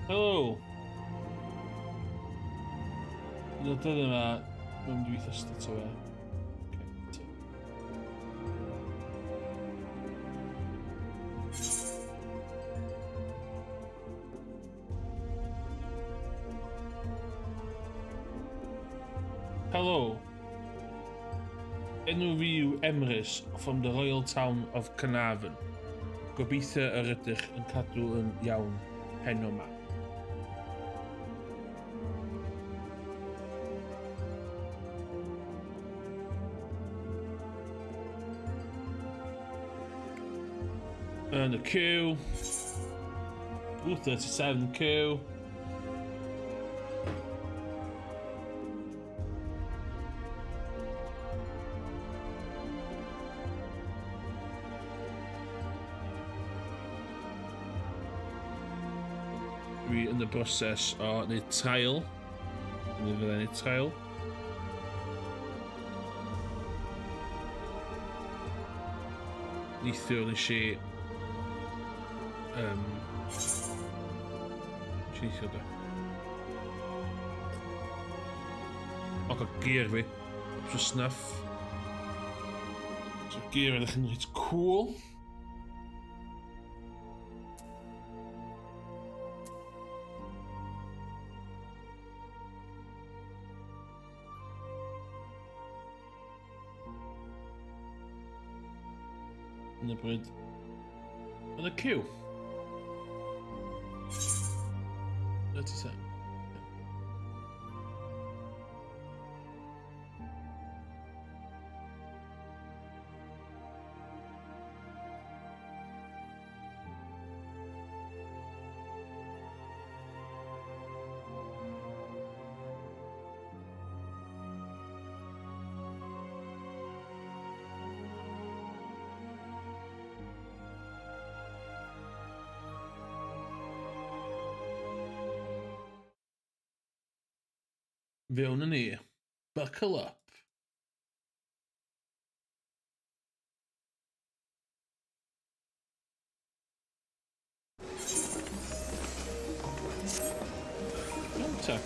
Hello. Un o'r dyddiau yma, mae'n mynd i weithio straight away. Okay. Hello. Enw fi yw Emrys from the Royal Town of Carnarvon. Gobeithio yr ydych yn cadw yn iawn heno 'ma. Yn y cyw. Ooh, 37 cyw. Dwi yn y broses o wneud trail. Dwi'n mynd i wneud trail. Neithiwr nes i... Nes i neithiwr do. O, gael gear fi. Up to snuff. So gear edrych yn reit cool. Yn y bryd. Yn y cyw. 37. Fewn â ni. Buckle up. Iawn ta.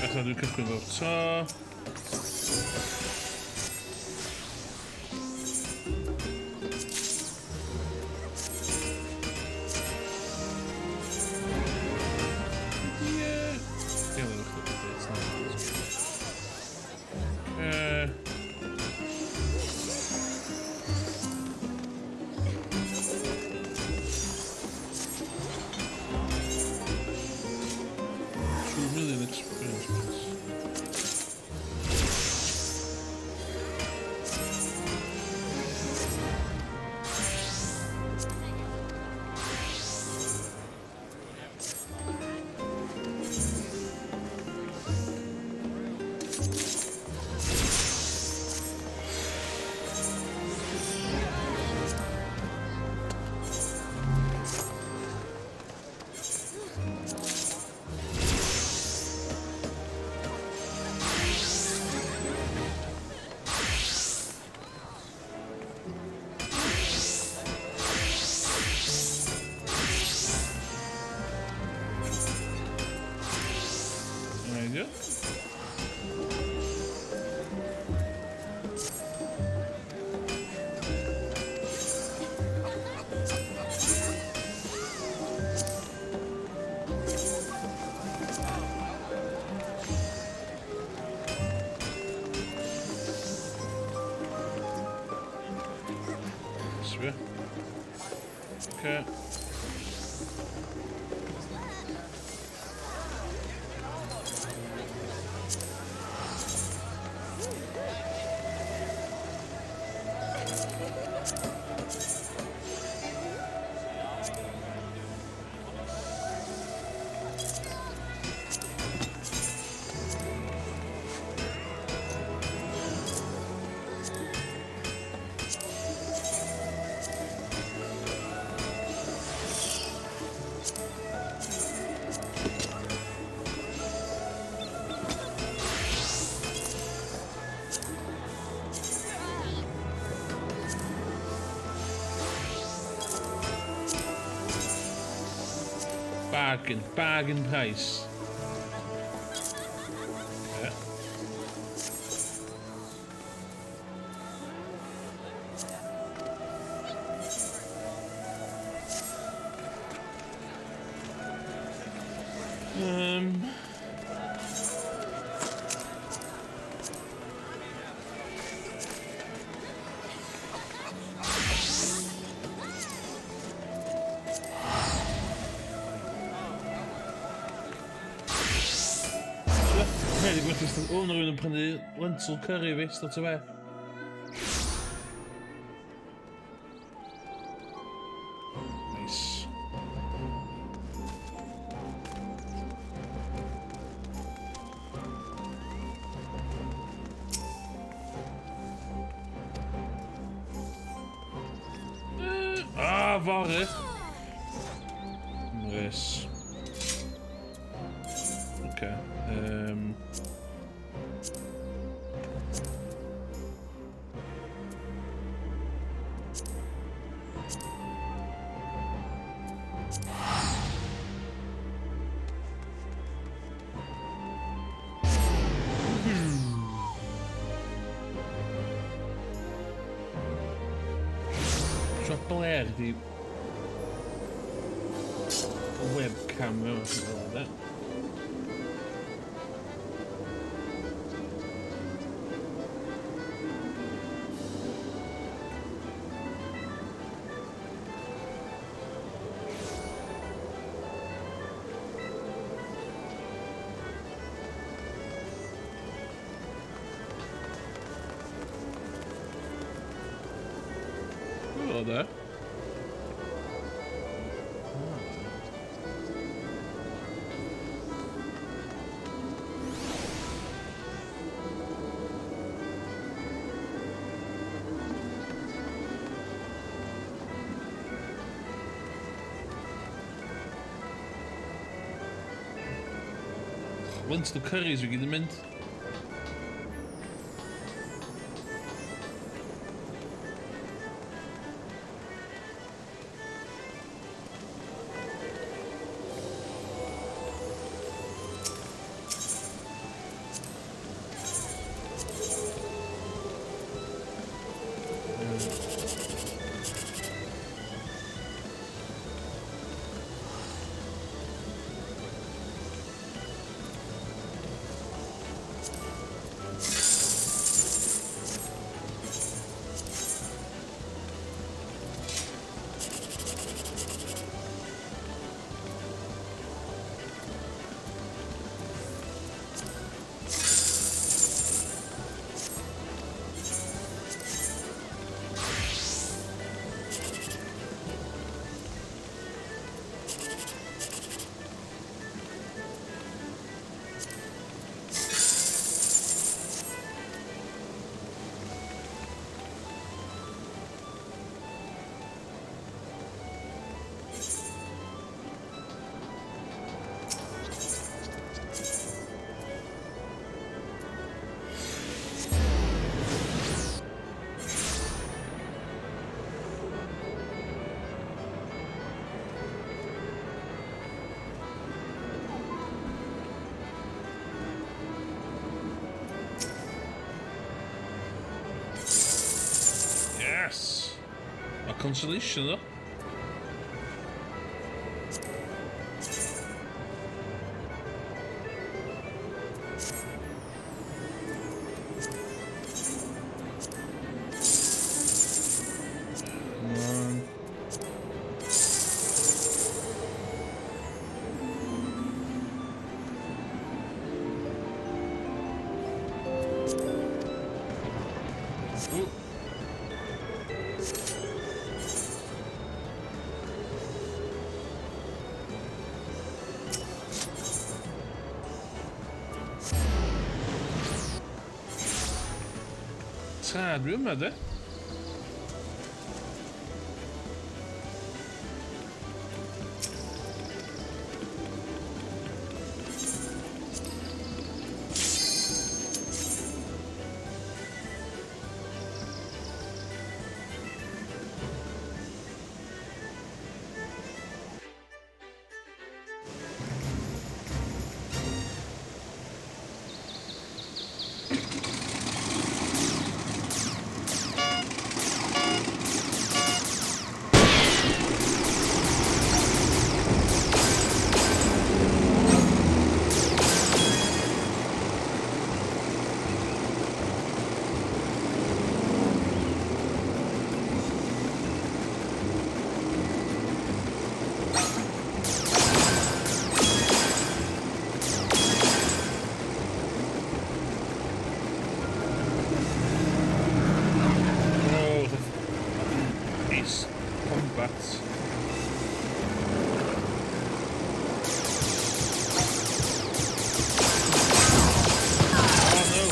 Allan dwi'n cychwyn fo'r to. 2 million experience points. There you go. Sbia. Okay. Bargain, bargain price. Yeah. O, na rhywun yn prynu lentil curry fi, start away. Nice. Ah, fory. Mrys. Okay. So ble di webcam yma fel yna. Hello there. Lentil curries fi gyd yn mynd. Yes! A consolation, though. Come on. Ooh. Tra dwi yma, de. Combat. Oh no!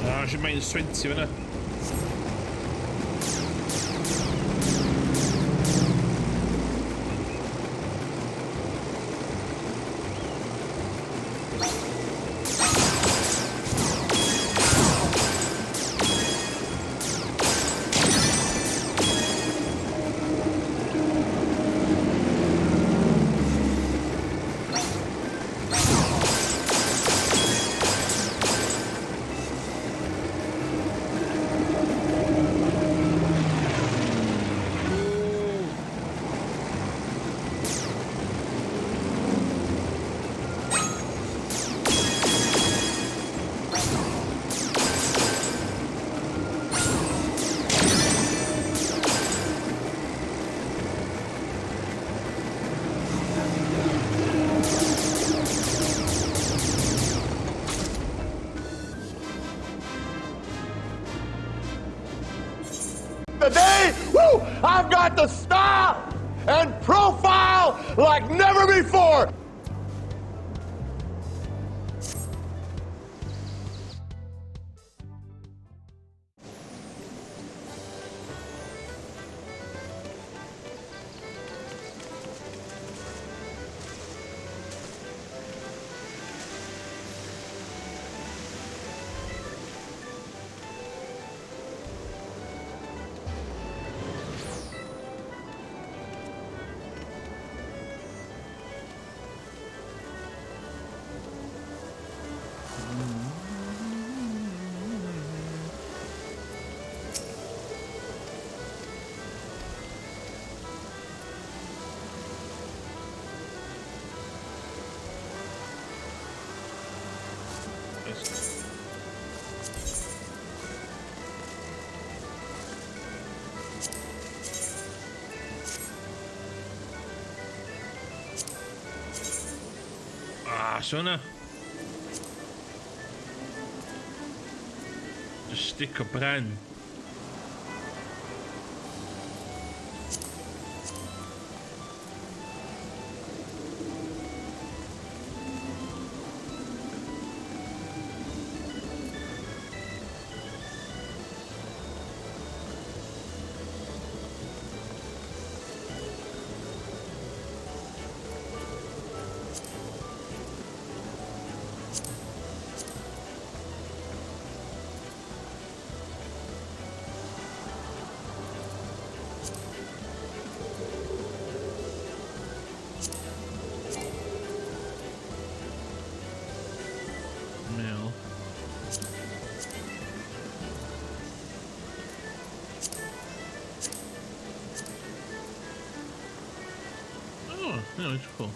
Ah, eisiau minus 20 fyna. Today, woo, I've got the style and profile like never before. Yes. Ah, so yna. Just stick o bren. Mil. Oh, no, it's cool.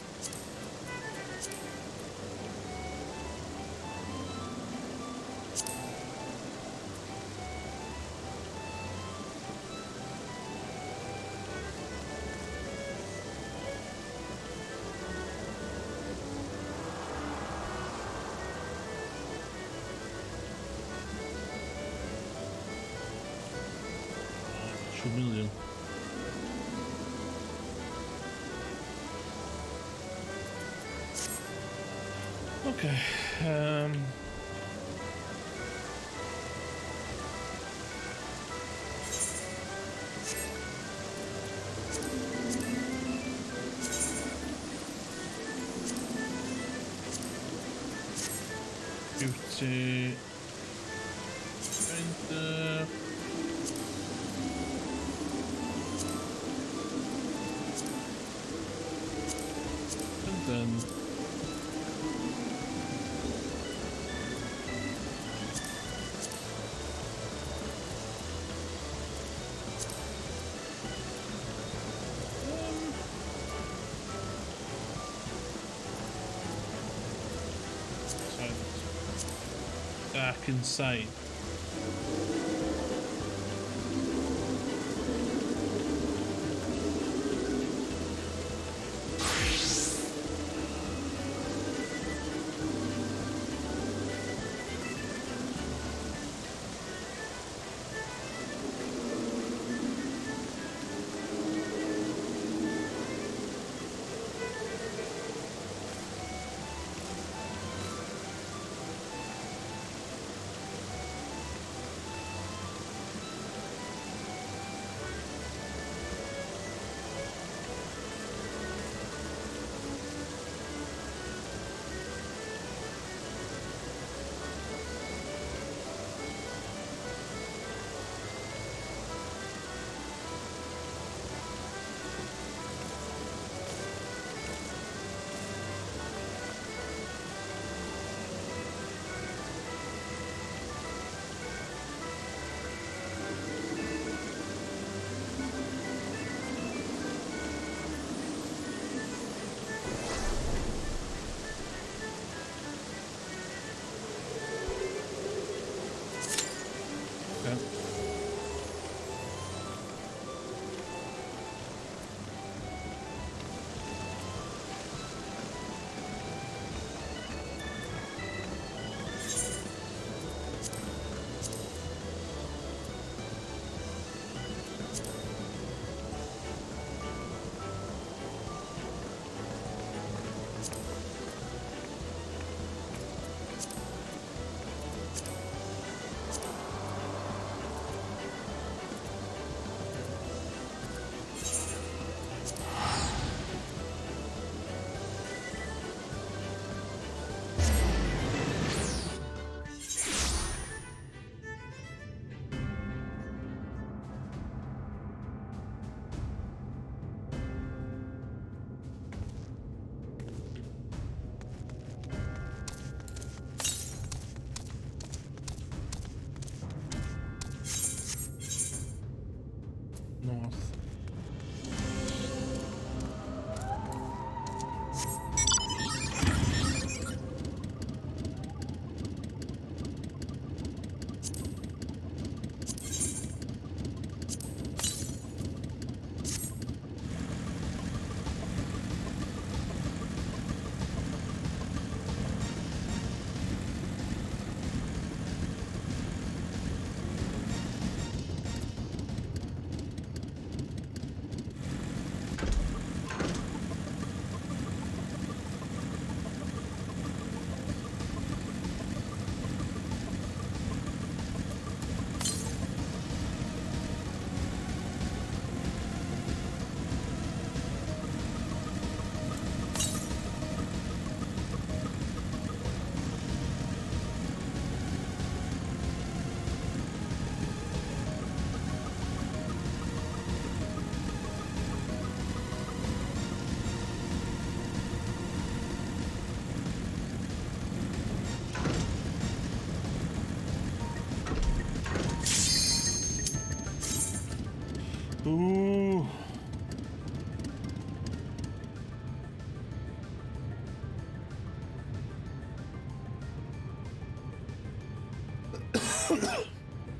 2 million. Okay. Beauty. Enter. And then silence. Back inside. Okay. North. Ooh.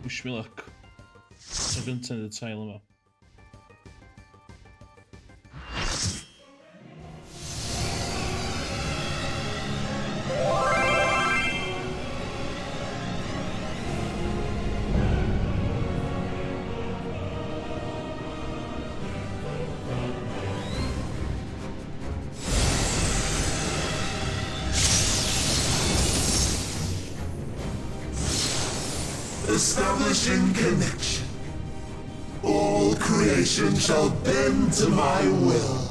Wish me luck. Tro gyntaf yn y tail yma. Establishing connection. All creation shall bend to my will.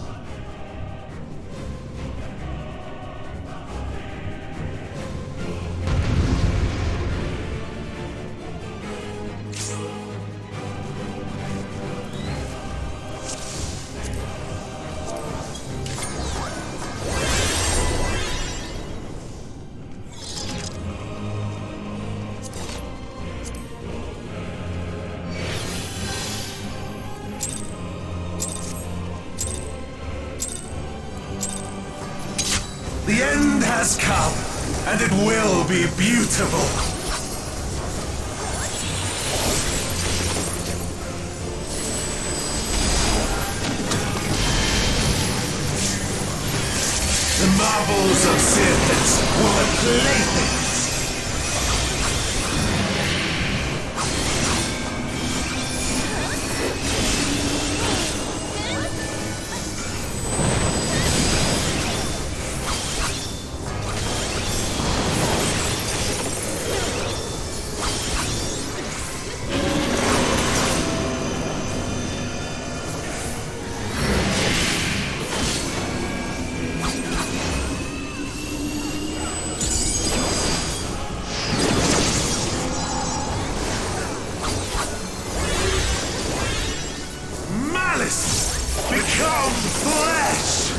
The end has come, and it will be beautiful. Giants were but playthings! Malice, become flesh!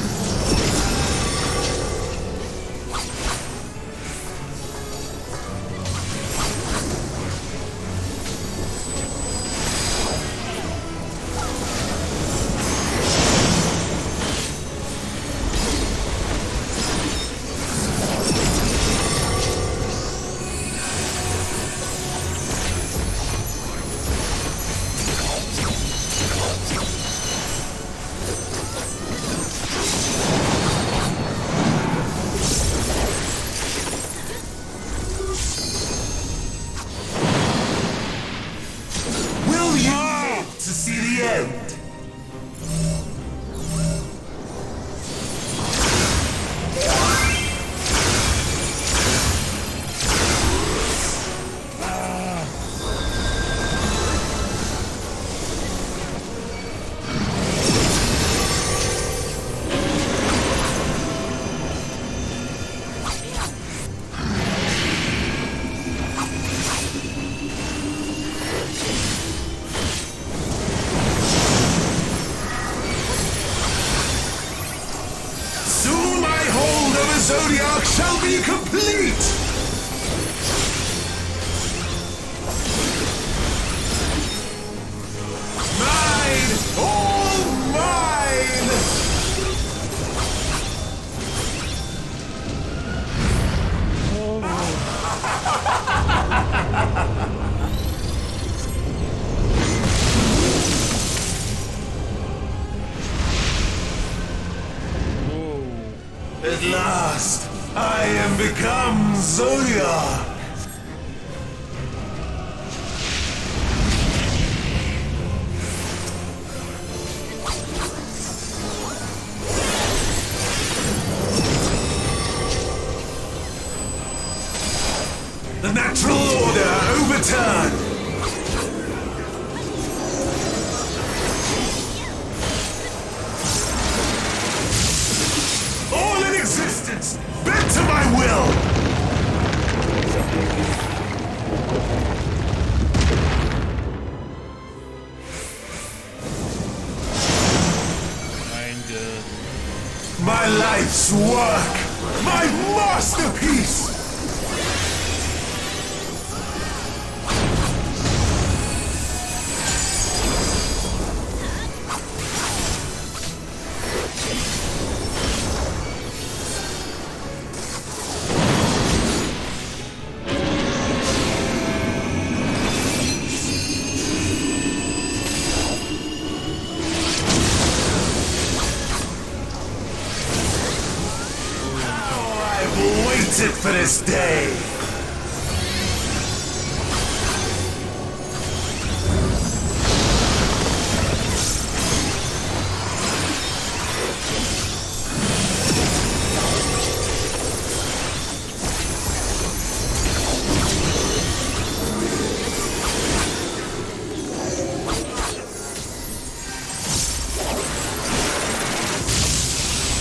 Will you live to see the end? Soon my hold over Zodiark shall be complete! Mine! All mine! At last, I am become Zodiark! The natural order overturned! All in existence, bent to my will! I'm good. My life's work! My masterpiece! I've waited for this day!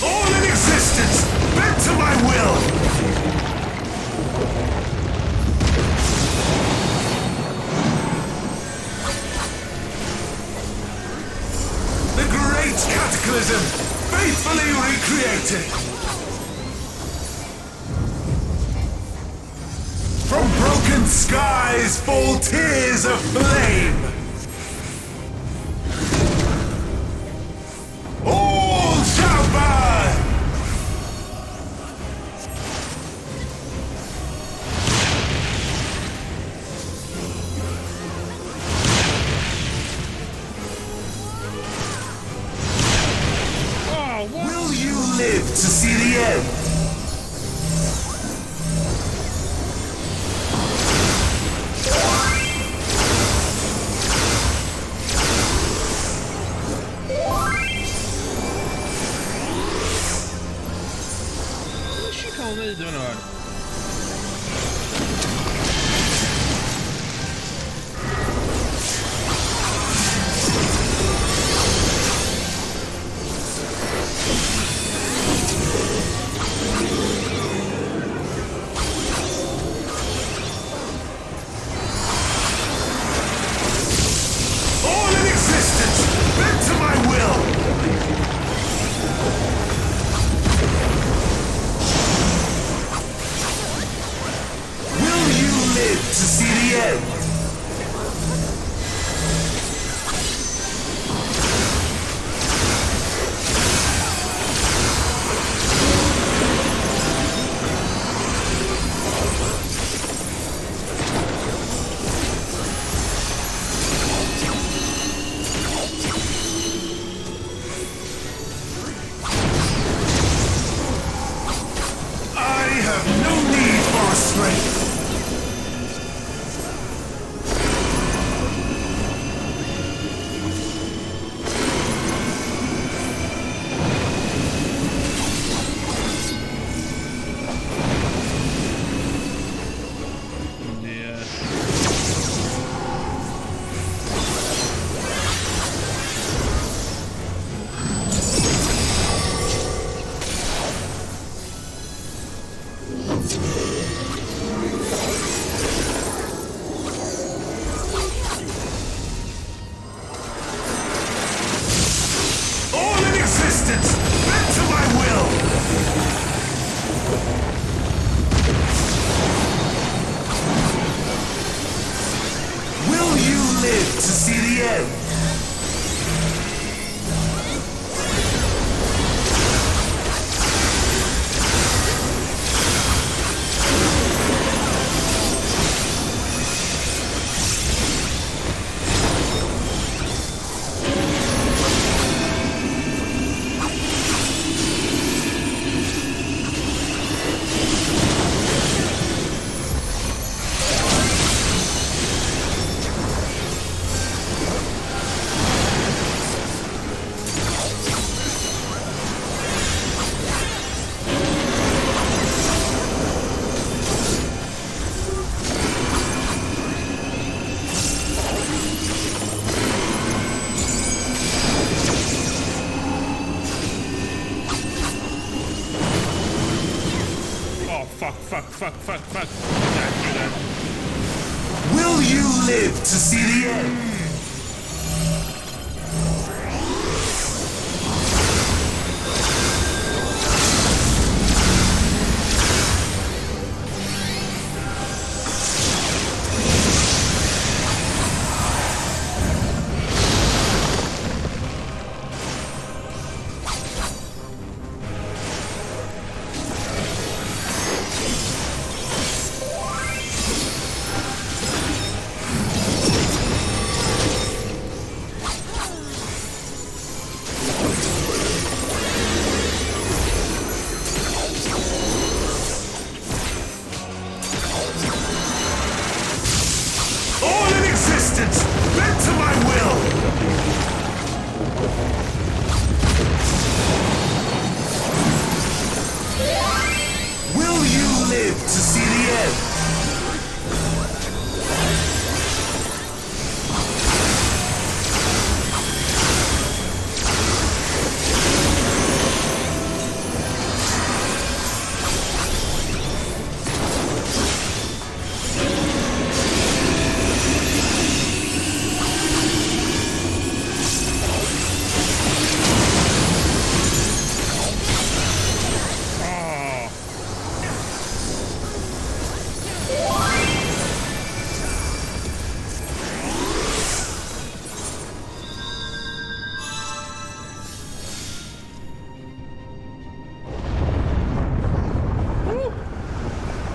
All in existence, bent to my will! The great cataclysm, faithfully recreated! From broken skies fall tears of flame! All shall burn! Oh, what? Will you live to see the end? fan o'n. All in existence, bend to my will! Will you live to see the end? I have no need for restraint. Mynd i. All in existence, bend to my will! Will you live to see the end? Oh, fuck, fuck, fuck, fuck, fuck. Yeah, do that. Will you live to see the end? All in existence, bend to my will! Will you live to see the end? Oh.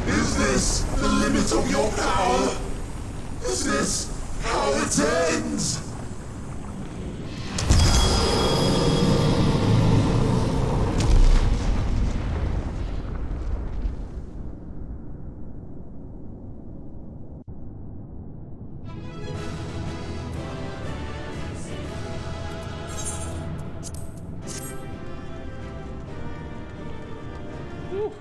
Is this the limit of your power? Is this how it ends? Woo.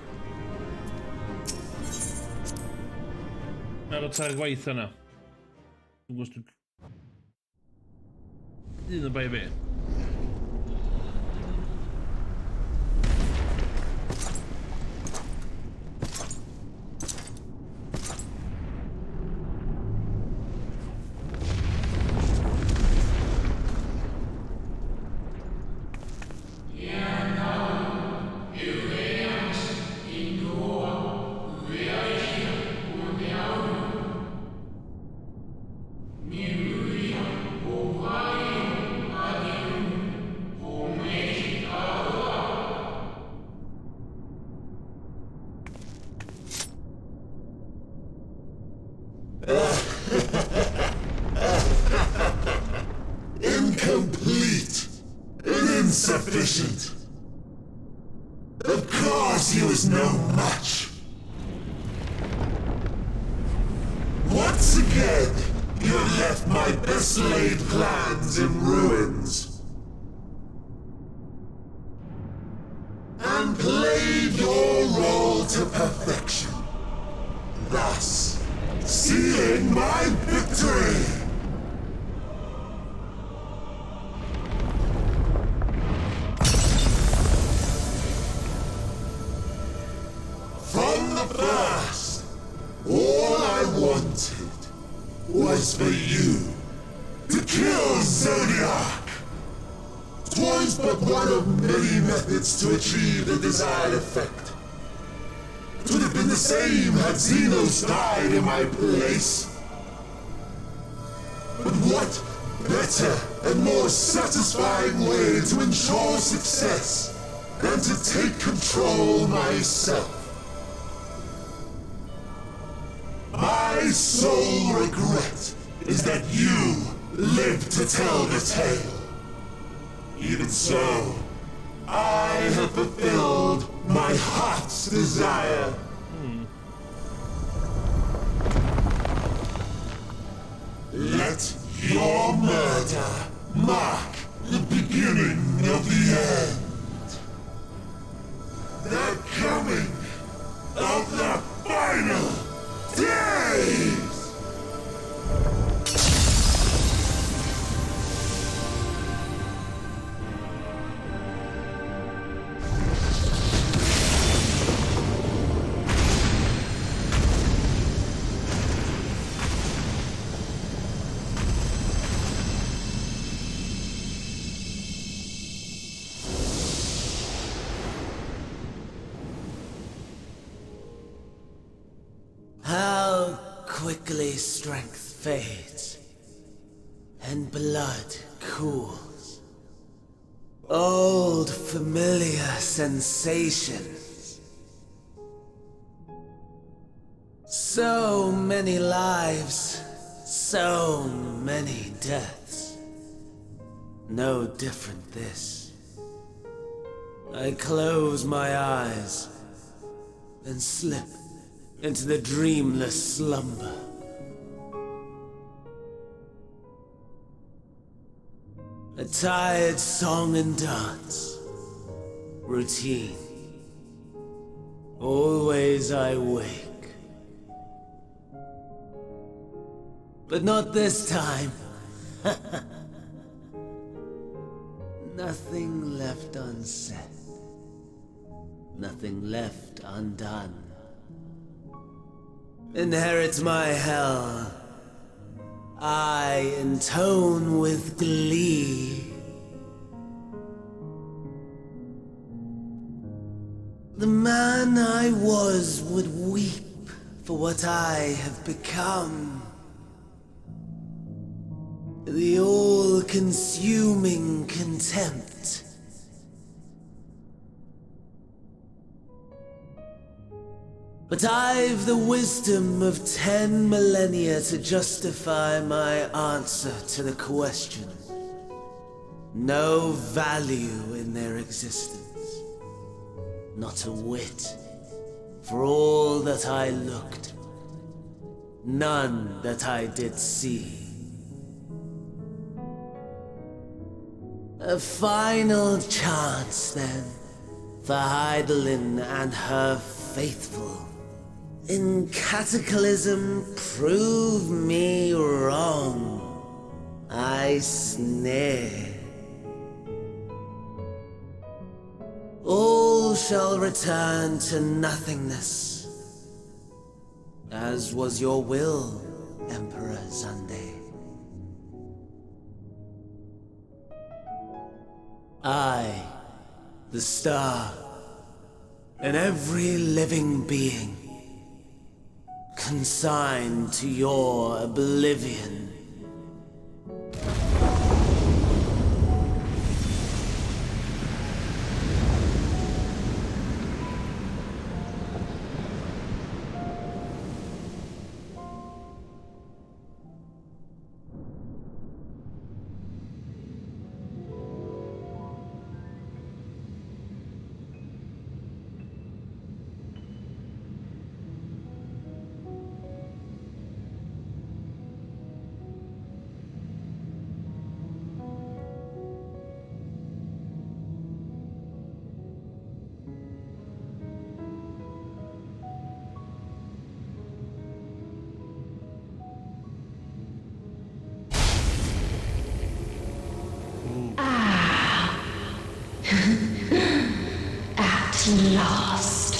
Barod ar y gwaith yna. Dwi'n gwybod dwi'n... Un yn bai fi. Incomplete and insufficient. Of course he was no match. Once again, you have left my best laid plans in ruins. And played your role to perfection. Thus, sealing my victory. From the first, all I wanted was for you to kill Zodiark. 'Twas but one of many methods to achieve the desired effect. It would have been the same had Zenos died in my place. But what better and more satisfying way to ensure success than to take control myself? My sole regret is that you live to tell the tale. Even so, I have fulfilled my heart's desire. Let your murder mark the beginning of the end. The coming of the final days! How quickly strength fades and blood cools. Old familiar sensations. So many lives, so many deaths. No different this. I close my eyes and slip into the dreamless slumber. A tired song and dance. Routine. Always I wake. But not this time. Nothing left unsaid. Nothing left undone. Inherit my hell. I intone with glee. The man I was would weep for what I have become. The all-consuming contempt. But I've the wisdom of 10 millennia to justify my answer to the question. No value in their existence. Not a whit. For all that I looked, none that I did see. A final chance, then, for Hydaelyn and her faithful. In Cataclysm, prove me wrong. I sneer. All shall return to nothingness, as was your will, Emperor Xande. I, the star, and every living being, consigned to your oblivion. At last.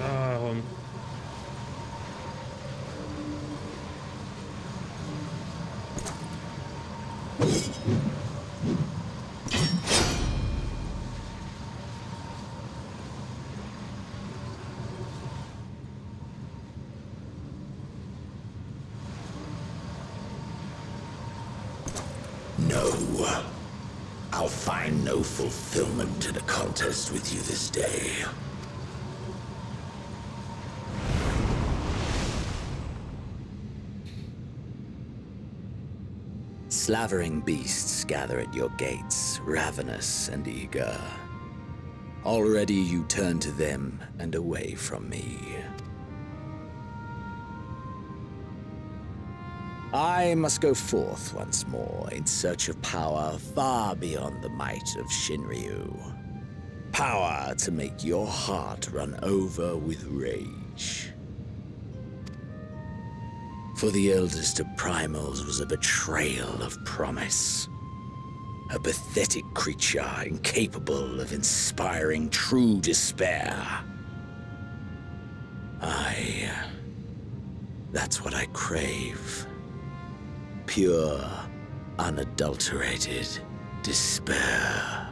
Ah, hwn. No. I'll find no fulfillment in a contest with you this day. Slavering beasts gather at your gates, ravenous and eager. Already you turn to them and away from me. I must go forth once more in search of power far beyond the might of Shinryu. Power to make your heart run over with rage. For the eldest of primals was a betrayal of promise. A pathetic creature incapable of inspiring true despair. That's what I crave. Pure, unadulterated despair.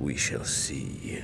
We shall see.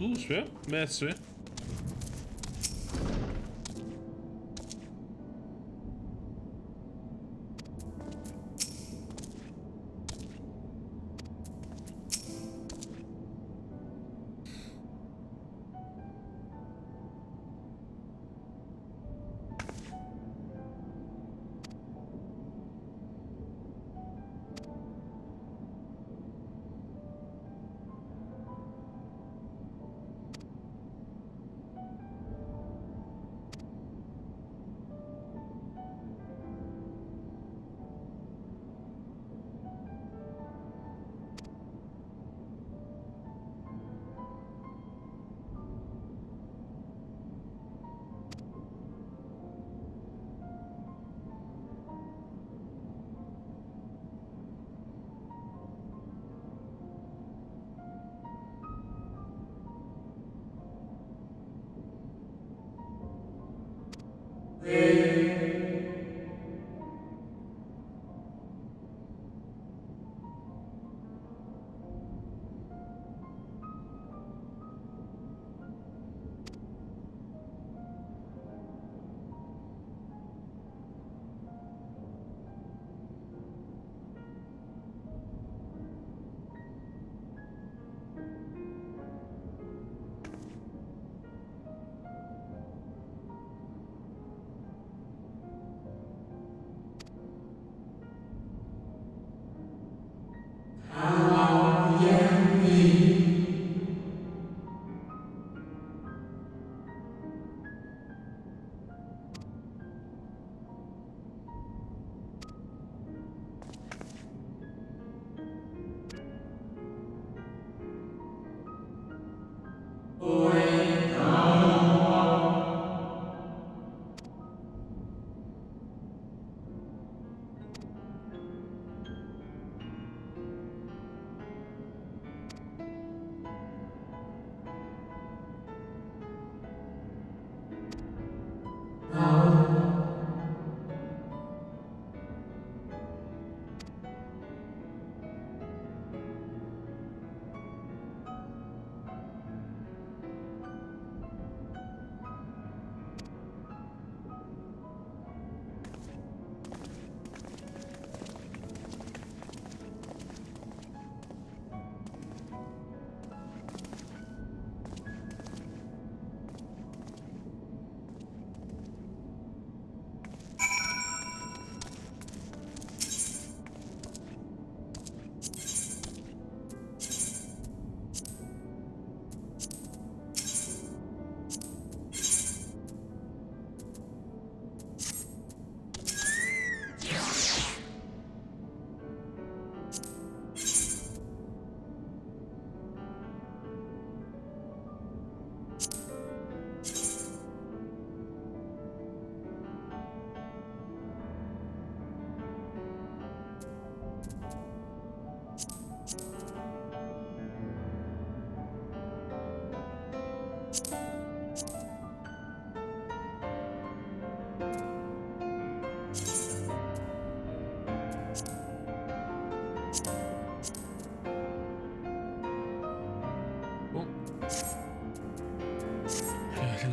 Ww, sbio. Mêt, sbio.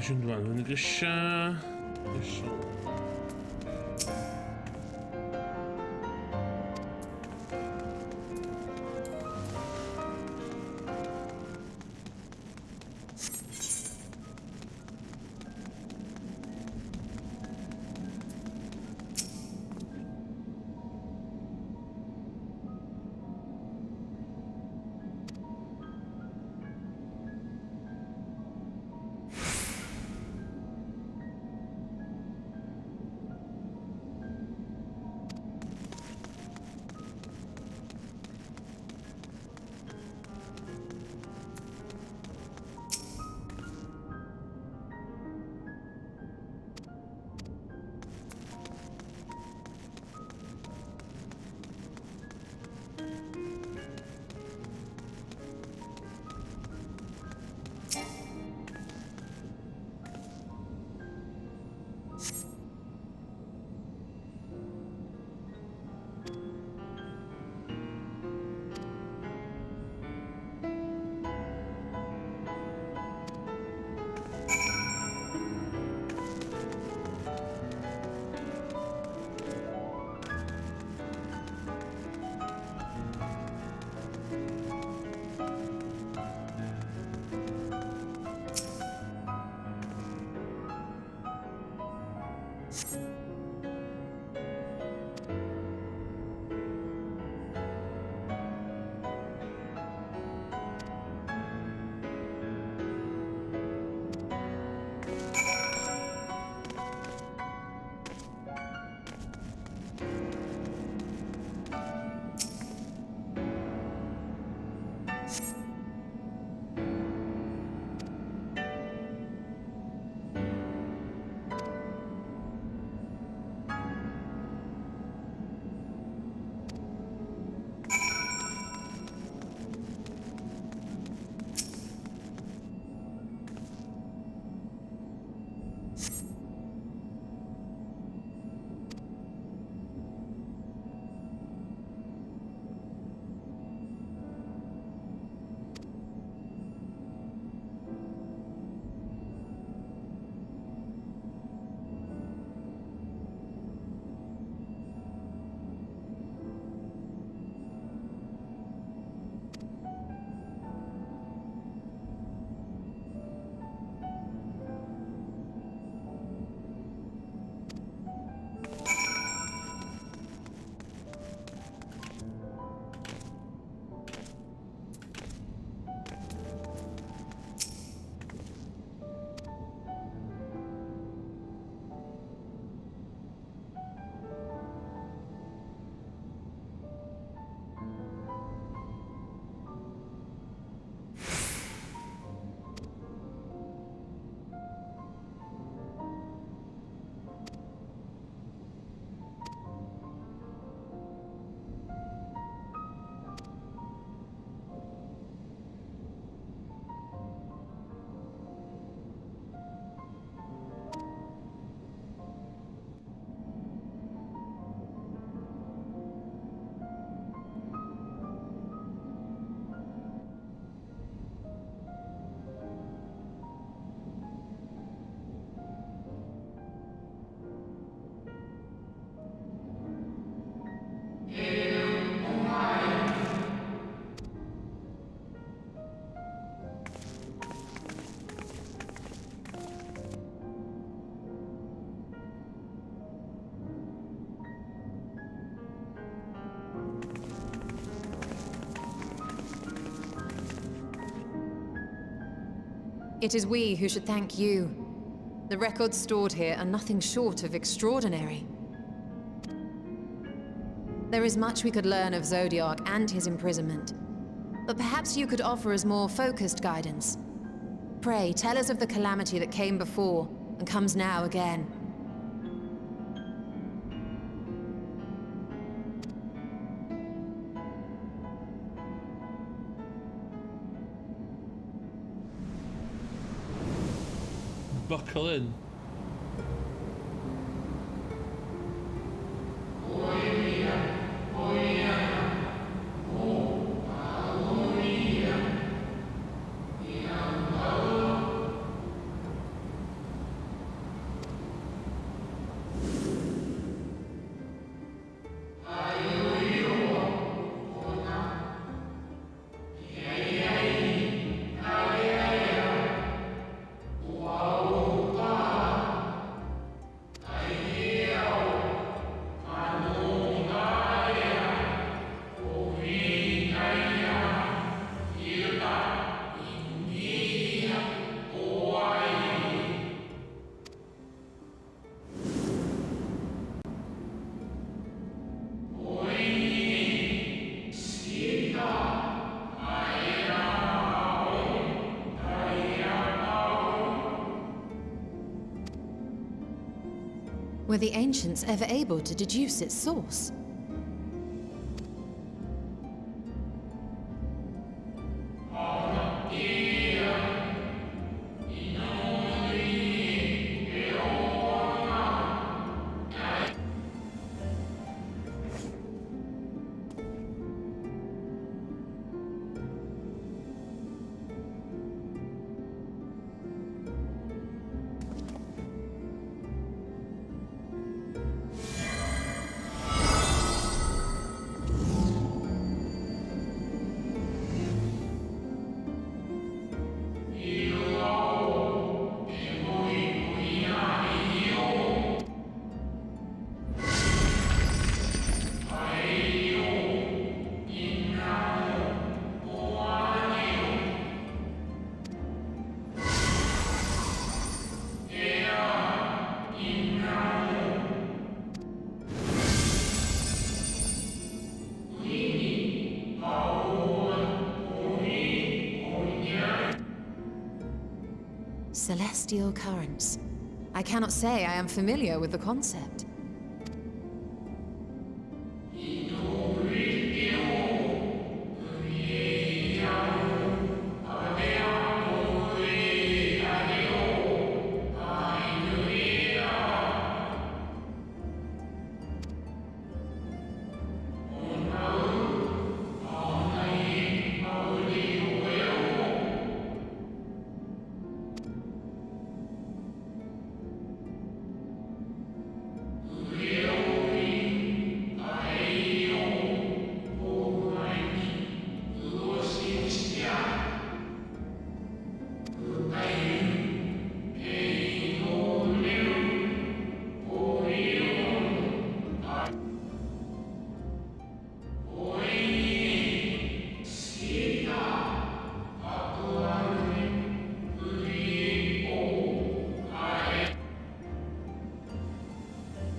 Dwi'n siŵr dwi'n fyny grisia. Grisia. It is we who should thank you. The records stored here are nothing short of extraordinary. There is much we could learn of Zodiark and his imprisonment, but perhaps you could offer us more focused guidance. Pray, tell us of the calamity that came before and comes now again. Buckle in. Were the ancients ever able to deduce its source? Celestial currents. I cannot say I am familiar with the concept.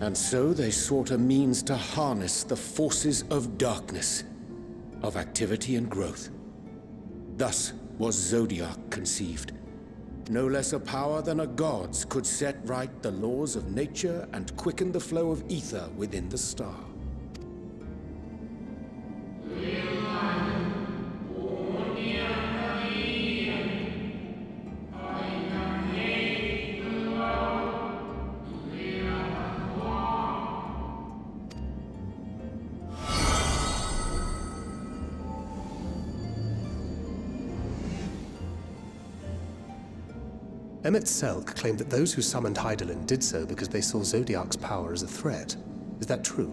And so they sought a means to harness the forces of darkness, of activity and growth. Thus was Zodiark conceived. No less a power than a god's could set right the laws of nature and quicken the flow of ether within the star. Emet-Selch claimed that those who summoned Hydaelyn did so because they saw Zodiark's power as a threat. Is that true?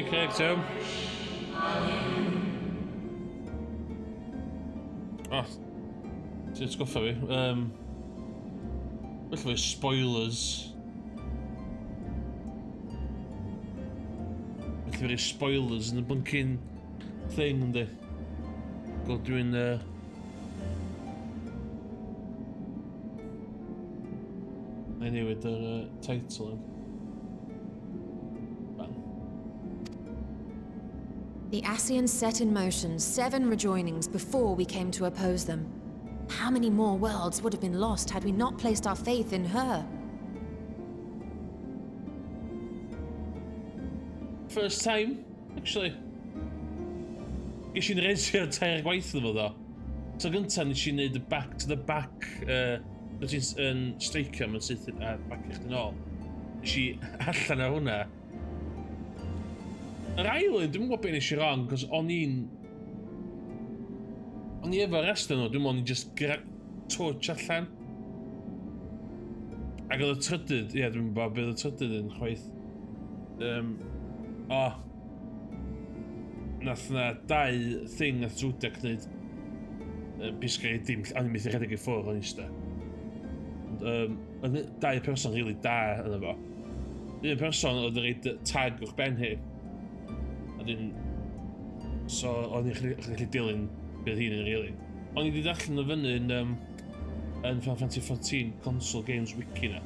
Hey, Craig, Tim. Oh, ti'n atgoffa fi. Felly fe spoilers. Felly fe spoilers yn y bunking thing, yndi. Go dwi'n... Na i newid yr title yn. Bang. The Ascians set in motion 7 rejoinings before we came to oppose them. How many more worlds would have been lost had we not placed our faith in her? First time, actually. Ges i'n resio tair gwaith iddo fo, ddo. So gyntaf nes i wneud y back to the back, ti'n yn streicio mewn syth a back i chdi nôl. Nes i allan ar hwnna. Yr ail un, dwi'm yn gwybod beth nes i wrong, cos o'n i'n... O'n i efo'r rest nhw, dwi'n meddwl o'n i'n just touch allan. Ac oedd y trydydd, ie, dwi'n gwybod beth oedd y trydydd yn chwaith. O. Nath na dau thing nath Zodiac wneud. Basically, dim, o'n i'n methu rhedeg i ffwrdd o'n eistedd. Ond, oedd dau person really da yna fo. Un person oedd yn rhaid tag o'ch ben hi. A dyn... So, o'n i'n gallu dilyn beth hi'n yn really. O'n i wedi darllen o fyny yn Final Fantasy 14 console games wiki na.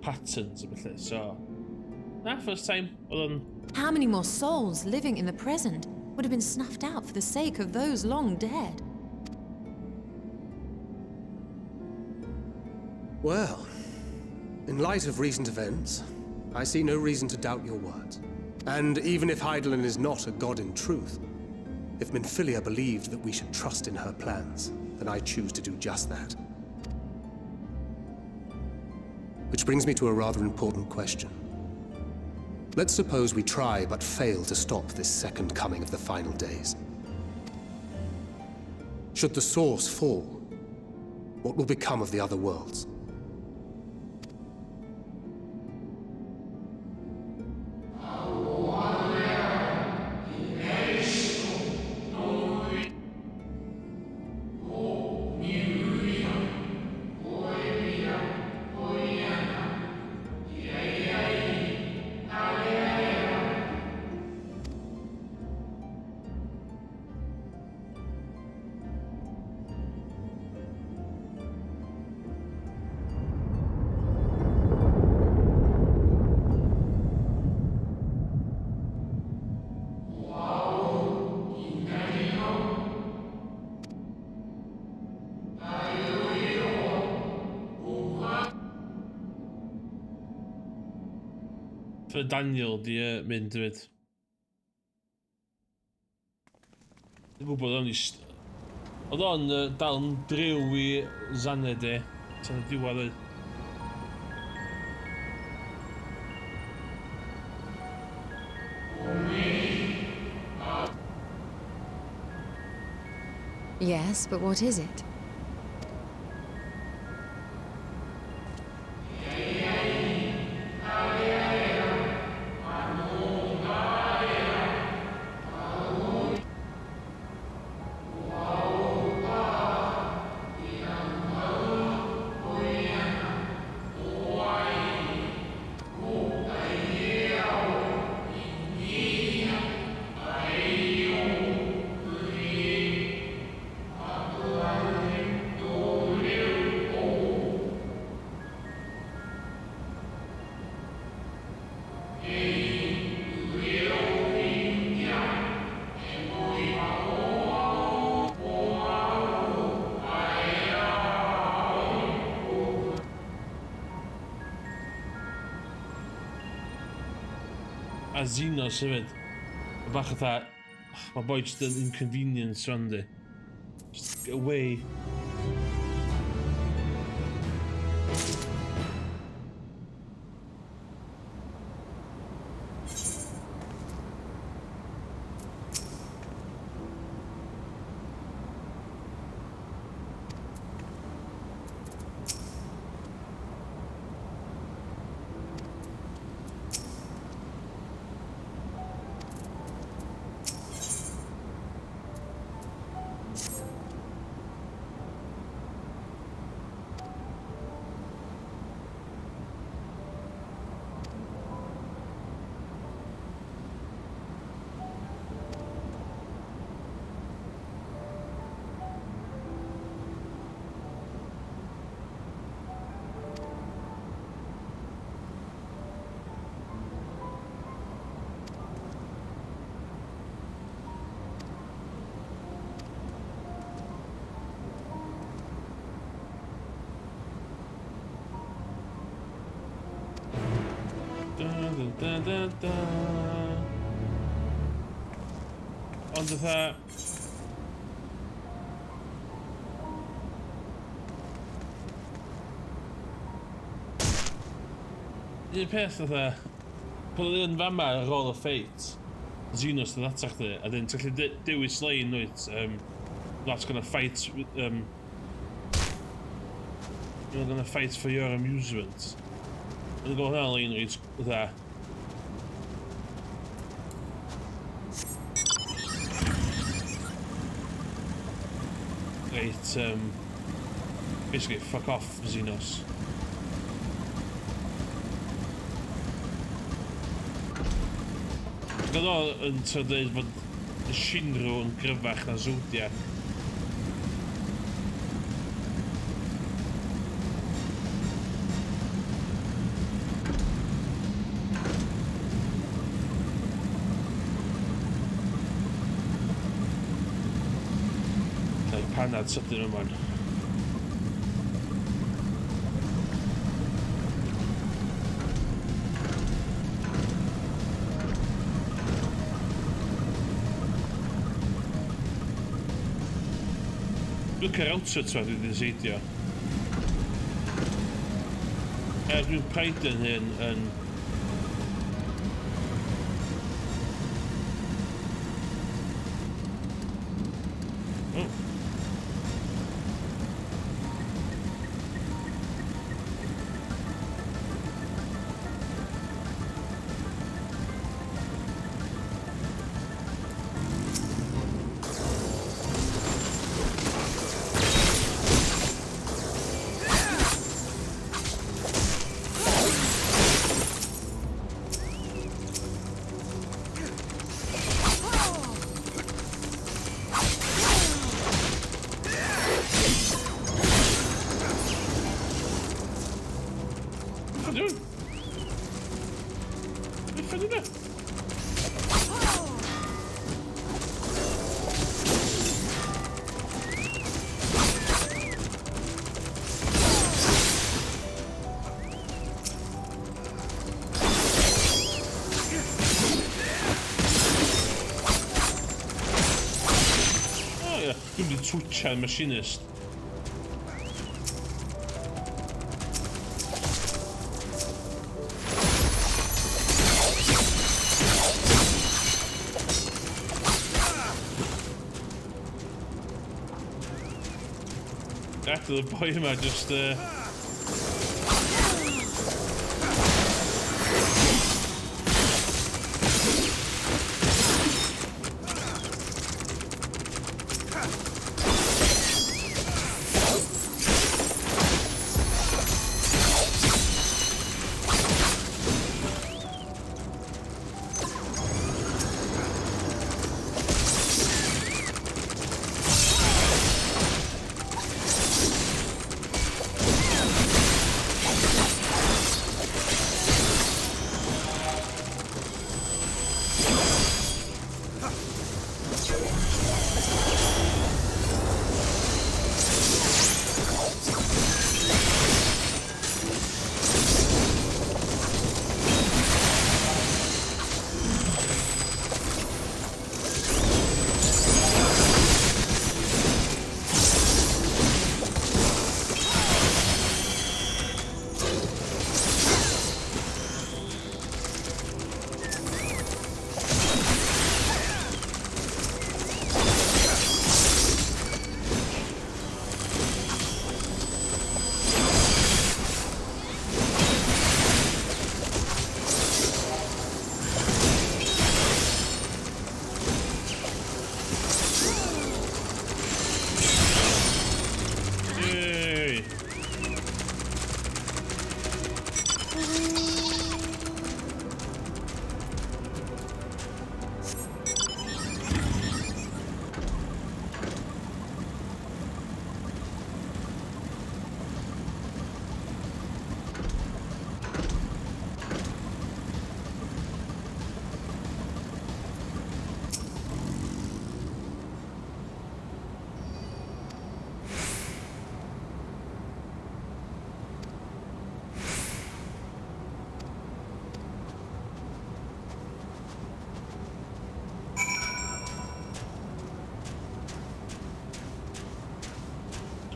Patterns a felly, so... Na, first time, oedd o'n... How many more souls living in the present would have been snuffed out for the sake of those long dead? Well, in light of recent events, I see no reason to doubt your words. And even if Hydaelyn is not a god in truth, if Minfilia believed that we should trust in her plans, then I choose to do just that. Which brings me to a rather important question. Let's suppose we try but fail to stop this second coming of the final days. Should the Source fall, what will become of the other worlds? For Daniel di mynd hefyd. Dwi'n gwybod o'n i... Oedd o'n dal yn driw i Zaned e, tan y diwedd oedd. Yes, but what is it? A Zenos hefyd. Mae bach fatha, mae boi just yn inconvenience rwan di. Just get away. Dun, dun, dun, dun. Ond fatha... Un peth fatha... Pan oedd yn fama ar ôl y ffeit, Zenos yn ata chdi, a dyn ti'n gallu dewis lein, wyt, that's gonna fight with, you're gonna fight for your amusement. Yn gweld hwnna'n lein reit, fatha... Reit, basically, fuck off, Zenos. Gwyd o yn trio dweud fod y Shinryu yn gryfach na Zodiac. Neu panad sydyn yma. Dwi'n cael outfit fa dwi wedi seidio. Er dwi'n pride yn hyn yn... Oh. Twtcha'r machinist. After the boy yma just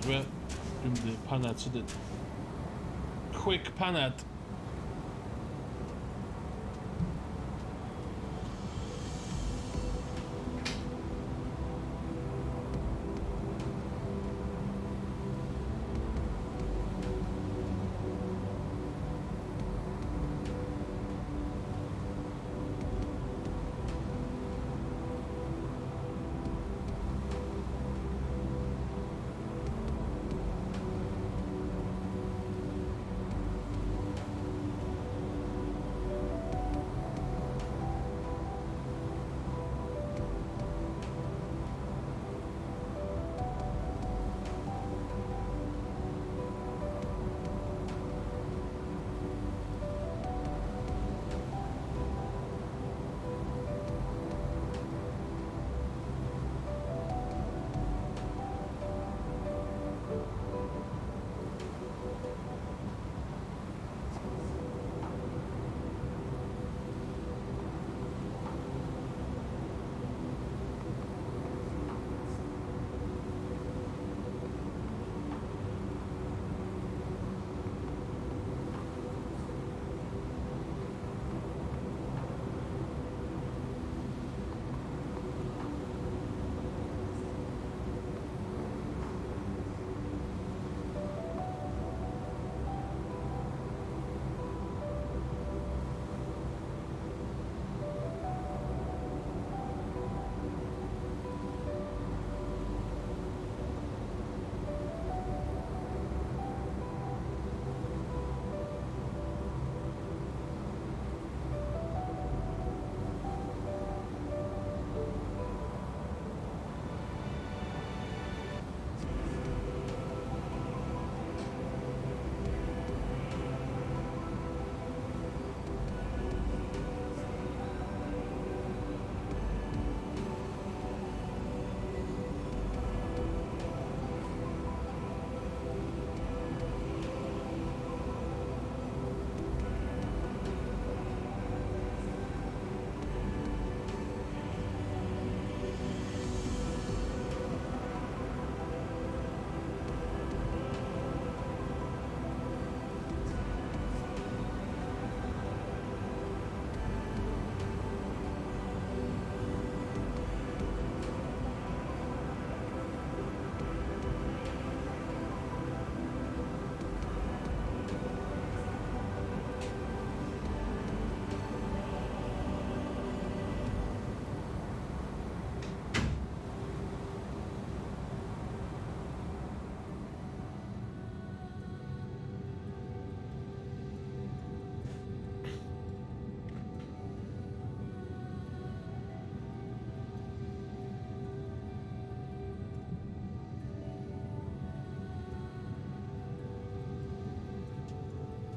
Dwi'n mynd i panad sydyn. Quick panad.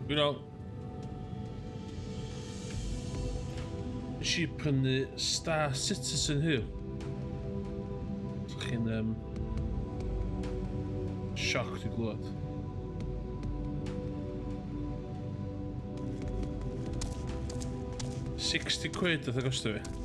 You know, nes i prynu Star Citizen heddiw. Os chi'n sioc i glywed. £60 oedd o gostio fi.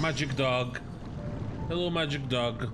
Magic Dog. Hello, Magic Dog.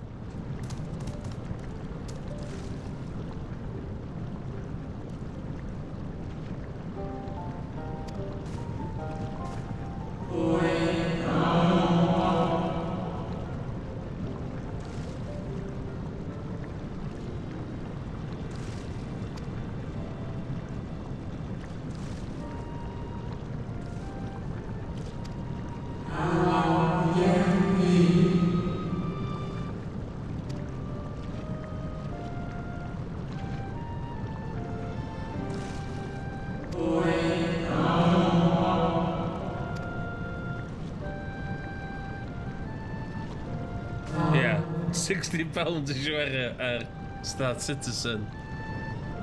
Yeah, £60 eisiau wario ar Star Citizen.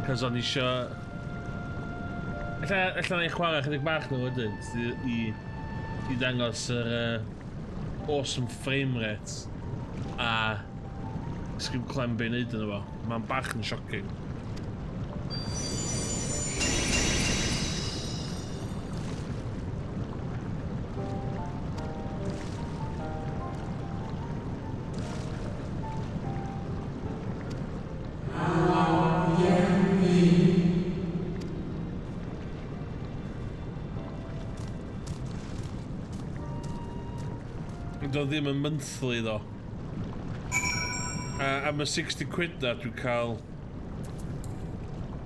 Cos o'n isio... Ella, ella na i chwarae chydig bach nhw wedyn, i, i, i dangos yr awesome frame rate a sgrim clem be'n neud yno fo. Mae'n bach yn shocking. Doedd ddim yn monthly ddo. A am y 60 quid na dwi'n cael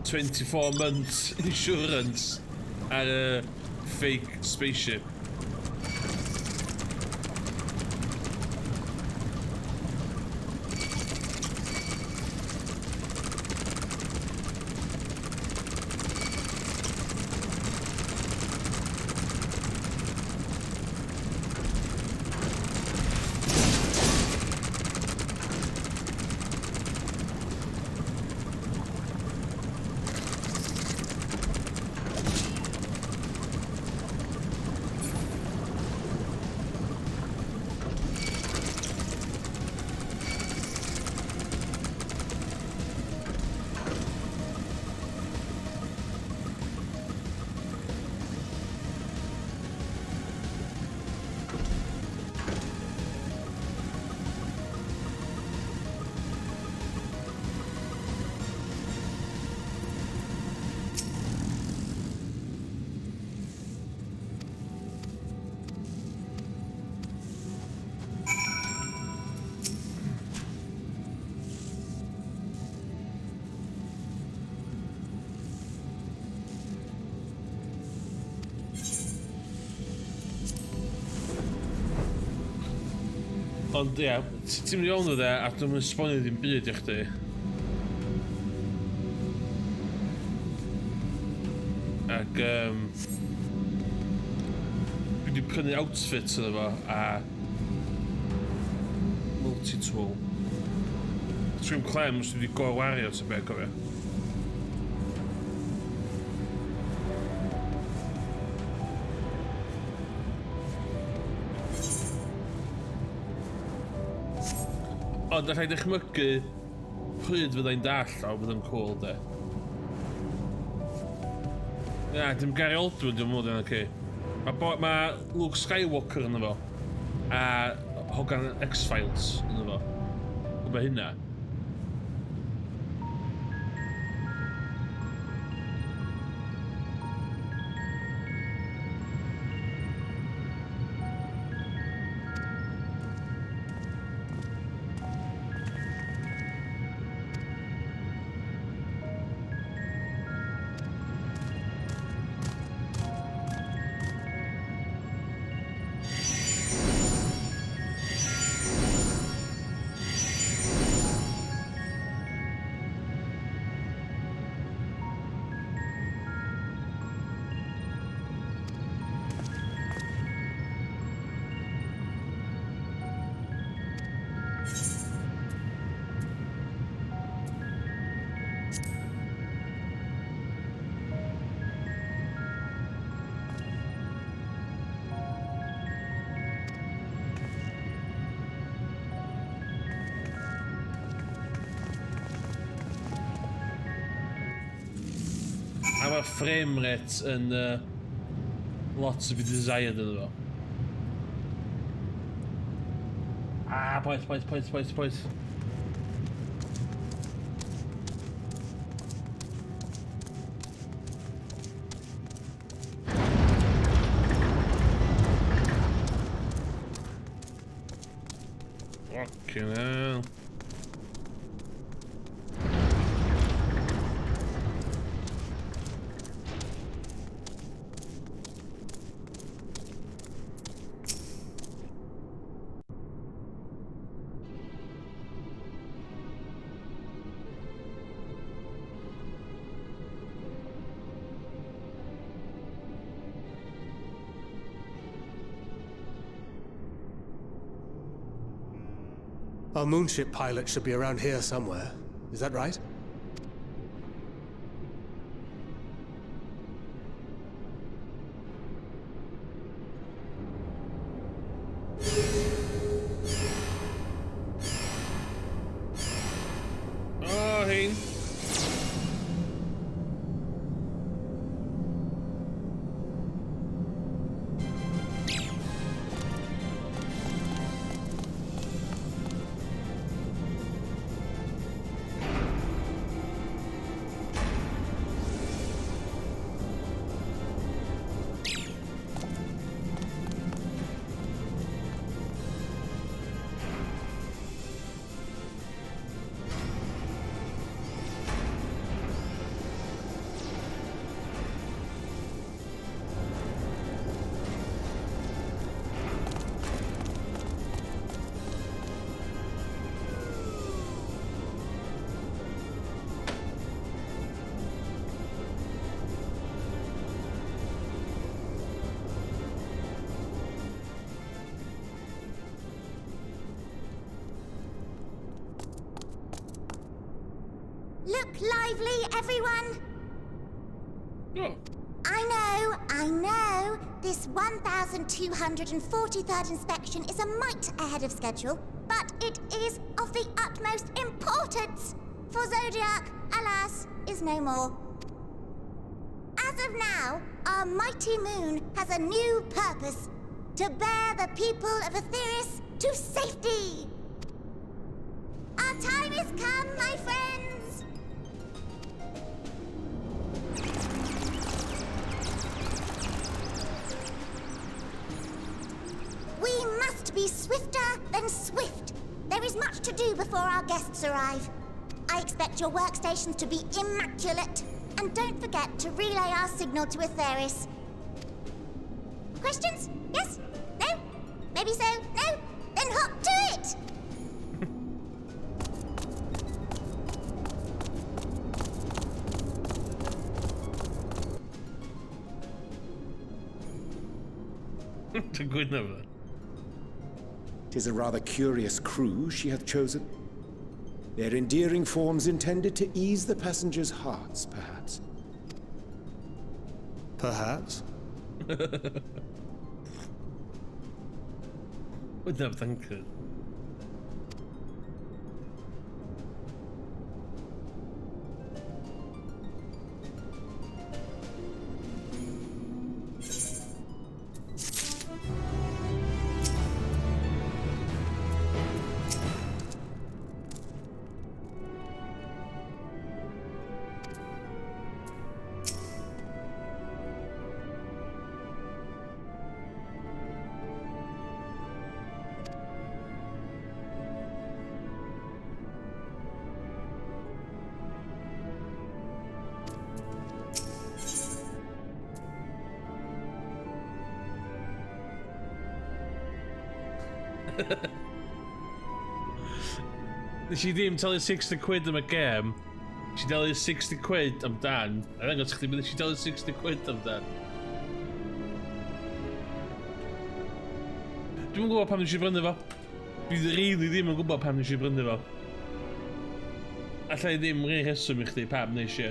24 months insurance ar y fake spaceship. Ond ia, ti'n mynd i fewn iddo a dwi'n mynd esbonio ddim byd i chdi. Ac dwi wedi prynu outfit iddo fo a multi-tool. Trim clem os dwi wedi gorwario ti'n beth cofio. Ond allai dychmygu pryd fyddai'n dall o fydd yn cool de. Na, dim Gary Oldman dwi'n meddwl yna, okay. Mae ma Luke Skywalker yna fo. A Hogan X-Files yna fo. Gwybod hynna. A mae'r frame rate yn lot to be desired ynddo fo. Ah, boys, boys, boys, boys, boys. Fucking hell. Our moonship pilot should be around here somewhere. Is that right? Oh, hein. Look lively, everyone! Oh. I know, this 1,243rd inspection is a mite ahead of schedule, but it is of the utmost importance! For Zodiark, alas, is no more. As of now, our mighty moon has a new purpose: to bear the people of Etheirys to safety! Our time is come, my friends! We must be swifter than swift. There is much to do before our guests arrive. I expect your workstations to be immaculate. And don't forget to relay our signal to Etheirys. Questions? Yes? No? Maybe so? No? Then hop to it! It's a good number. Tis a rather curious crew she hath chosen. Their endearing forms intended to ease the passengers' hearts, perhaps. Perhaps. Would never think it. Nes i ddim talu 60 quid am y gêm. Nes i dalu 60 quid amdan. A ddangos chdi, nes i dalu 60 quid amdan. Dwi'm yn gwybod pam nes i brynu fo. Dwi really ddim yn gwybod pam nes i brynu fo. Alla i ddim rhoi rheswm i chdi pam nes i.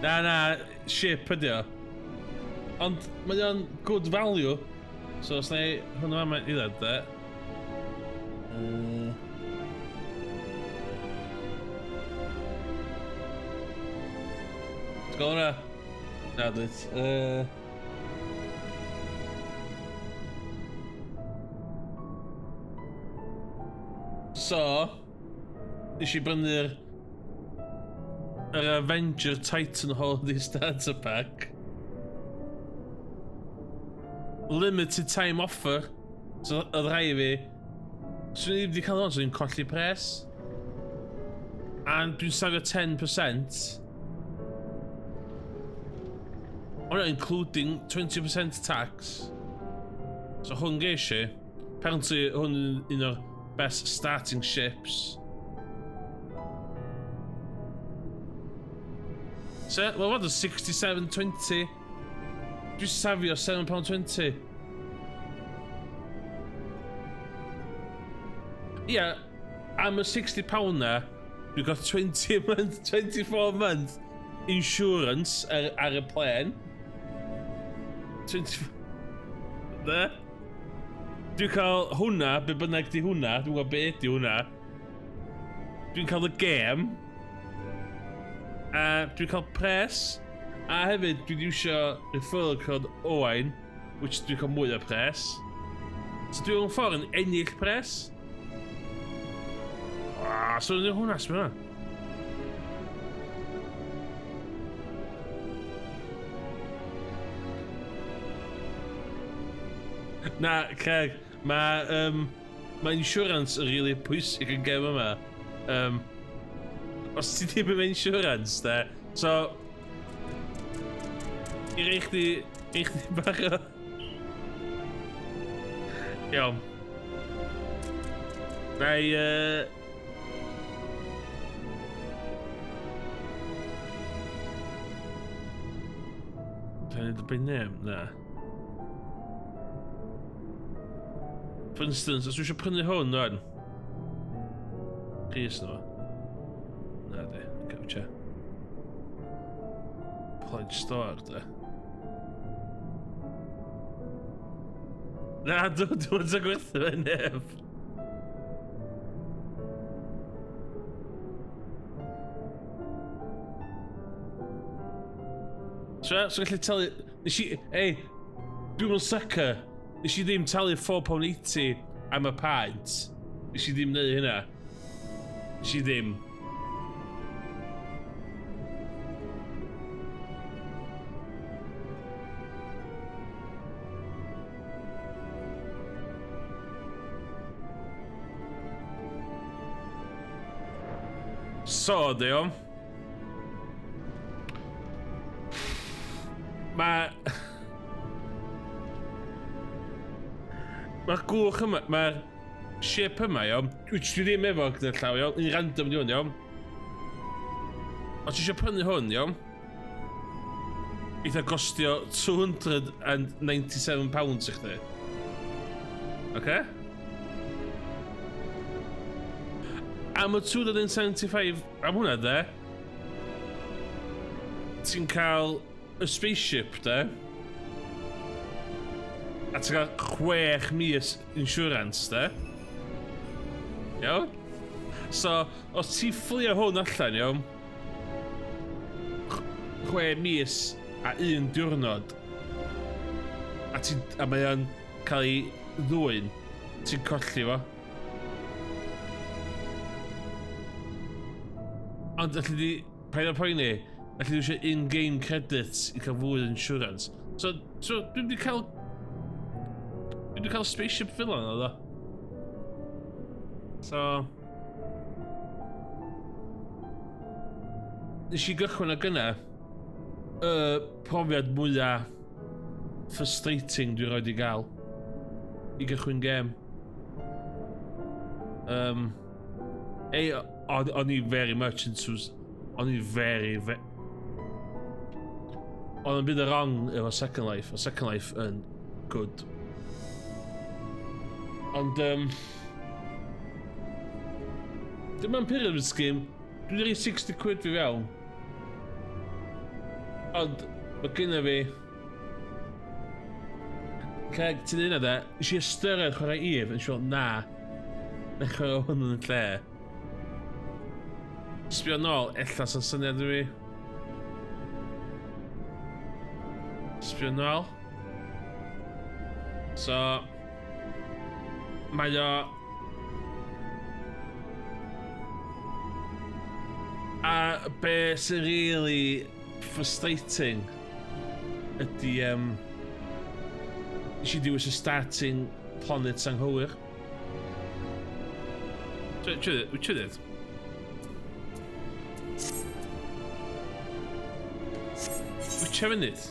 Na, na, ship ydi o. Ond mae o'n good value. So os na i hwn yma i ddod de. Ti'n gweld hwnna? Na, dwyt. So, nes i brynu'r yr Avenger Titan Holiday Starter Pack. Limited time offer. So, oedd rhai i fi... Swn i ddim wedi cael hwn, swn i'n colli pres. And dwi'n safio 10%. Hwnna including 20% tax. So hwn geis i. Apparently hwn yn un o'r best starting ships. So, well, what is 67.20? Dwi'n safio £7.20. Ia, yeah, am y £60 na, dwi'n got 20 month, 24 month insurance ar, ar y plen. 20... Na? Dwi'n cael hwnna, be bynnag di hwnna, dwi'n gwybod be ydi hwnna. Dwi'n cael y gêm. A dwi'n cael pres. A hefyd, dwi'n iwsio referral code Owain, which dwi'n cael mwy o pres. So dwi'n mewn ffordd yn ennill pres. Ah, so dwi'n hwnna, sbio hwnna. Na, Craig, mae um, mae insurance yn really pwysig yn gem yma. Um, os ti ddim yn insurance, de, so... I rei chdi, rei chdi bach o... Iawn. Na i, uh... Dwi'n neud y by name? Na. For instance, os dwi eisiau prynu hwn, rwan. Pris nhw. Na di, gotcha. Pledge store, de. Na, dwi'n dwi'n dwi'n gwerthu fe neb. So, so gallu talu... Nes i... Ei, dwi'n yn sucker. Nes i ddim talu £4.80 am y paent. Nes i ddim neud hynna. Nes i ddim. So, Dio. Mae... Mae'r gwch yma, mae'r ship yma, iawn, which dwi ddim efo gyda'r llaw, iawn, un random di hwn, iawn. Os ti eisiau prynu hwn, iawn, eitha gostio £297 i chdi. Oce? Okay? Am y 275, am hwnna de, ti'n cael y spaceship de, a ti'n cael chwech mis insurance de. Iawn? So, os ti fflio hwn allan, iawn, chwe mis a un diwrnod, a, ti, a mae o'n cael ei ddwyn, ti'n colli fo. Ond alli di, paid â poeni, alli di eisiau in-game credits i cael fwy o insurance. So, so dwi'n di cael... Dwi'n di cael spaceship fel yna, ddo. So... Nes i gychwyn o gynna, y profiad mwyaf frustrating dwi roed i gael i gychwyn gêm. Um, ei, o'n i very much into... O'n i very, very... O'n i'n byd y wrong efo Second Life. O Second Life yn good. Ond, um, Dim yn pyramid scheme. Dwi'n rhoi 60 quid fi fewn. Ond, mae gynna fi... Craig, ti'n dweud de? Nes i ystyried chwarae Eve, yn siŵr na. Na chwarae hwn yn y lle. Sbio nôl, ella sa'n syniad i fi. Sbio nôl. So, mae o... Be sy'n really frustrating ydy... Um, nes i dewis y starting planet anghywir. Wyt ti'n dweud? Wyt ti'n funud?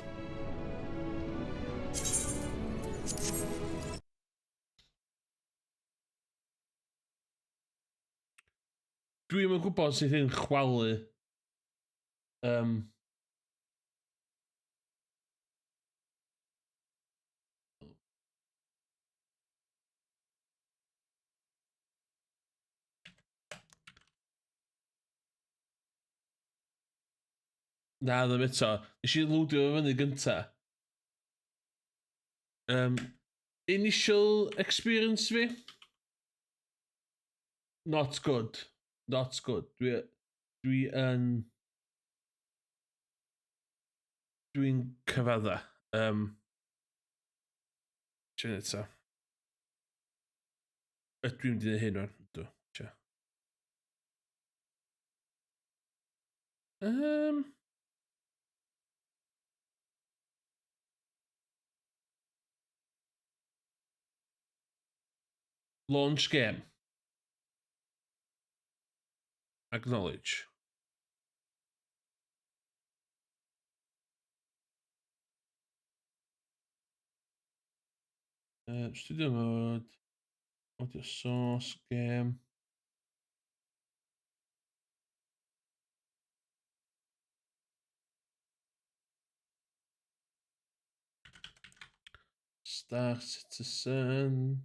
Dwi'm yn gwybod sut hyn chwalu. Um, Na, ddim eto. Nes i lwdio fo fyny gynta. Um, initial experience fi? Not good. Not good. Dwi, dwi yn... Dwi'n cyfadda. Um, Ti'n eto. Ydw i'n mynd i wneud hyn rwan? Ydw. Tia. Um, launch game. Acknowledge. Studio mode, audio source, game. Star Citizen.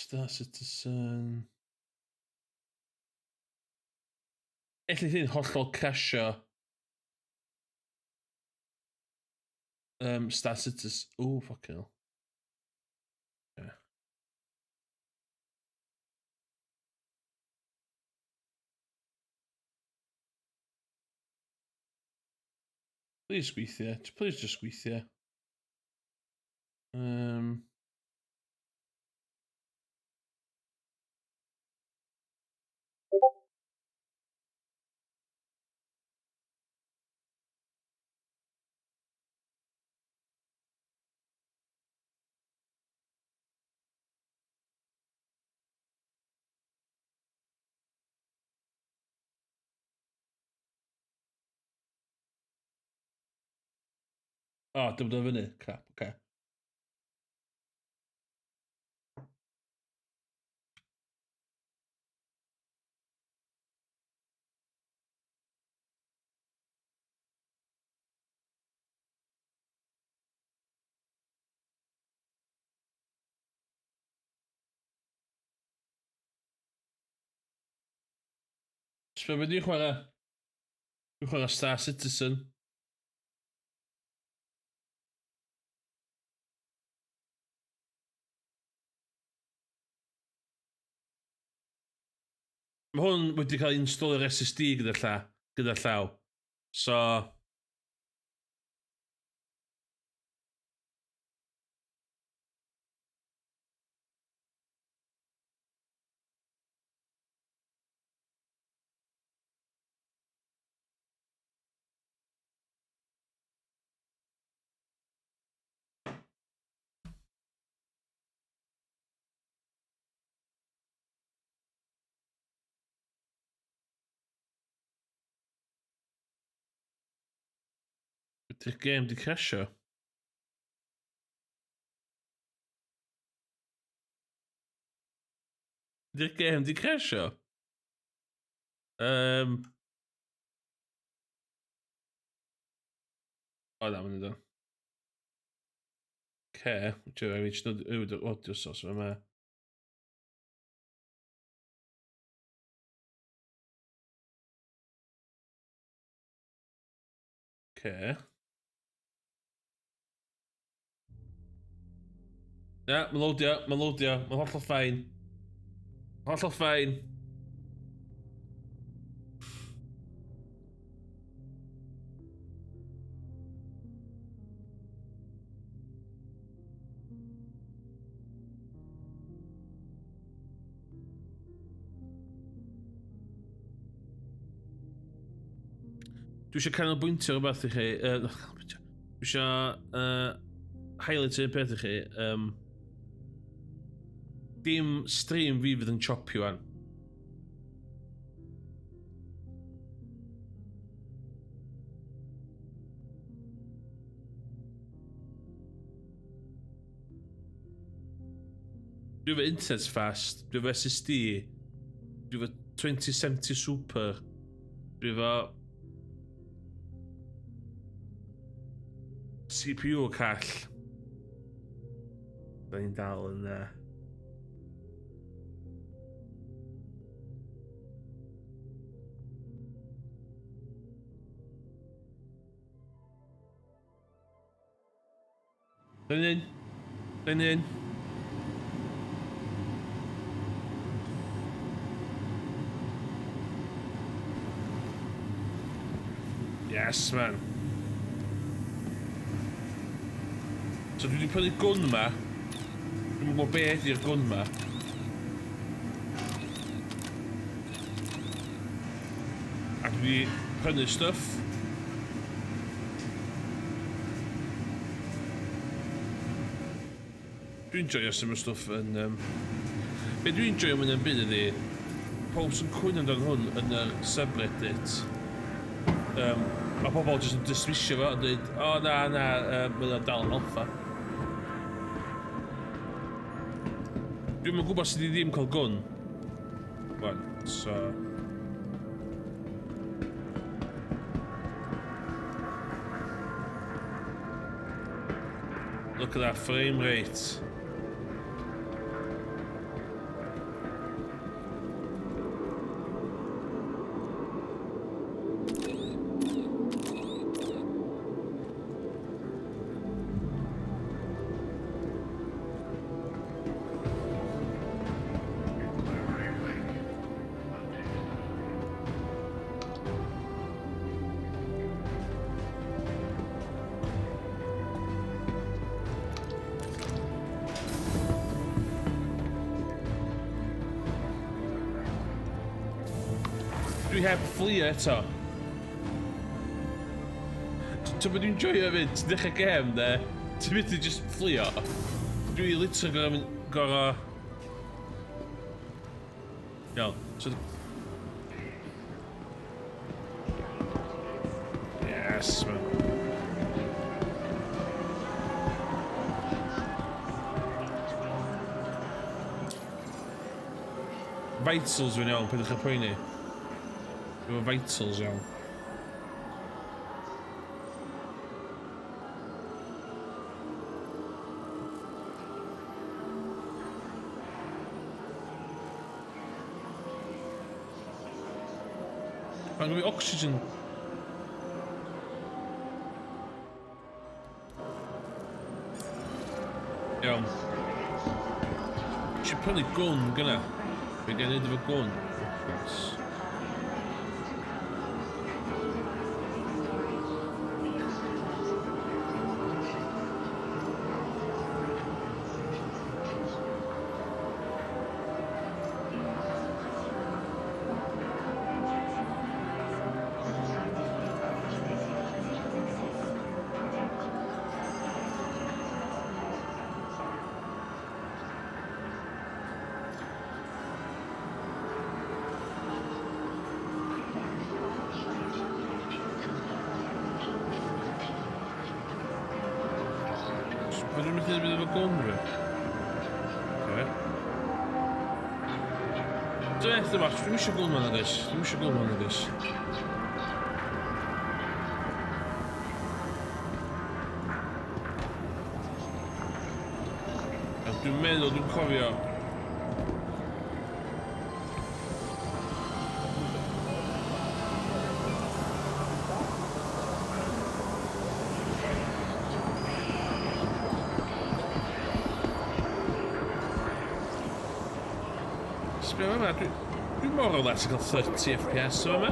Star Citizen. Ellith hyn hollol crasio. Star Citizen. Oh, fucking hell. Yeah. Please gweithio. Please just gweithio. O, dim dod fyny. Crap, oce. Okay. Sbio beth dwi'n chwarae? Dwi'n chwarae Star Citizen. Mae hwn wedi cael ei installio'r SSD gyda, lla, gyda llaw. So... Ydy'r gêm di crasio? Ydy'r gêm di crasio? O na, mae'n dod. Ce, dwi'n rhaid i fi audio source yma. Ce. Ia, mae'n loadio, mae'n loadio, mae'n hollol fine. Hollol fine. Dwi eisiau canolbwyntio rhywbeth i chi. Canolbwyntio. Dwi eisiau highlight un peth i chi. Dim stream fi fydd yn choppy wan. Dwi efo internet fast, dwi efo SSD, dwi efo 2070 Super, dwi efo CPU call. Da ni'n dal yn... Dyn un. Dyn un. Yes, man. So dwi wedi prynu gwn ma. Dwi'm yn gwybod be ydy'r gwn ma. A dwi wedi prynu stuff. Dwi'n joio sut mae stwff yn... Be dwi'n joio mwy na'm byd ydi, pawb sy'n cwyno amdano hwn yn yr subreddit, mae pobl jyst yn dismissio fo a dweud, o oh, na, na, mae o'n dal yn alpha. Dwi'm yn gwybod sut i ddim cael gwn. Wan, so... Look at that frame rate. Dwi heb fflio eto. Ti'n bod dwi'n joio hefyd, ti'n dechrau gêm de, ti'n mynd i just fflio. Dwi literally gorau mynd, gorau... Iawn, so... Yes, man. Vitals fi'n iawn, peidiwch â poeni. Efo vitals iawn. Mae'n gofio oxygen. Iawn. Eisiau prynu gwn gyna. Be gen i efo gwn? Yes. Pa dwi'n methu mynd efo gwn fi? Oce. Dwi'n eithaf bach, dwi'n eisiau gwn ma'n agos. Dwi'n eisiau gwn ma'n agos. Dwi'n meddwl, dwi'n cofio. Sbio yma, dwi, dwi more or less yn cael 30 FPS o yma.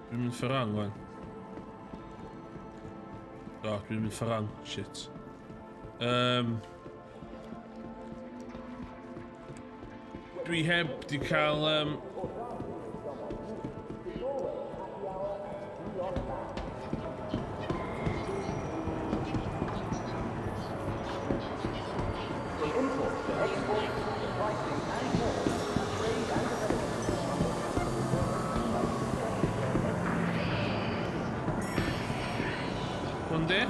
Dwi'n mynd ffordd wrong, wan. Do, dwi'n mynd ffordd wrong. Shit. Dwi heb di cael... Hwn di?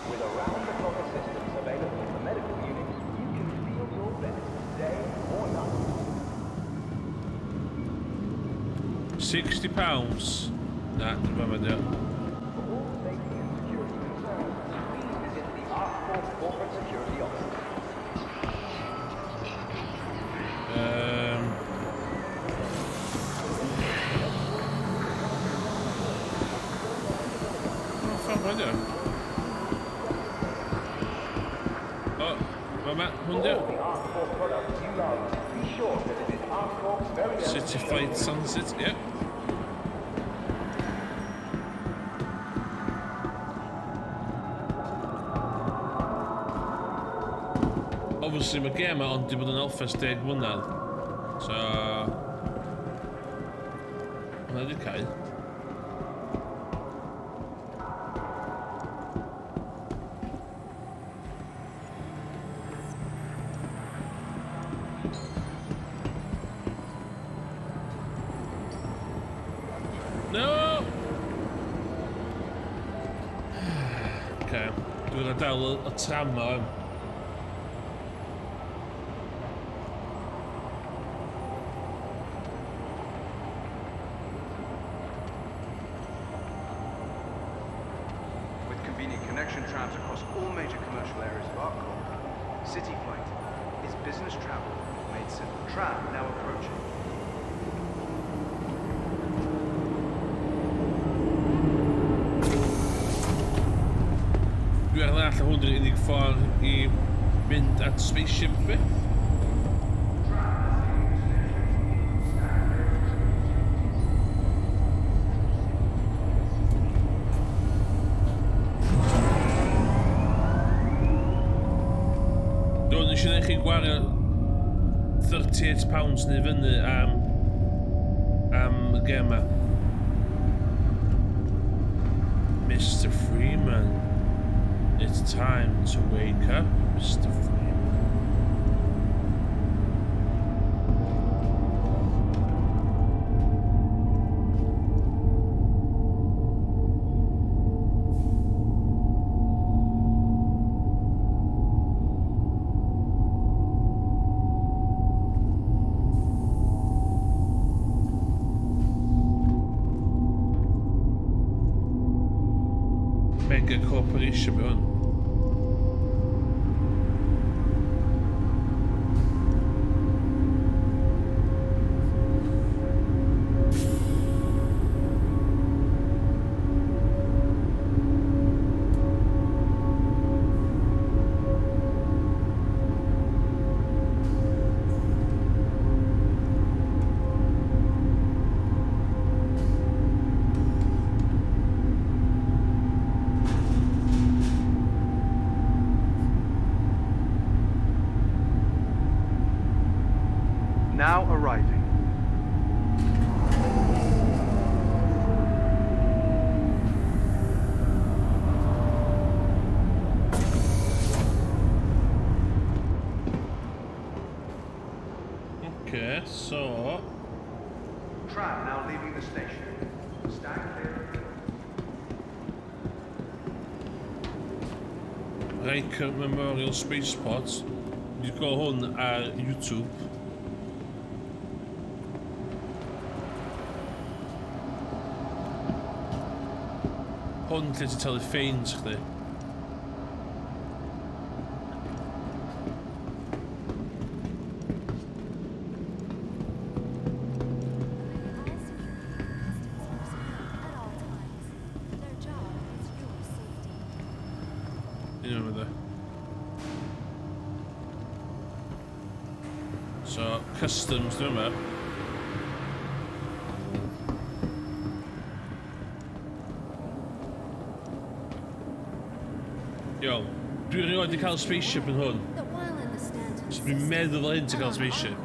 With around-the-clock assistance available in the medical unit, you can feel your best day or night. £60. Na, dim fama di o. For all safety and security concerns, please visit the ArcCorp Corporate Security Office. O, ffordd ma di o. O, fama, hwn di o. All the ArcCorp products you love, be sure to visit ArcCorp's very own City Flight Sunset, yep. Obviously mae gêm yma ond di bod yn alpha ers 10 mlynedd. So... Hwnna di cau. No! Okay, dwi'n dal y tram ma. With convenient connection trams across all major commercial areas of ArcCorp, City Flight is business travel made simple. Tram now approaching. Dwi ar ddall hwn di'r unig ffordd i mynd at spaceship fi. Do, nes i ddweud chi gwario £38 neu fyny am y gêm ma. Mr. Freeman. It's time to wake up, Mr. Freeman. Mega Corporation mae hwn. Now arriving. Okay, so... Tram now leaving the station. Stand clear. Riker Memorial Spaceport. Dwi'n gweld hwn ar YouTube. Hwn lle ti'n talu fines chdi. At all times. Their job is your safety. Un o'n mynd. So, customs dwi'n yma. Iawn. Dwi erioed wedi cael spaceship yn hwn. So dwi'n meddwl fel hyn ti'n cael spaceship.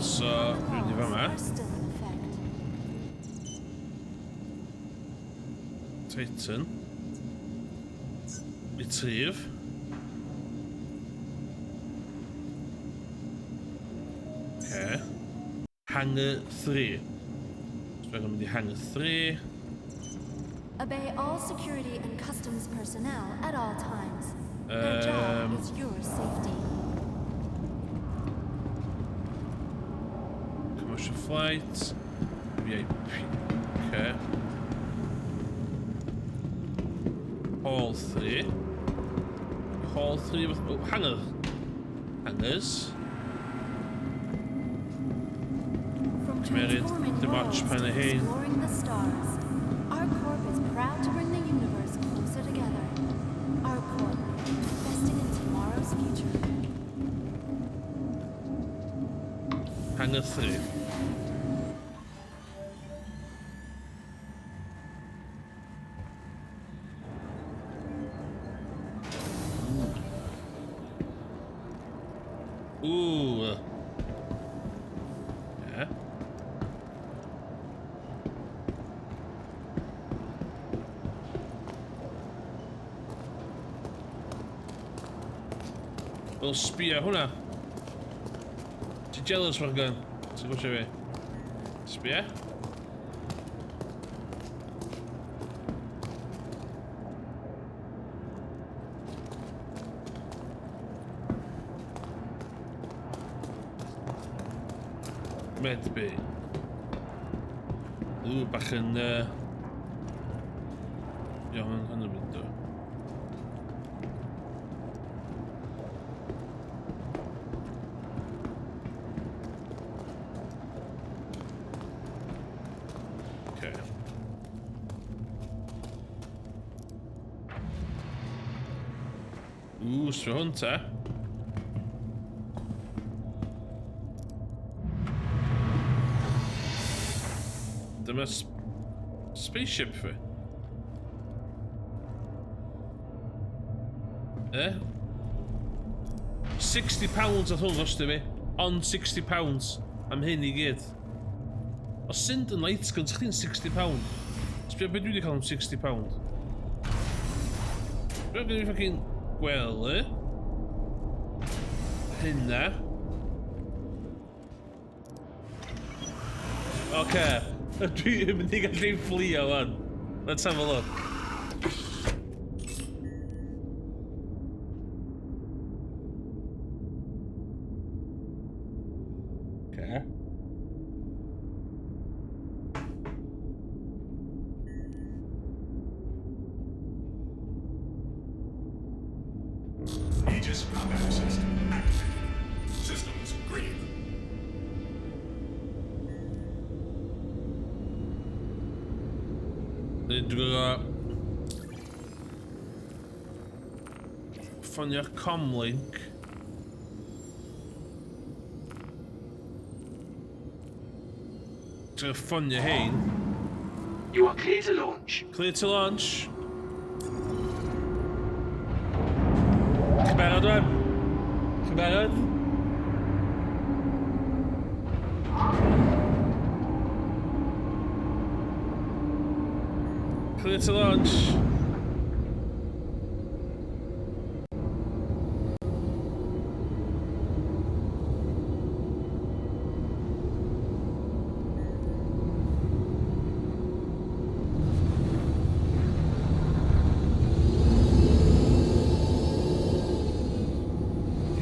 So, dwi'n mynd i fama. Titan. Retrieve. Okay. Hangar 3. So dwi'n mynd i Hangar 3. Obey all security and customs personnel at all times. Their job is your safety. Commercial flight. VIP. Okay. Hall 3. Hall 3 with... Oh, hangar. Hangars. From Cymeryd transforming dim ots worlds pa to un y hein. exploring the stars, ArcCorp is proud to bring the universe closer together. ArcCorp, investing in tomorrow's future. Hangar 3. Ooh. Yeah. Wel, sbia hwnna. Ti jealous Morgan? Ti'n gwybod fi? Sbia? Medbay. Ww, bach yn... Iawn, hwn yn mynd o. Okay. Ww, sbio hwn te. Dyma spaceship fi. Eh? £60 oedd hwn gostio fi. Ond £60 am hyn i gyd. O Sinden light gun, chdi'n £60. Sbio beth dwi wedi cael am £60. Sbio gen i fucking gwely. Hynna. Oce. Dwi'n mynd i gallu fflio wan. Let's have a look. Okay. Aegis combat assist activated. Systems green. Dwi'n gwybod ffonio'r comlink. Dwi'n ffonio hein. You are clear to launch. Clear to launch. Chi'n barod wan? Chi'n barod? Clear to launch.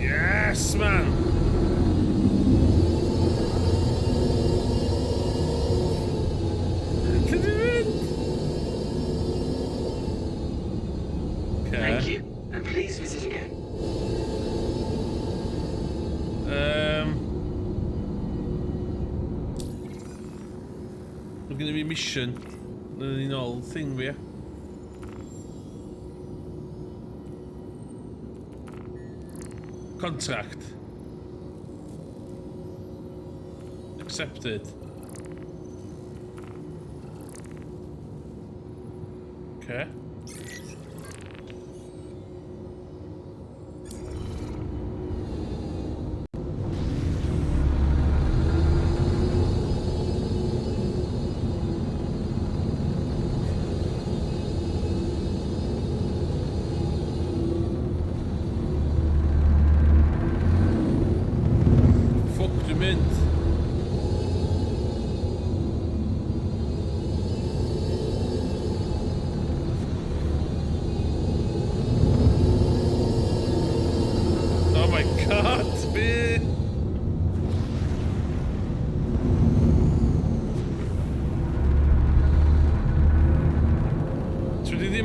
Yes, man! Lle dwi'n mynd? Okay. Thank you, and please visit again. Mae gen i fi mission. Yn ni'n ôl thing fi, ie. Contract. Accepted. Okay.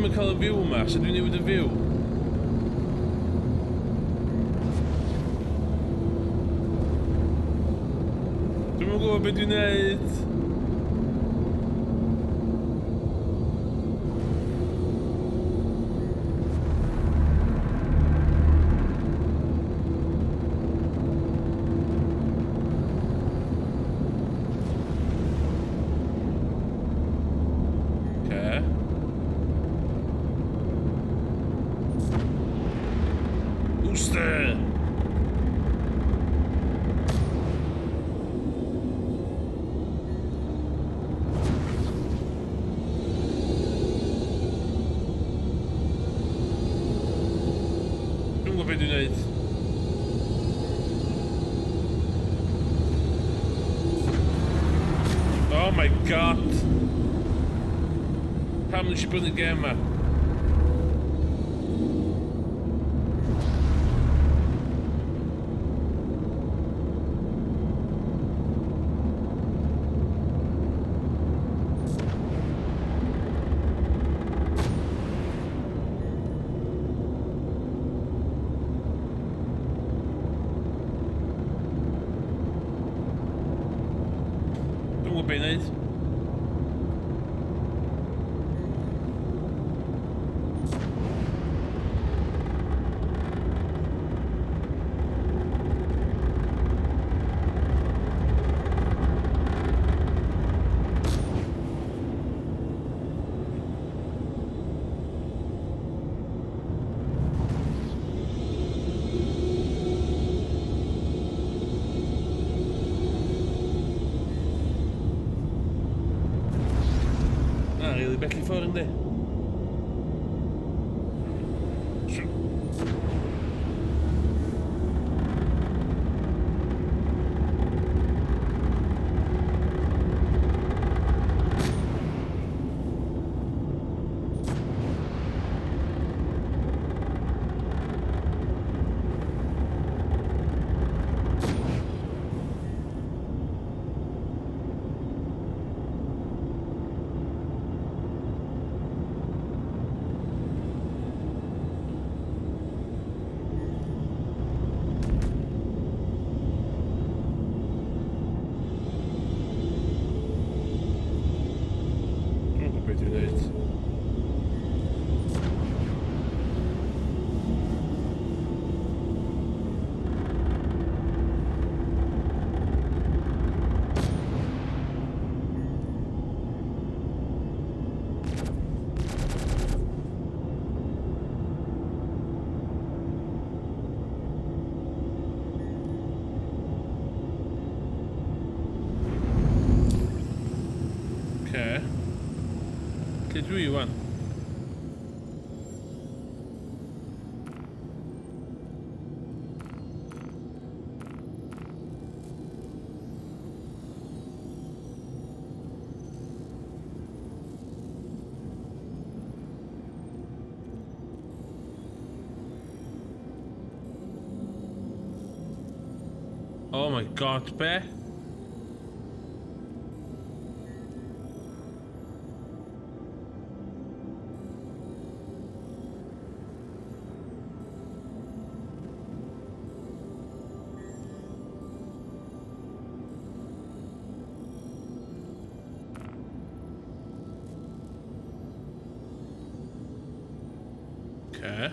Dwi'm yn cael y view yma, so dwi'n newid y view. Dwi'm yn gwybod beth dwi'n neud. Okay. Booster! Dwi'n gwybod beth dwi'n neud. Oh my God! Pam nes i brynu gêm ma? Dwi'n gwybod beth i wneud. Na, rili bell i ffwrdd, yndi? Dwi'n gwybod beth dwi'n neud. Okay. Lle dwi wan? Oh my God, be? Okay.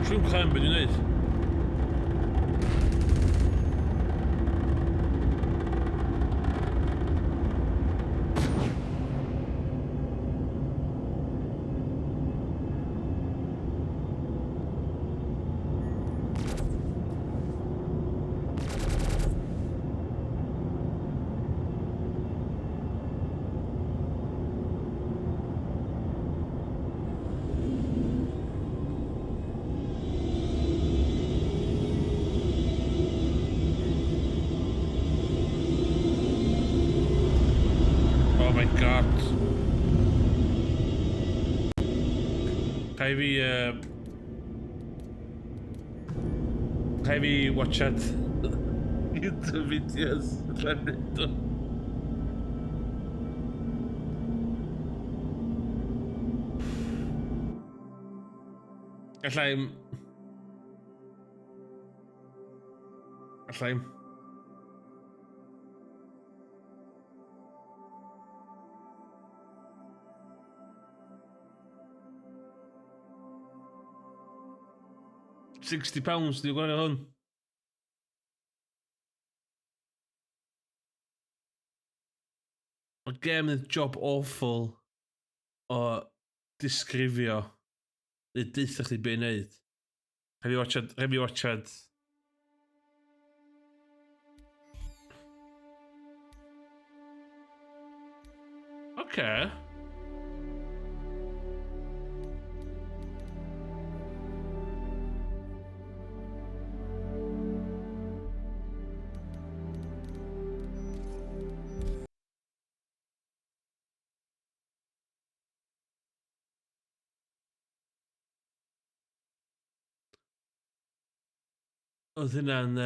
True crime beth dwi'n neud. my god. Rhaid fi... Rhaid fi watchad YouTube videos allan neud o. Allai'm... Allai'm. £60 dwi'n gwario hwn. Mae gem yn job awful o disgrifio neu deutha chdi be i wneud. Rhaid fi watchad, rhaid fi watchad. Okay. Oedd hynna'n...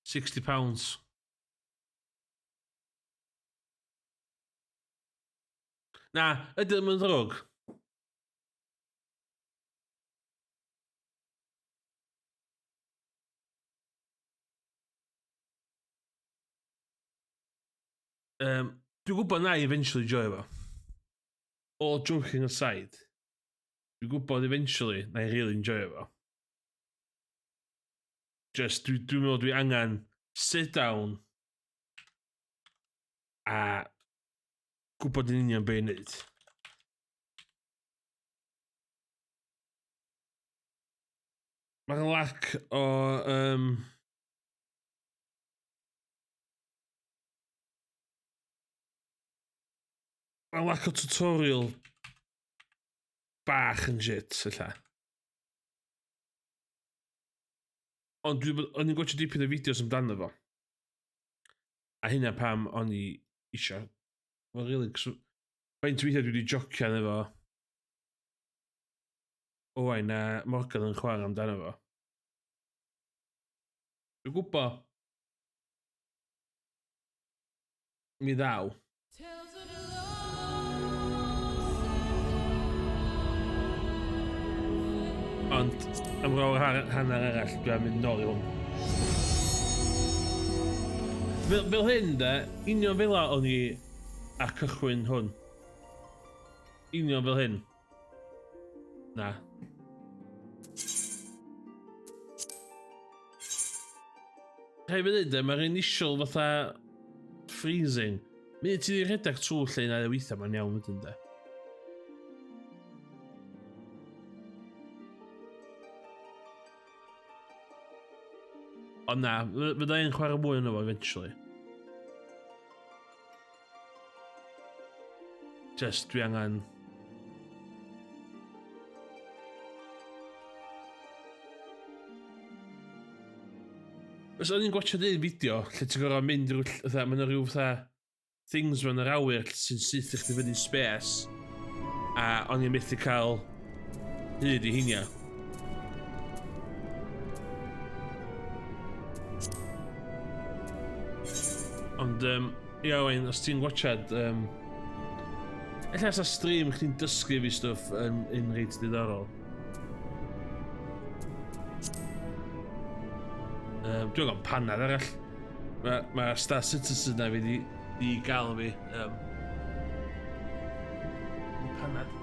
£60. Na, ydy ddim yn ddrwg. Dwi'n gwybod na i eventually joio fo. All joking aside, dwi'n gwybod eventually na i really enjoy fo. Just, dwi'n dwi meddwl dwi angen sit down a gwybod yn union be i wneud. Mae'n lack o... Mae'n lack o tutorial bach yn shit, ella. Ond dwi, o'n i'n gwachio dipyn o fideos amdano fo. A hynna pam o'n i isio. Wel, really, cos faint weithiau dwi wedi jocian efo Owain a Morgan yn chwarae amdano fo. Dwi'n gwybod. Mi ddaw. Ond am rôl hanner arall, dwi am mynd nôl i hwn. Fel hyn de, union fel o'n i ar cychwyn hwn. Union fel hyn. Na. Rhaid fi ddweud, mae'r initial fatha freezing. Mi ti di rhedeg trwy lle na weithiau, mae'n iawn wedyn de. Ond na, fydda i'n chwarae mwy yno fo eventually. Just dwi angen... Os o'n i'n gwachio un fideo lle ti'n gorfod mynd rhyw, fatha, mae yna rhyw fatha things mewn yr awyr sy'n syth i chdi fyny space a o'n i'n methu cael hyd i heinia. Ond, ia, Owain, os ti'n gwachad, ella sa stream chdi'n dysgu fi stwff yn un reit diddorol. Dwi'n gael panad arall. Mae ma Star Citizen na fi di gael fi. Panad.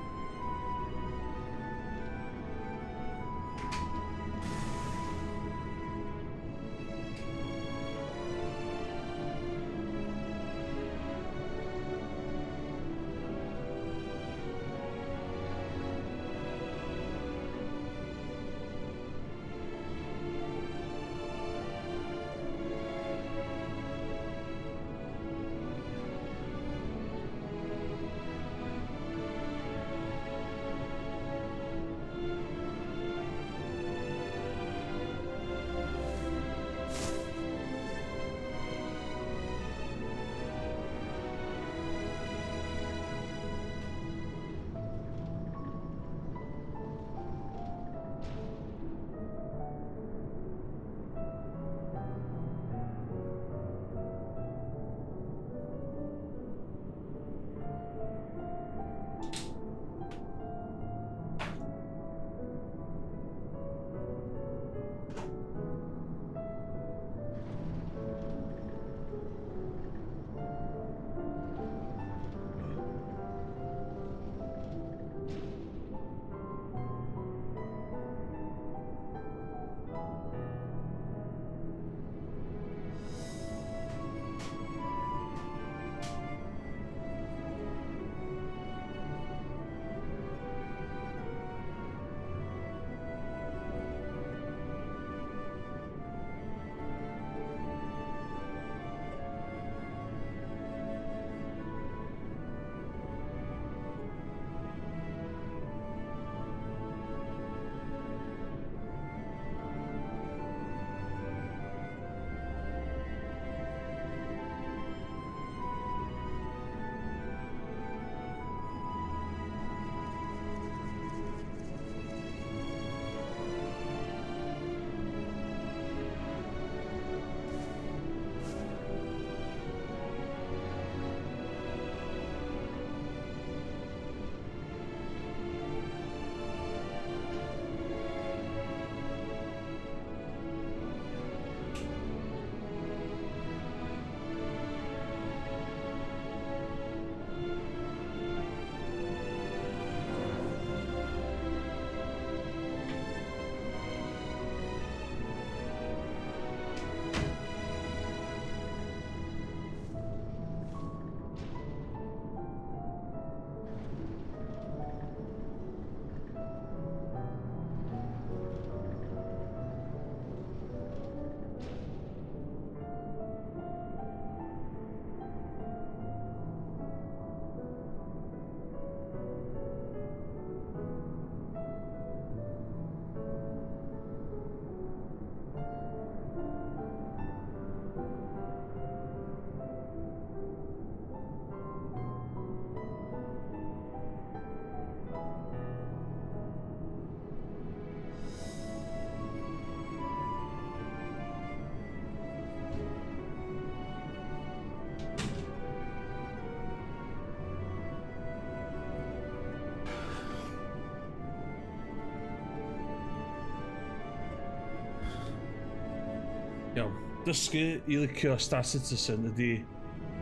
Iawn. Dysgu i licio Star Citizen ydi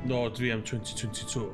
nod fi am 2022.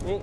Oh.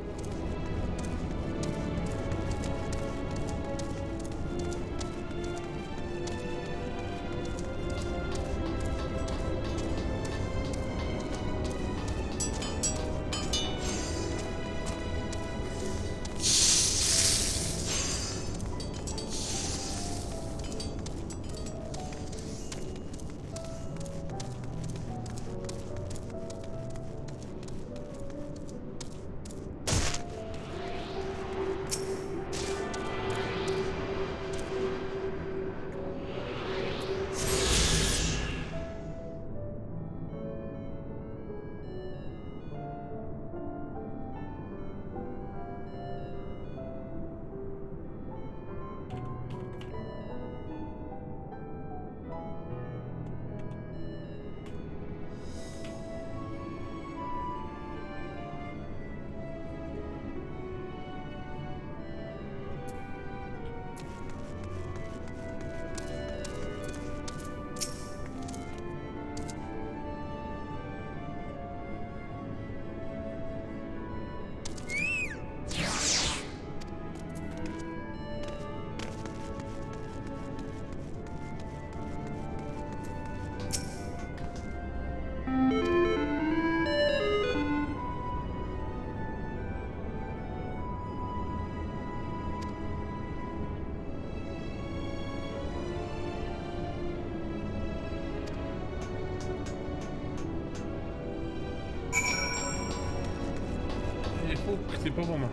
Ffwc di bobl yma.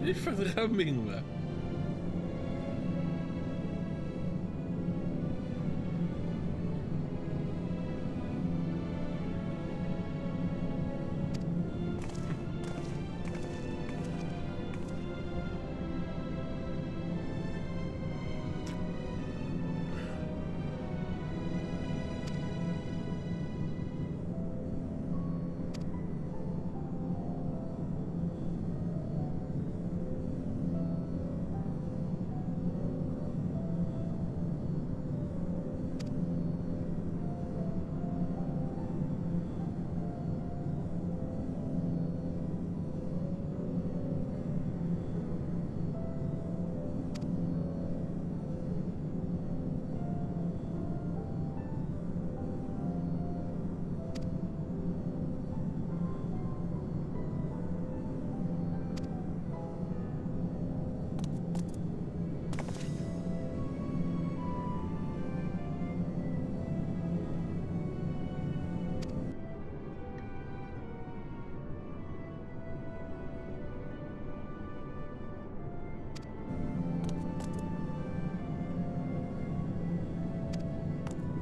Be ffordd yr humming ma?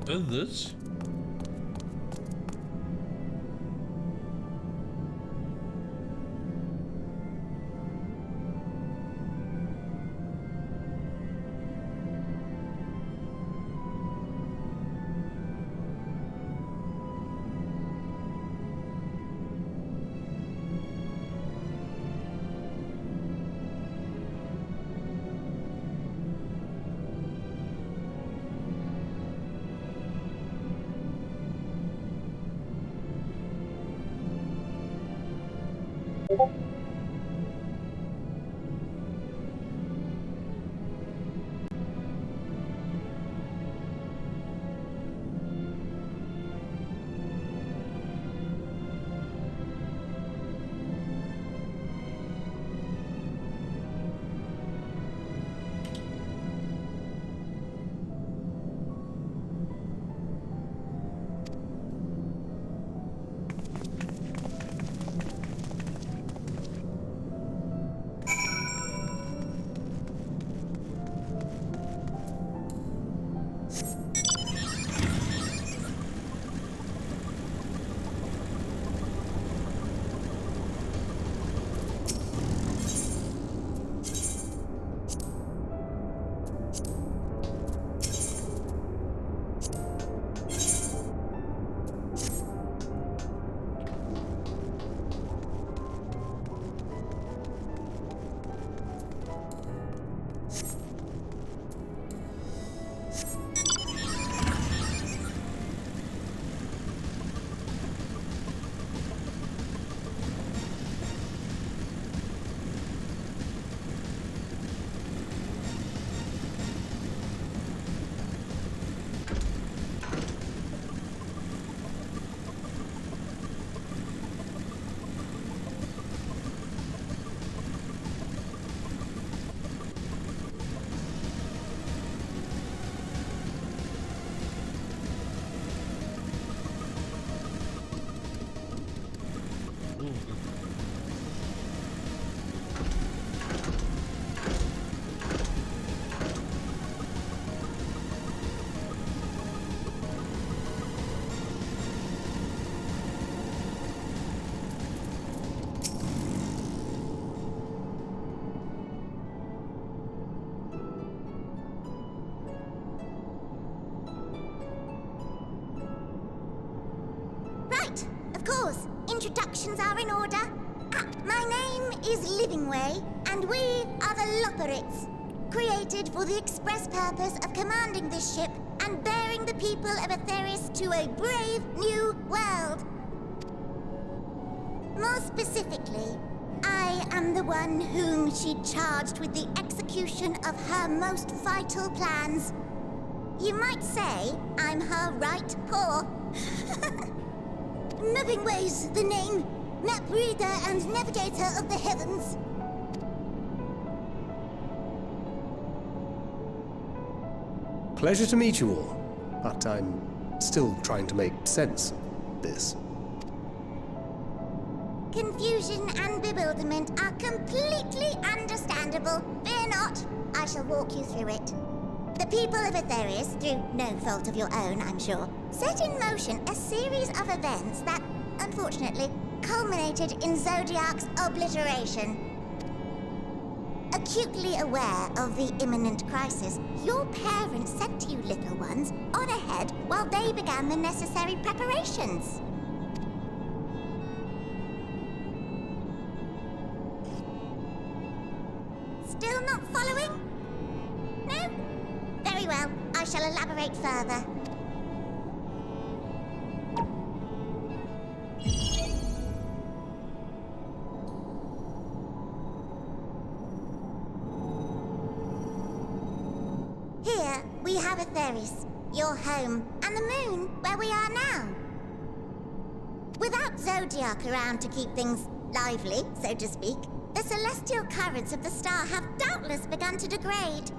Others? Of course, introductions are in order. My name is Livingway, and we are the Loporrits, created for the express purpose of commanding this ship and bearing the people of Etheirys to a brave new world. More specifically, I am the one whom she charged with the execution of her most vital plans. You might say I'm her right paw. Livingway's the name, map reader and navigator of the heavens. Pleasure to meet you all, but I'm still trying to make sense of this. Confusion and bewilderment are completely understandable. Fear not, I shall walk you through it. The people of Etheirys, through no fault of your own, I'm sure, set in motion a series of events that, unfortunately, culminated in Zodiark's obliteration. Acutely aware of the imminent crisis, your parents sent you little ones on ahead while they began the necessary preparations. Still not following? No? Very well, I shall elaborate further. Here we have Etheirys, your home, and the moon, where we are now. Without Zodiark around to keep things lively, so to speak, the celestial currents of the star have doubtless begun to degrade.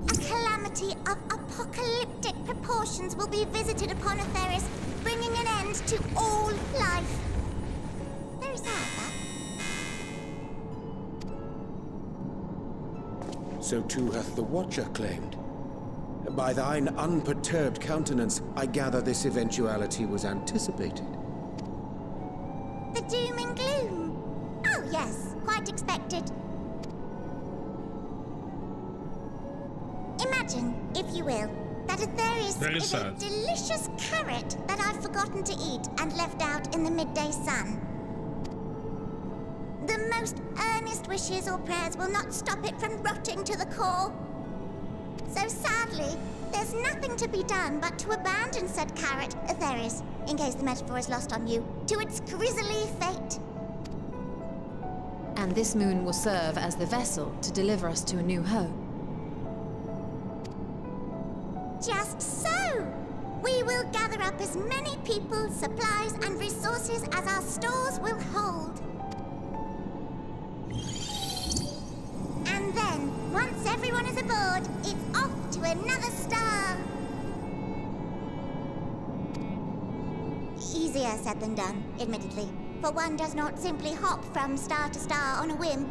A calamity of apocalyptic proportions will be visited upon Etheirys, bringing an end to all life. Very sad, that. So too hath the Watcher claimed. By thine unperturbed countenance, I gather this eventuality was anticipated. The doom and gloom. Oh yes, quite expected. Imagine, if you will, that Etheirys Very is a sad. delicious carrot that I've forgotten to eat and left out in the midday sun. The most earnest wishes or prayers will not stop it from rotting to the core. So sadly, there's nothing to be done but to abandon said carrot, Etheirys, in case the metaphor is lost on you, to its grisly fate. And this moon will serve as the vessel to deliver us to a new home. Just so! We will gather up as many people, supplies, and resources as our stores will hold. And then, once everyone is aboard, it's off to another star! Easier said than done, admittedly, for one does not simply hop from star to star on a whim.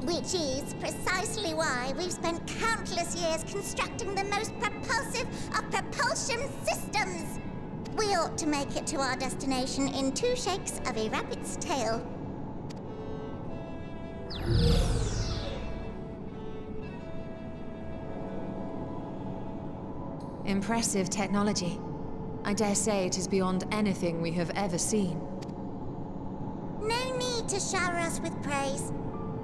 Which is precisely why we've spent countless years constructing the most propulsive of propulsion systems. We ought to make it to our destination in 2 shakes of a rabbit's tail. Impressive technology. I dare say it is beyond anything we have ever seen. No need to shower us with praise.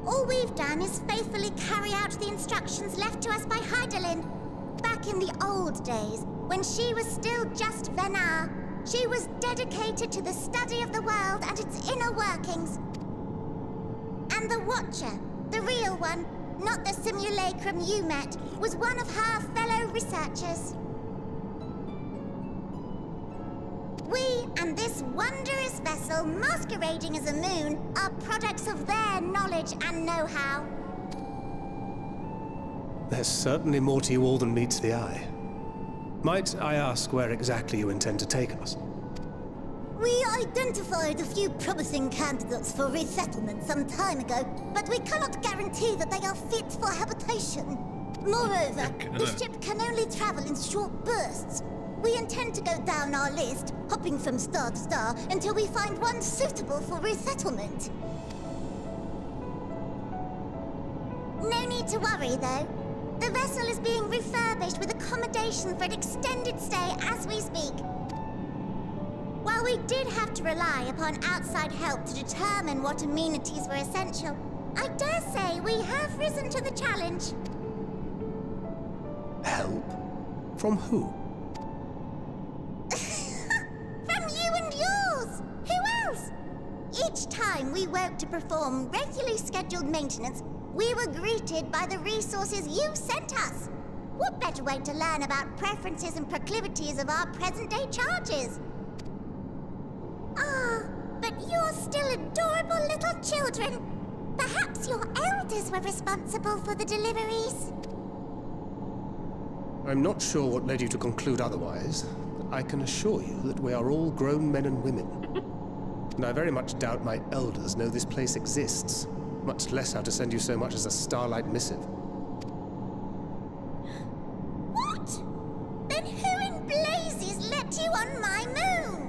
All we've done is faithfully carry out the instructions left to us by Hydaelyn. Back in the old days, when she was still just Venat, she was dedicated to the study of the world and its inner workings. And the Watcher, the real one, not the simulacrum you met, was one of her fellow researchers. We and this wondrous vessel masquerading as a moon are products of their knowledge and know-how. There's certainly more to you all than meets the eye. Might I ask where exactly you intend to take us? We identified a few promising candidates for resettlement some time ago, but we cannot guarantee that they are fit for habitation. Moreover, the ship can only travel in short bursts. We intend to go down our list, hopping from star to star, until we find one suitable for resettlement. No need to worry, though. The vessel is being refurbished with accommodation for an extended stay as we speak. While we did have to rely upon outside help to determine what amenities were essential, I dare say we have risen to the challenge. Help? From who? From you and yours! Who else? Each time we woke to perform regularly scheduled maintenance, we were greeted by the resources you sent us. What better way to learn about preferences and proclivities of our present-day charges? Ah, but you're still adorable little children. Perhaps your elders were responsible for the deliveries. I'm not sure what led you to conclude otherwise, but I can assure you that we are all grown men and women. And I very much doubt my elders know this place exists, much less how to send you so much as a starlight missive. What? Then who in blazes let you on my moon?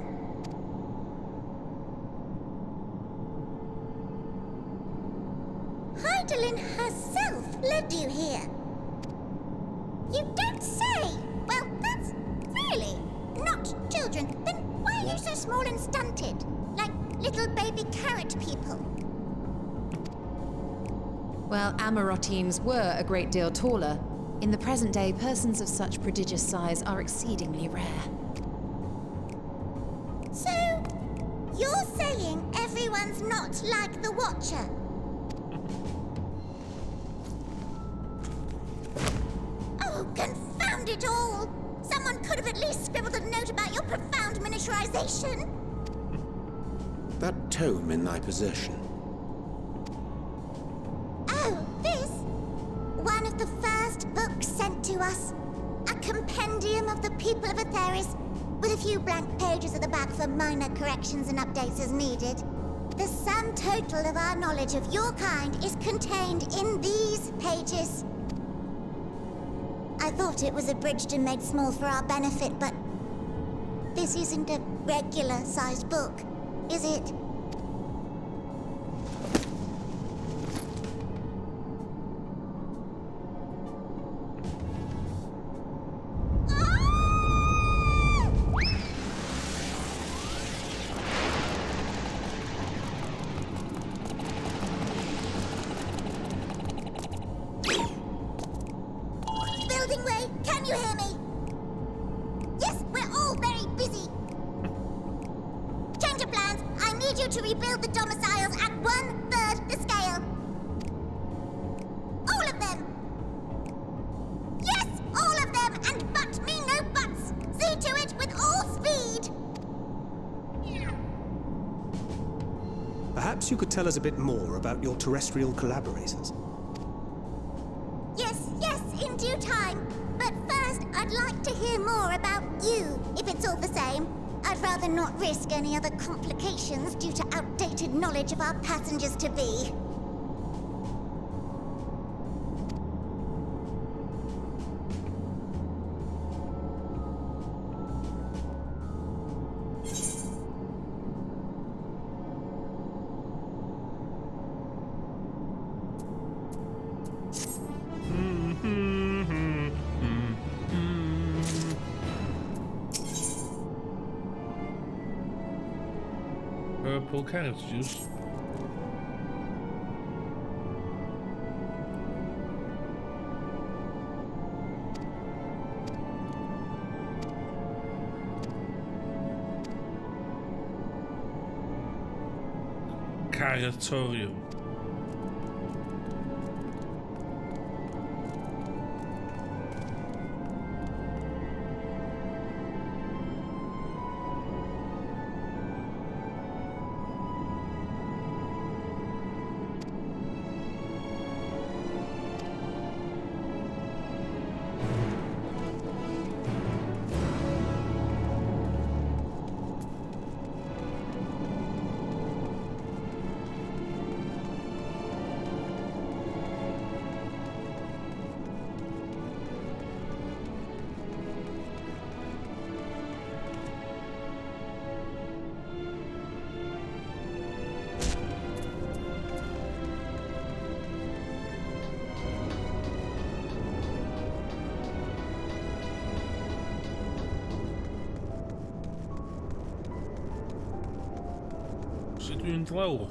Hydaelyn herself led you here. You don't say! Well, that's really not children. Then why are you so small and stunted? Like little baby carrot people. Well, Amaurotines were a great deal taller. In the present day, persons of such prodigious size are exceedingly rare. So, you're saying everyone's not like the Watcher? Oh, confound it all! Someone could have at least scribbled a note about your profound miniaturization. That tome in thy possession. Oh, this? One of the first books sent to us. A compendium of the people of Etheirys, with a few blank pages at the back for minor corrections and updates as needed. The sum total of our knowledge of your kind is contained in these pages. I thought it was abridged and made small for our benefit, but this isn't a regular-sized book, is it? Building Way, can you hear me? Yes, we're all very busy. Change of plans. I need you to rebuild the domiciles at 1/3 the scale. All of them. Yes, all of them, and but me no buts. See to it with all speed. Perhaps you could tell us a bit more about your terrestrial collaborators. Yes, yes, in due time. But first, I'd like to hear more about you, if it's all the same. I'd rather not risk any other complications due to outdated knowledge of our passengers to be. Purple carrot juice. Carrotorium. Sut dwi'n mynd lawr?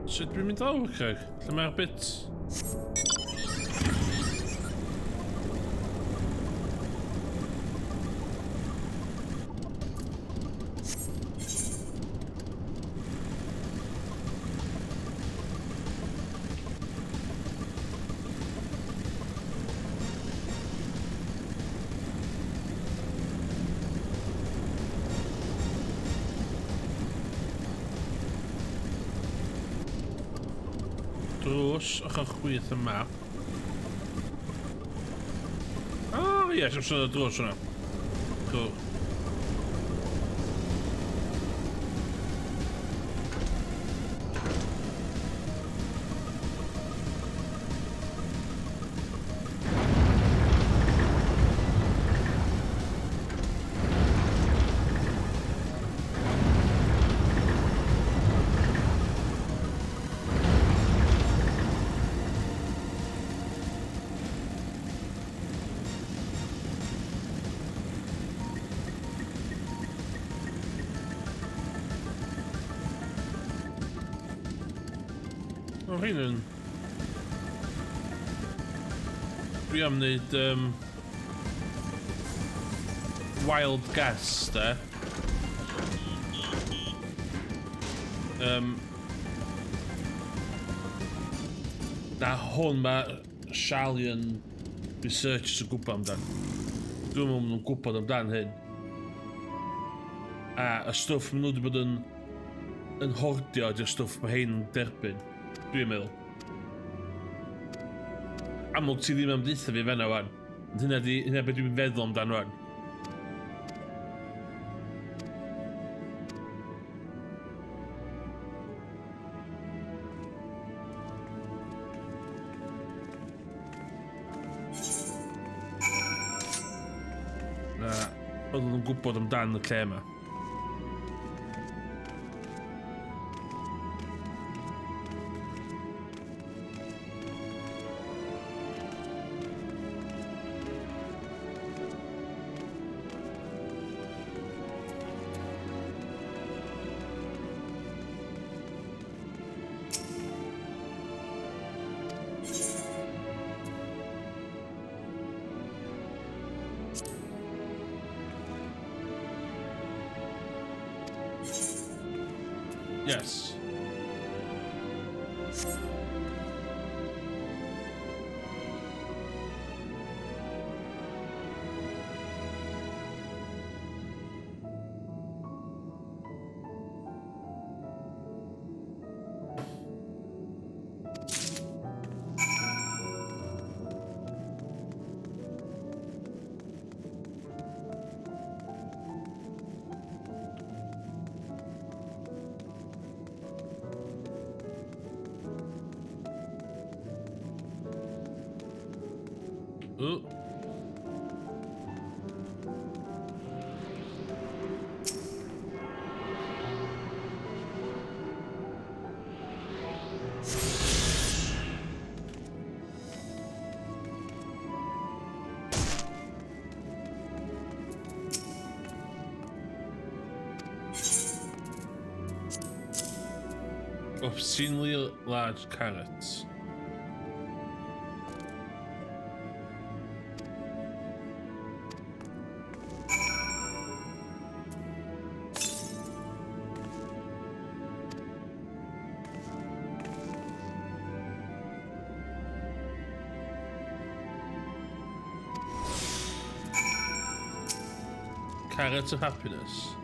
Sut dwi'n mynd lawr, Craig? Lle mae'r bit? Drws ochr chwith y map. O, oh, ie, yes, sôn y drws hwnna. Cool. O, hyn yn... Dwi am wneud wild guess, de. Na hwn mae Sharlayan Researchers yn gwybod amdan. Dwi'n meddwl maen nhw'n gwybod amdan hyn. A y stwff maen nhw wedi bod yn hordio ydy'r stwff mae hein yn derbyn. Dwi'n meddwl. Amlwg ti ddim am deutha fi fanna wan. Ond hynna di, hynna beth dwi'n feddwl amdan wan. Na, oedden nhw'n gwybod amdan y lle yma. Yes. Ooh. Obscenely large carrots. Carrot of happiness.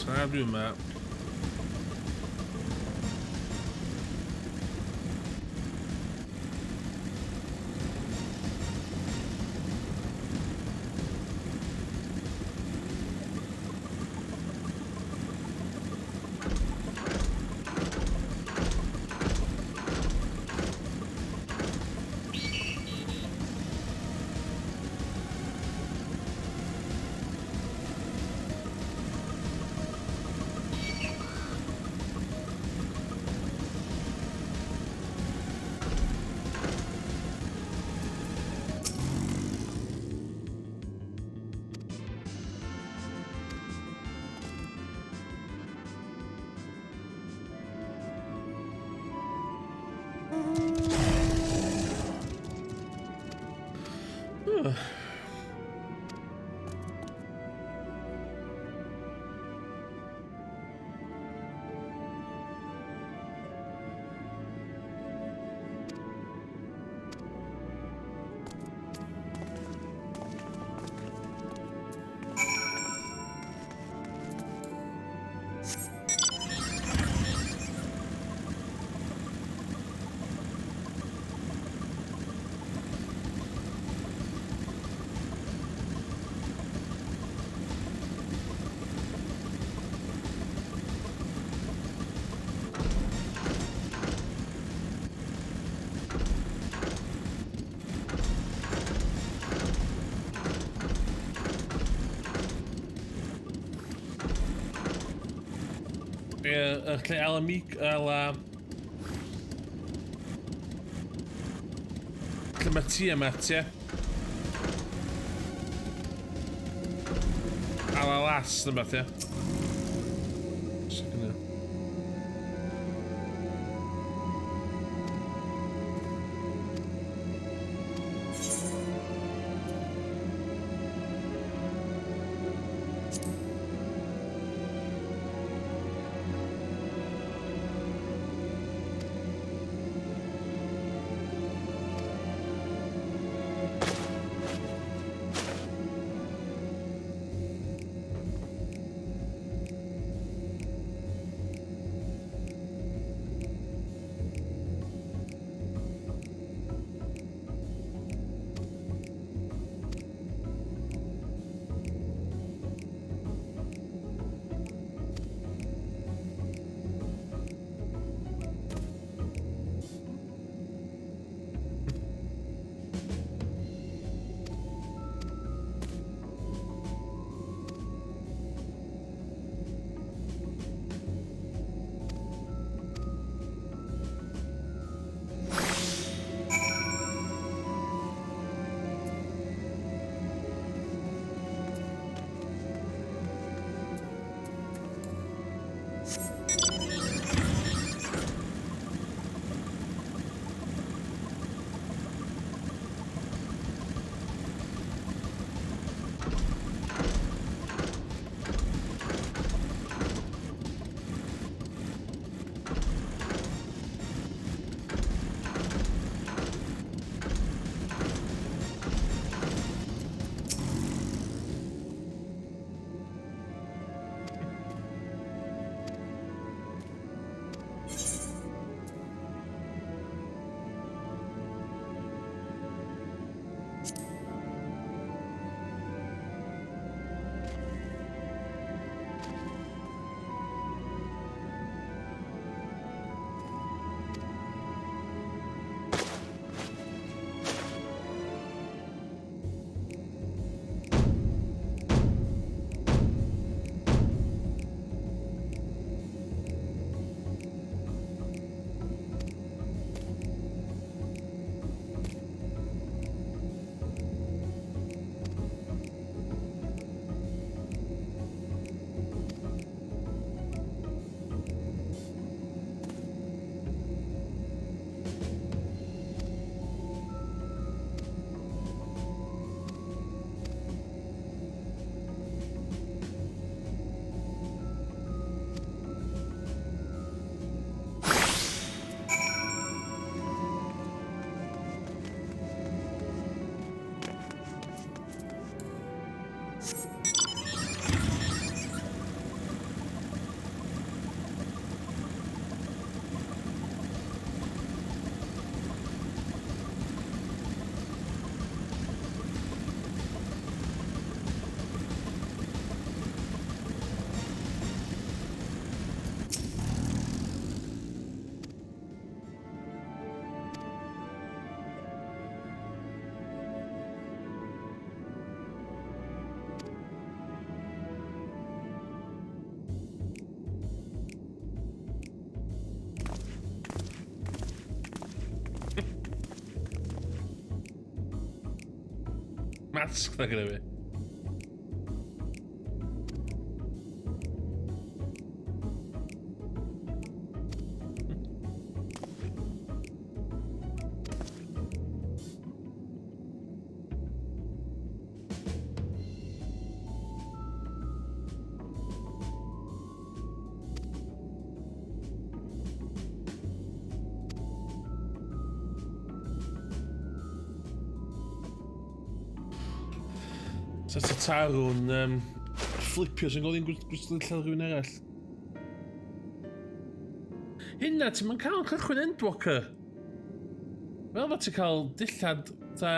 Tra dwi yma. Ie, y lle ala mig, ala... Lle mae Tiamat, ie? Ala las, neu beth, ie? Second. masg na gyda fi. Sa Tataru'n um, fflipio sy'n gweld i'n gwstio lladd rhywun arall. Hynna, ti'n ma'n cael cychwyn Endwalker. Fel fod ti'n cael dillad ta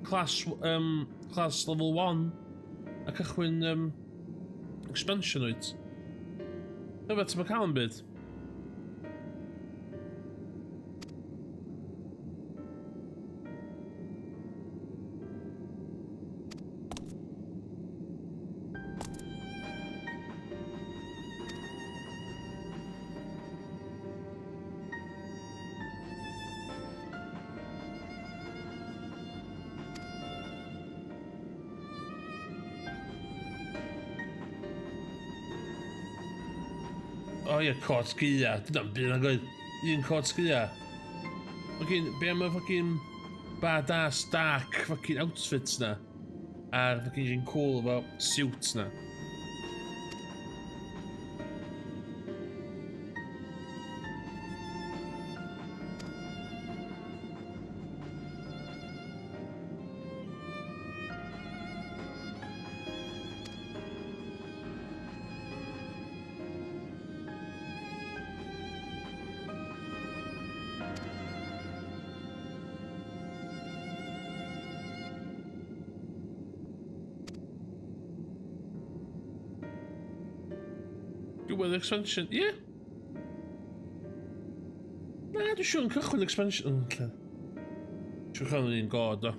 class, um, class level 1 a cychwyn um, expansion wyt. Fel fod ti'n ma'n cael yn byd. O ie, cot gaea. Dyna'n byd nag oedd. Un cot gaea. Fucking, be am y fucking badass dark fucking outfits na? A'r fucking un cool efo suits na. Diwedd expansion, ie? Yeah. Na, dwi'n siŵr yn cychwyn expansion. Oh, lle. Siŵr cael un god o.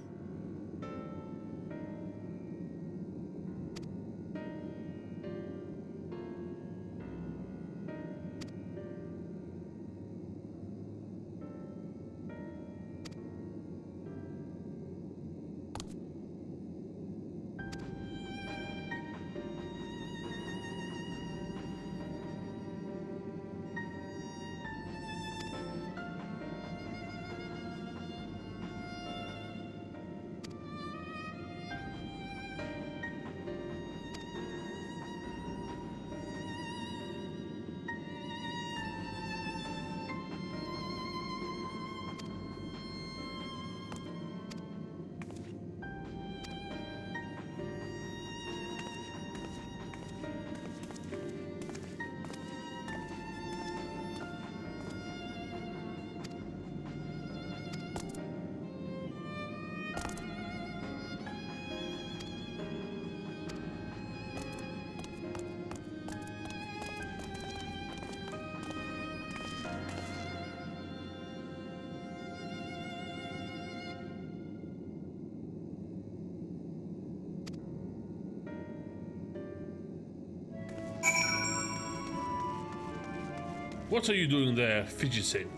What are you doing there, fidgeting?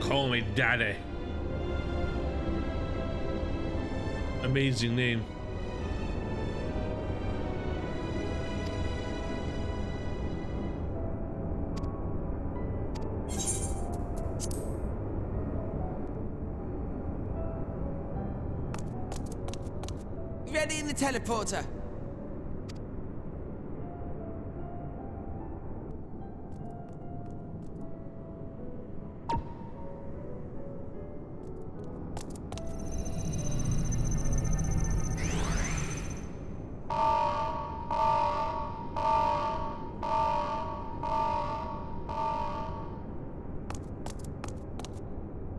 Call me daddy. Amazing name. ready in the teleporter.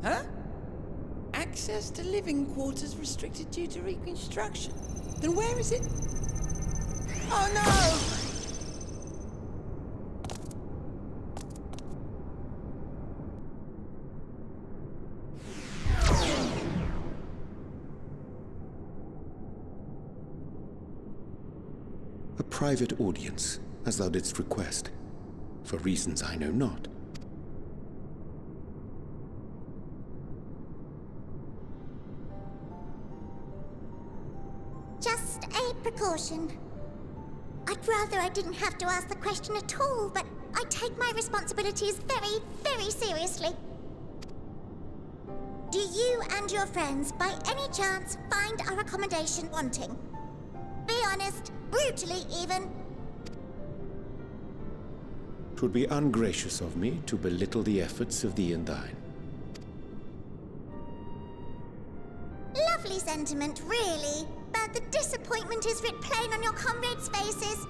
Huh? Access to living quarters restricted due to reconstruction. Then where is it? Oh no! A private audience, as thou didst request, for reasons I know not. Just a precaution. I'd rather I didn't have to ask the question at all, but I take my responsibilities very, very seriously. Do you and your friends, by any chance, find our accommodation wanting? Be honest, brutally even. 'Twould be ungracious of me to belittle the efforts of thee and thine. Lovely sentiment, really, but the disappointment is writ plain on your comrades' faces.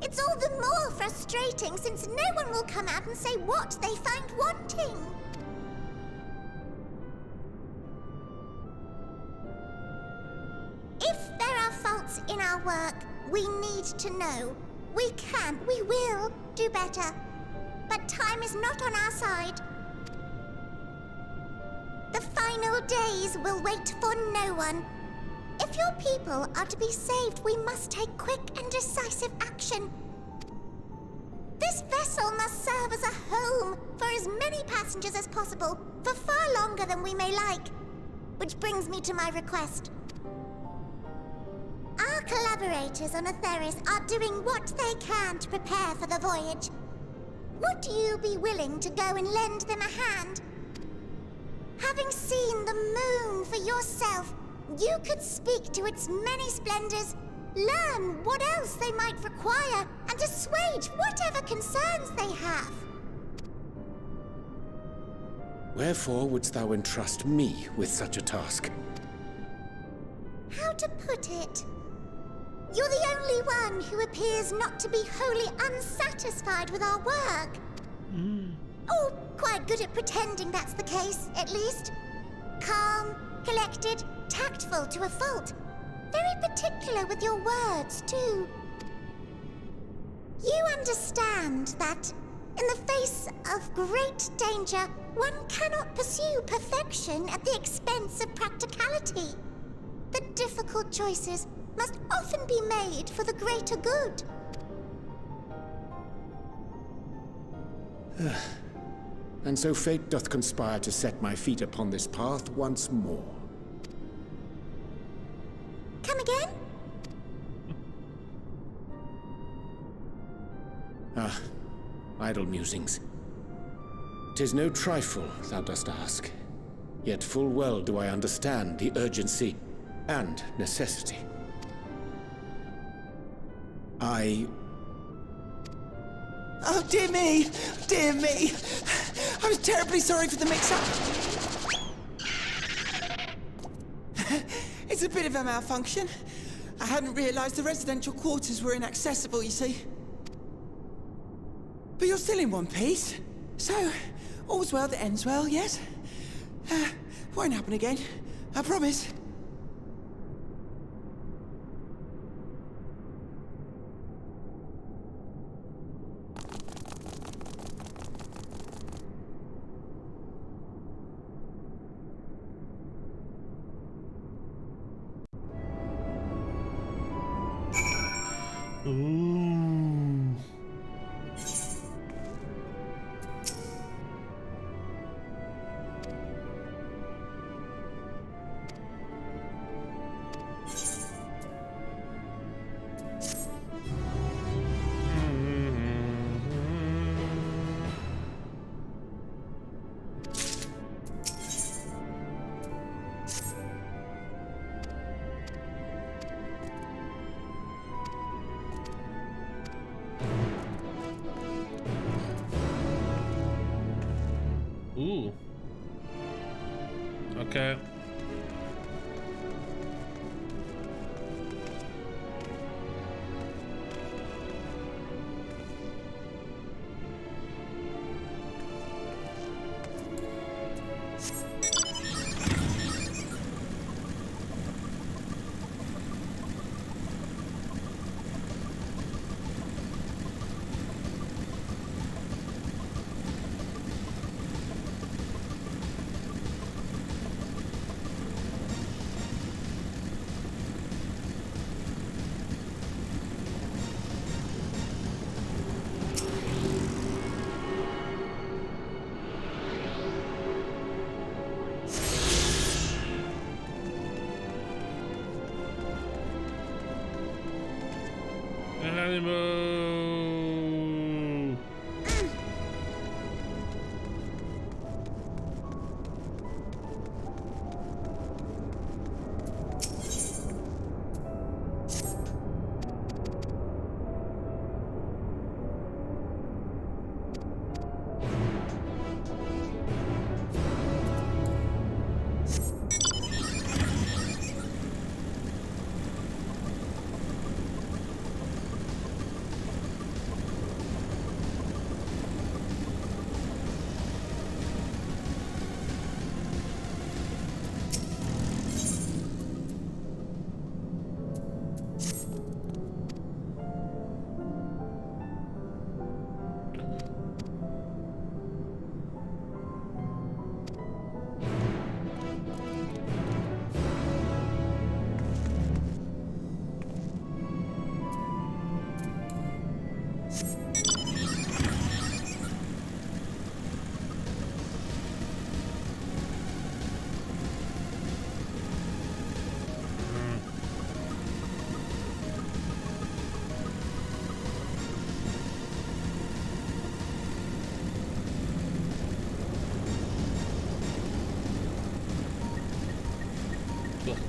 It's all the more frustrating since no one will come out and say what they find wanting. If there are faults in our work, we need to know. We can, we will do better. But time is not on our side. The final days will wait for no one. If your people are to be saved, we must take quick and decisive action. This vessel must serve as a home for as many passengers as possible for far longer than we may like. Which brings me to my request. Our collaborators on Etheirys are doing what they can to prepare for the voyage. Would you be willing to go and lend them a hand? Having seen the moon for yourself, you could speak to its many splendors, learn what else they might require, and assuage whatever concerns they have. Wherefore wouldst thou entrust me with such a task? How to put it? You're the only one who appears not to be wholly unsatisfied with our work. Oh, quite good at pretending that's the case, at least. Calm, collected, tactful to a fault. Very particular with your words, too. You understand that, in the face of great danger, one cannot pursue perfection at the expense of practicality. The difficult choices must often be made for the greater good. And so fate doth conspire to set my feet upon this path once more. Come again? Ah, idle musings. 'Tis no trifle thou dost ask, yet full well do I understand the urgency and necessity. I... Oh, dear me! Dear me! I was terribly sorry for the mix-up. It's a bit of a malfunction. I hadn't realized the residential quarters were inaccessible, you see. But you're still in one piece. So, all's well that ends well, yes? Won't happen again. I promise. Ooh. Ooh. Okay. Geronimo!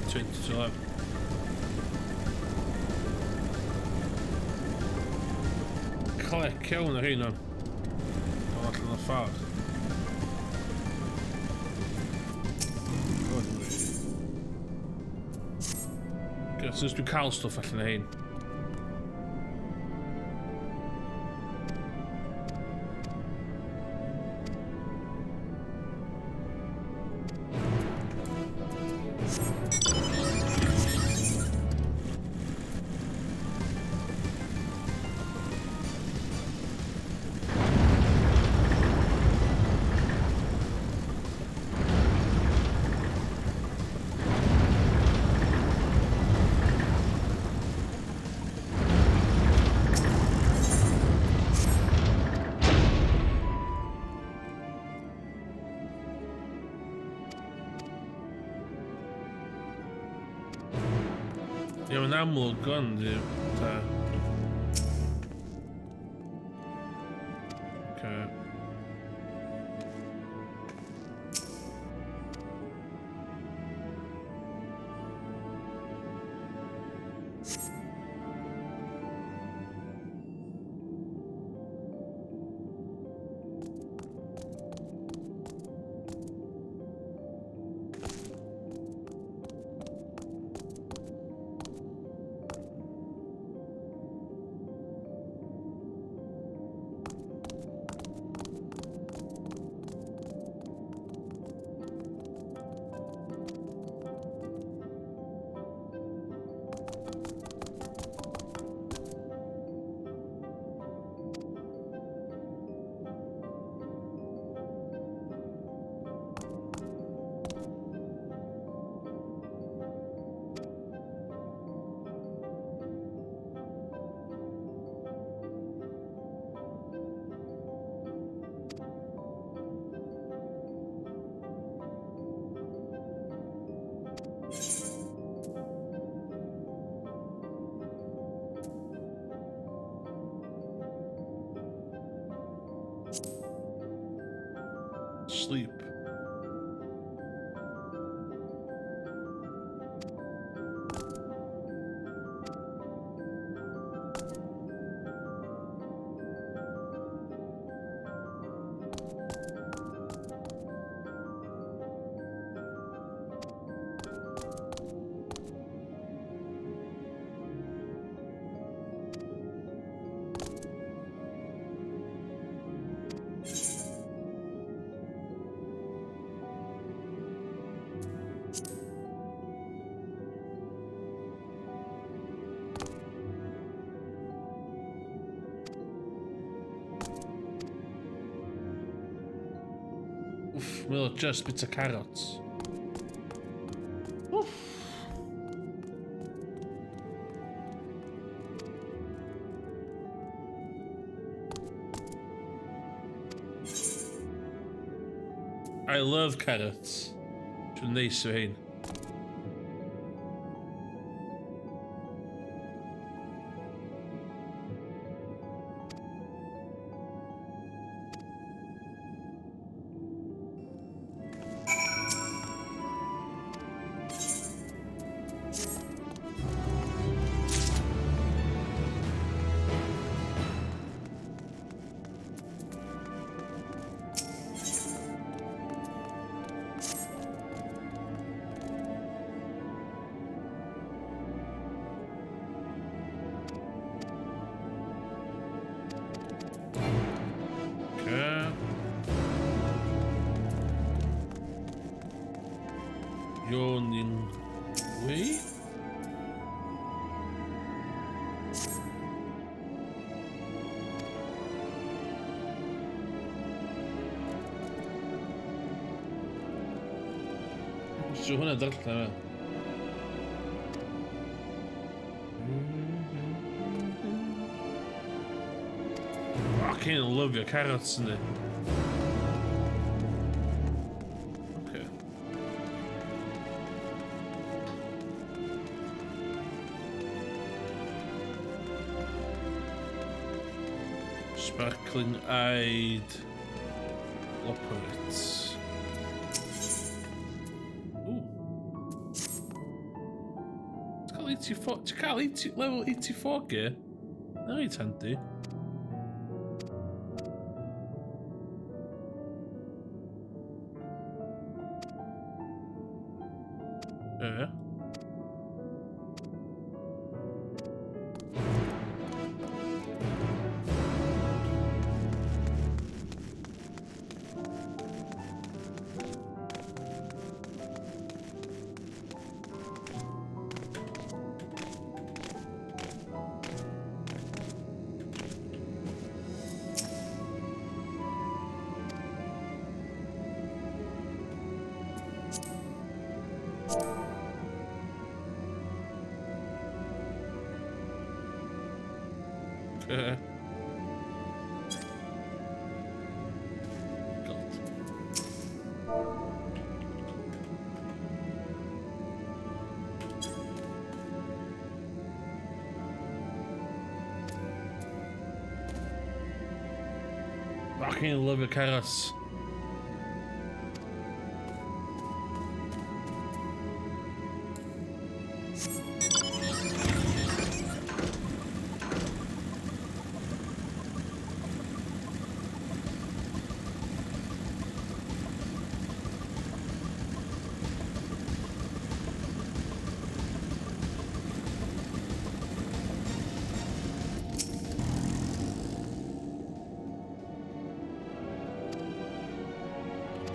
22. Clec iawn ar hyn o'n. Allan o'r ffordd. Os dwi'n cael stwff allan o hyn. Ie, mae'n amlwg ond, ta. Okay. Sleep. Wff, mae o just bit of carrots. Wff. I love carrots. Dwi'n neis o hein. Okay. Yawning way. Sut hwnna darllen fe? Fucking love your carrots yndi. Okay. Sparkling eyed Loporrits. Ooh. Ti'n cael 84, ti'n cael 80, level 84 gear? Na reit handi. E. God. Fucking love your carrots.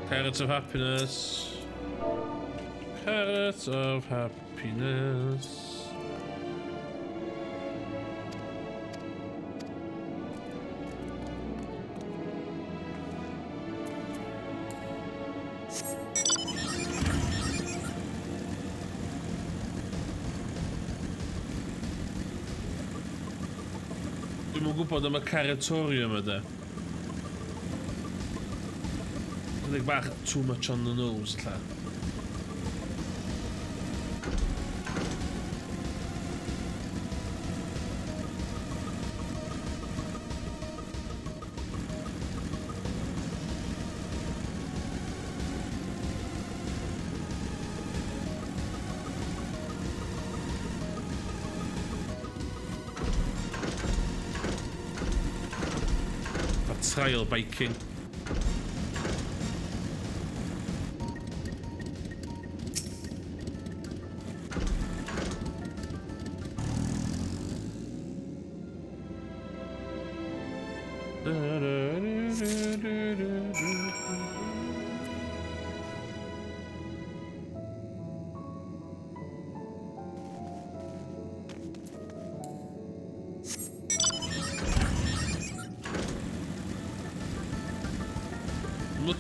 Carrots of happiness. Carrots of happiness. Dwi'm yn gwybod am y Carrotorium ydy. Chydig bach too much on the nose, lla. A trial biking.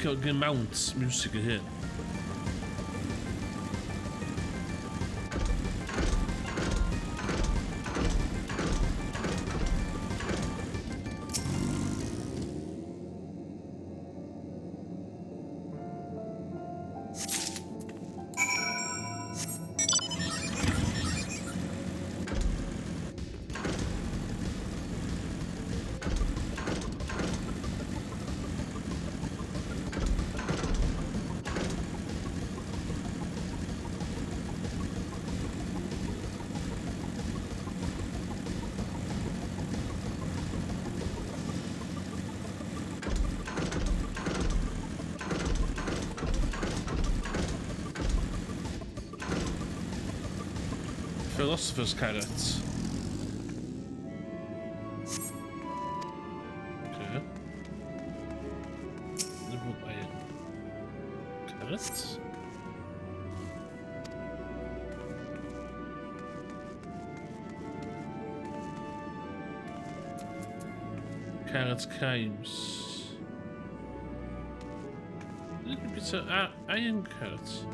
Gen mount music yn hyn. Philosopher's carrot. Okay. Liberal iron. Carrots? Carrot crimes. Little bit of iron carrots.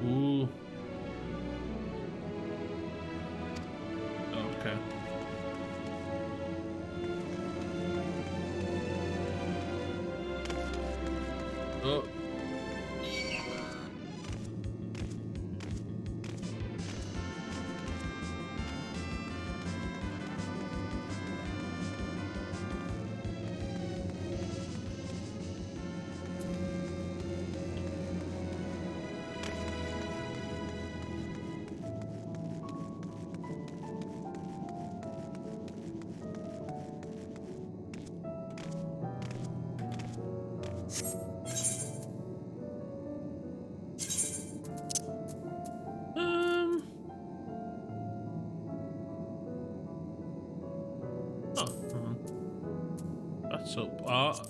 Ooh. Okay. Oh.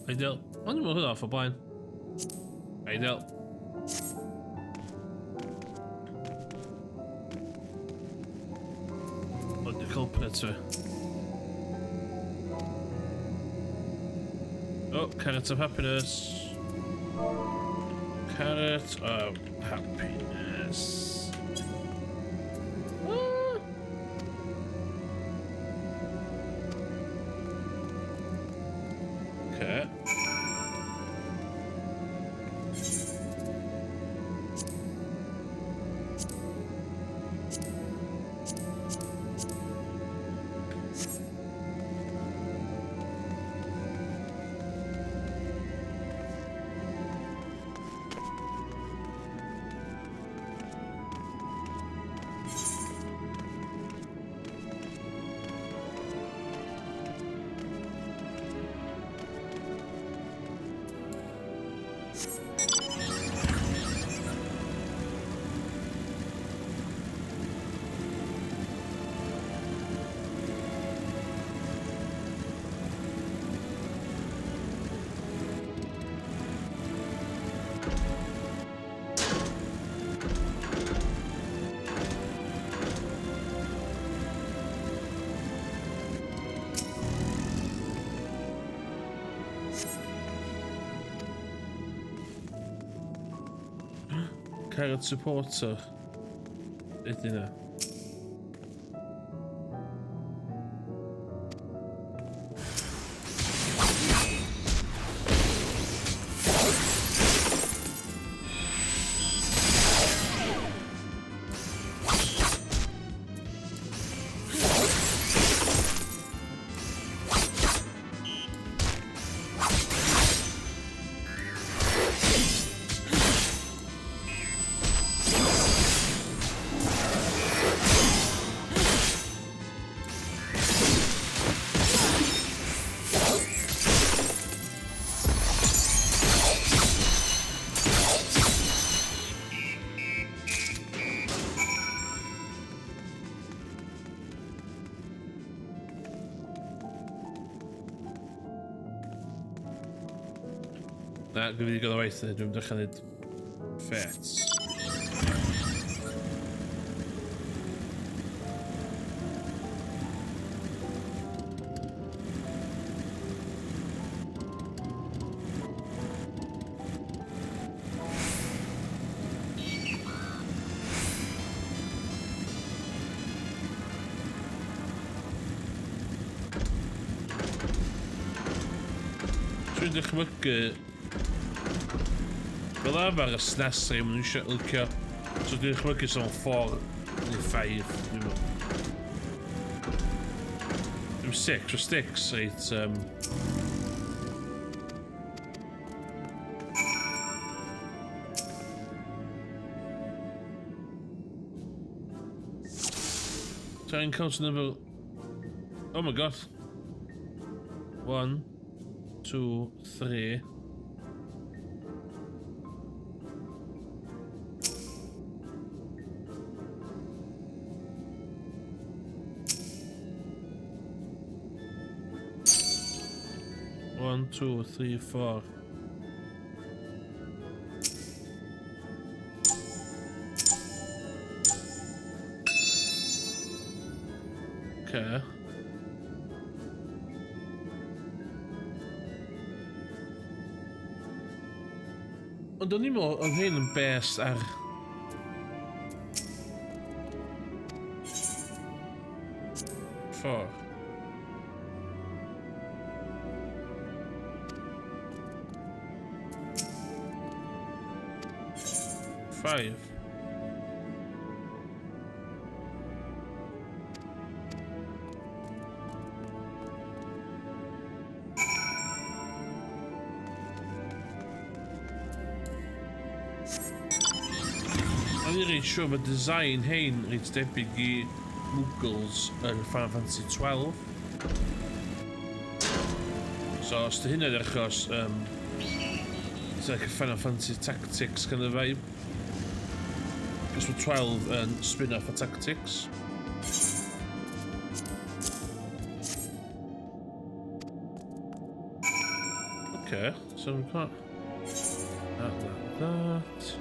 Ideal. O'n i'n meddwl off o blaen. Ideal. Ond dwi'n culprit fi. Oh, carrot of happiness. Carrot of happiness. Okay. Carrot supporter. Ydy na. Na, dwi'n mynd i gael o waith, dwi'n dechrau gwneud ffets. Dwi'n dychmygu fel arfer y SNES rei maen nhw'n eisiau licio. So dwi'n dychmygu sôn 4 neu 5, dwi'n meddwl. Dim 6, o 6 reit. Trying count number. Oh my god. 1, 2, 3. 1, 2, 3, 4. Okay. Ond o'n i'n meddwl, oedd hyn yn based ar... 4. 5. O'n i'n reit siŵr bod design hein reit debyg i Moogles yn Final Fantasy 12. So, os dy hynny'n achos, it's like a Final Fantasy Tactics kind of vibe. Cos mae 12 yn spin-off o Tactics. Okay, so we've got that, that, that.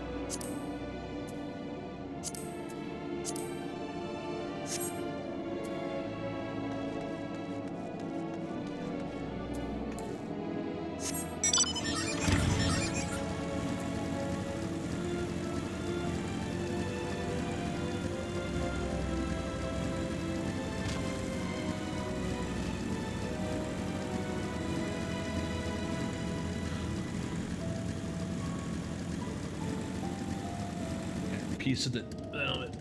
Piece of the helmet.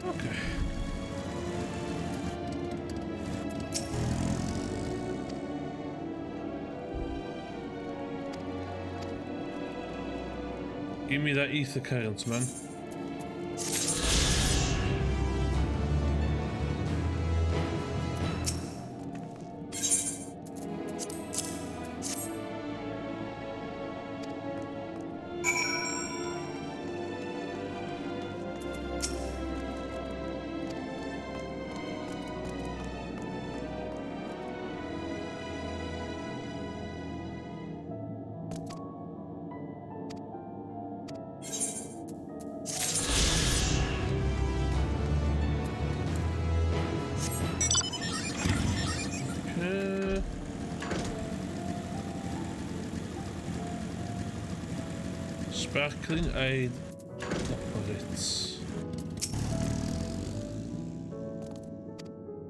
Okay. Give me that ether current, man. Sparkling Eyed Loporrits.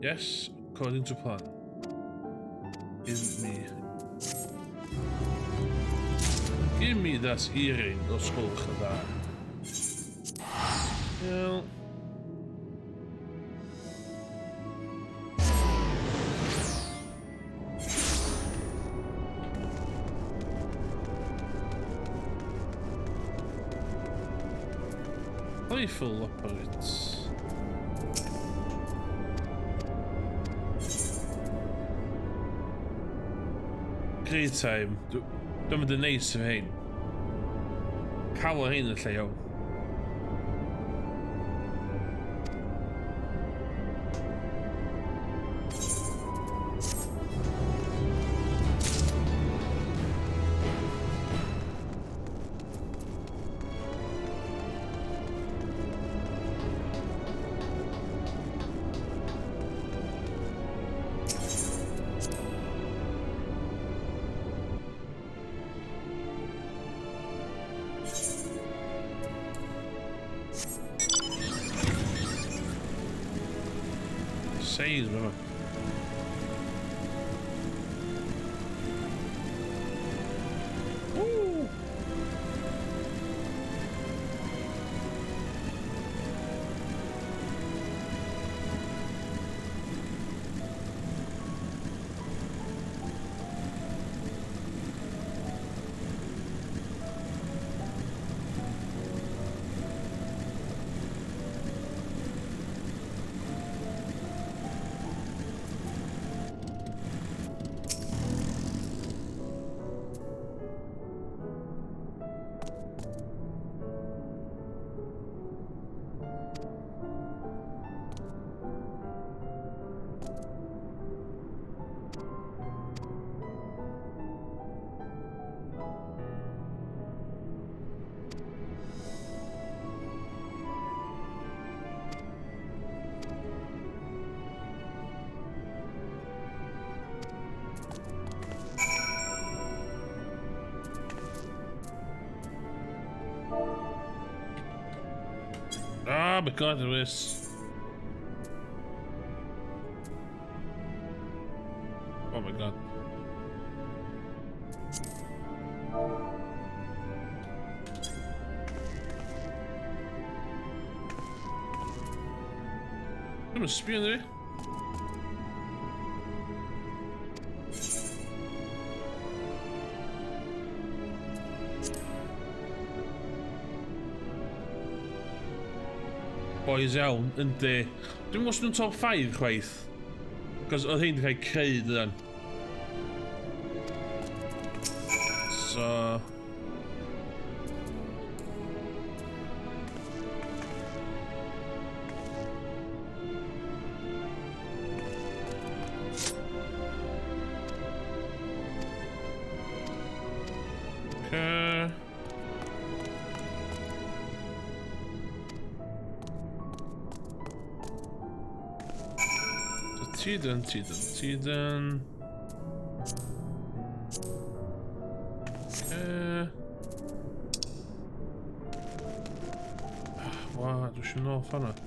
Yes, according to plan. Give me. Give me that earring, os gwelwch yn dda. Iawn. Playful Loporrits. Great time. Dwi'n mynd yn neis efo hein. Cael o hein yn lle iawn. Seis, ma. Woo! Ah, my God, there is. Oh my God. I'm a spear there. Boys iawn, yndi. Dwi'n gwybod os nhw'n top 5 chwaith. Cos oedd hyn wedi cael eu creu, dydan. So... Okay. So ti dyn, ti dyn, ti dyn. Okay. Wa, dwi eisiau nôl ffordd.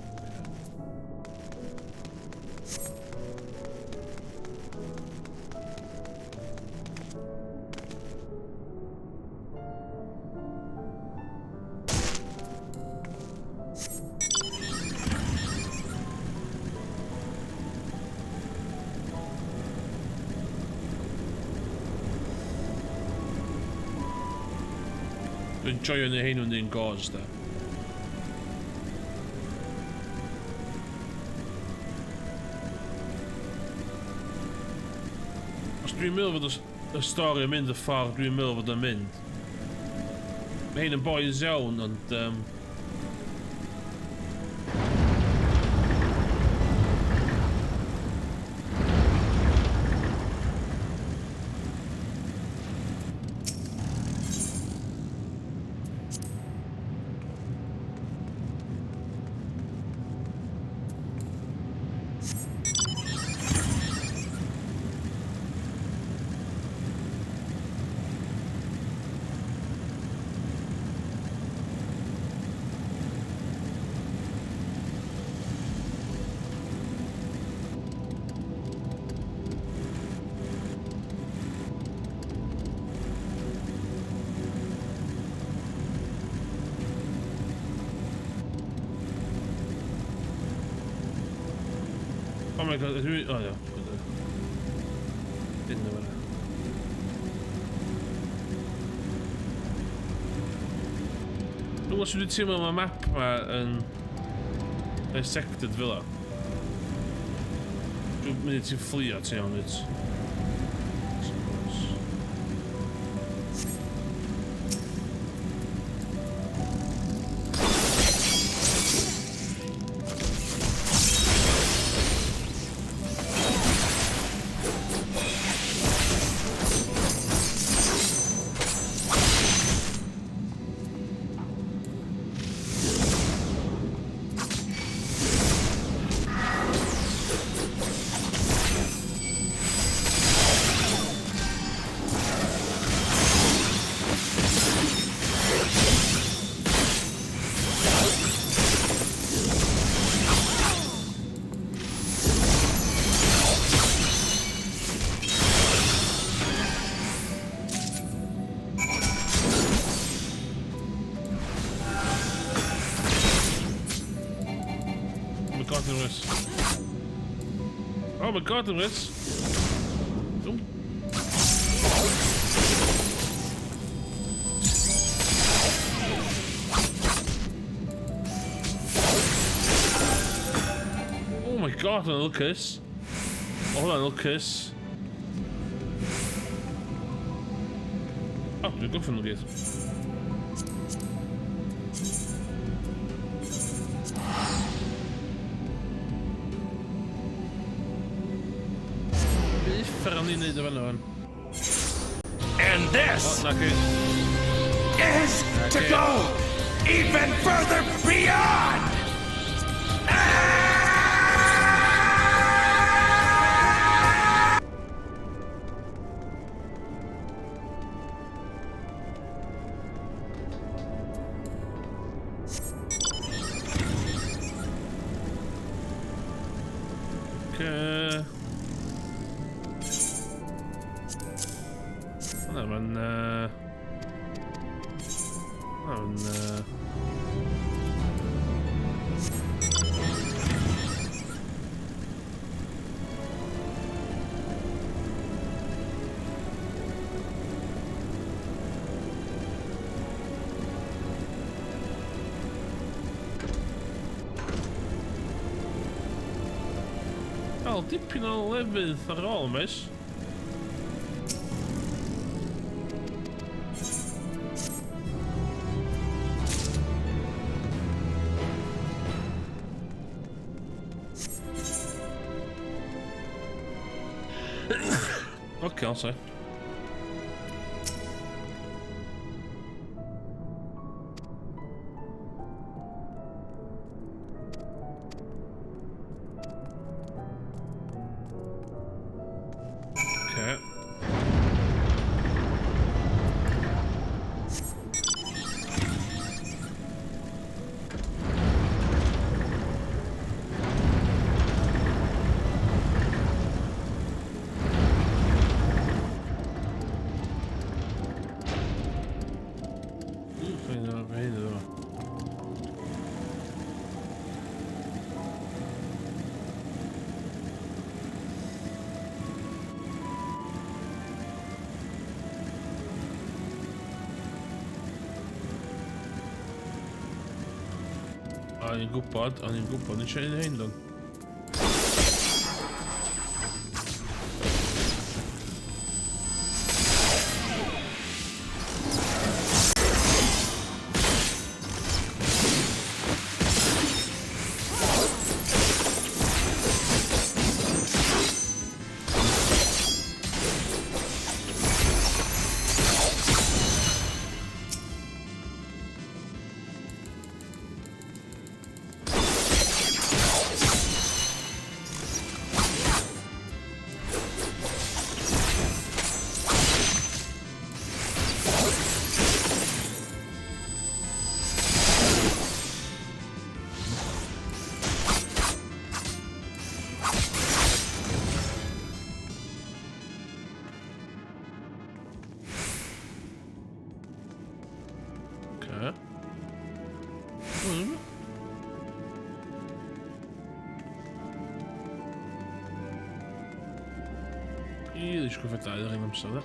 Dwi'n joio neu hein nhw'n un gos, da. Os dwi'n meddwl fod y stori yn mynd y ffordd dwi'n meddwl fod yn mynd. Mae hein yn boys iawn, ond... Oh my god, ydw i... Oh, no. Didn't know that. Dwi'n gwybod sut dwi'n teimlo mae map ma yn dissected fel o. Dwi'n mynd i ti'n fflio ti'n iawn, wyt? Oh my god, Lewis! Oh. Oh my god, hwnna'n lwcus. O, hwnna'n lwcus. O, dwi'n gorffen nhw gyd. Uffar o'n i'n neud o fan'na fan. And this O, naci. is to Naci. go even further beyond! Oce. Hwnna ma'n... Hwnna ma'n... Wel, dipyn o lefydd ar ôl, mes. Okay, I'll say. Okay. Ooh, find out behind it. O'n i'n gwybod, o'n i'n gwybod, nes i hyn don. Rili eisiau gwybod dau ar un amser, de.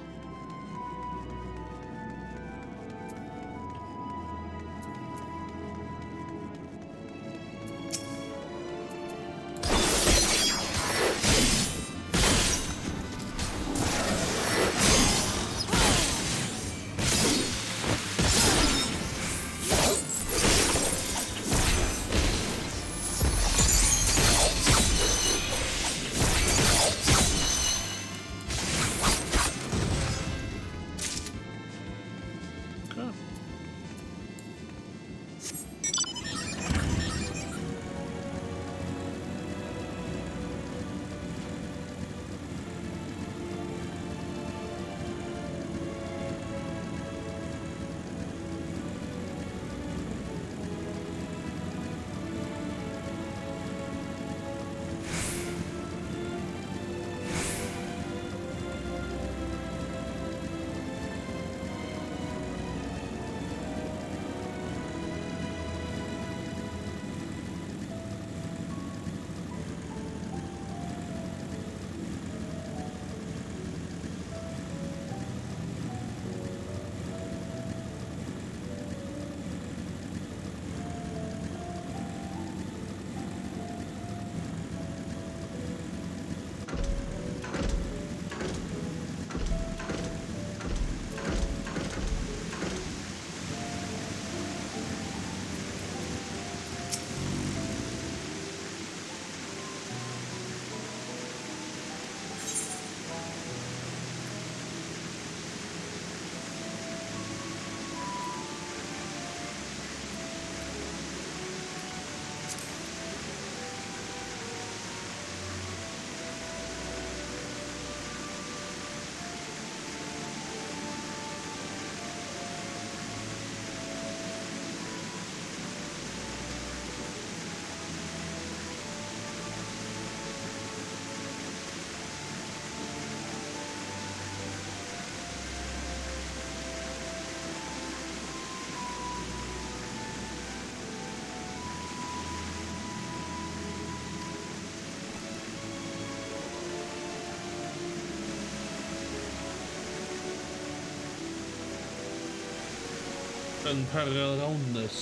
Unparalleled roundness.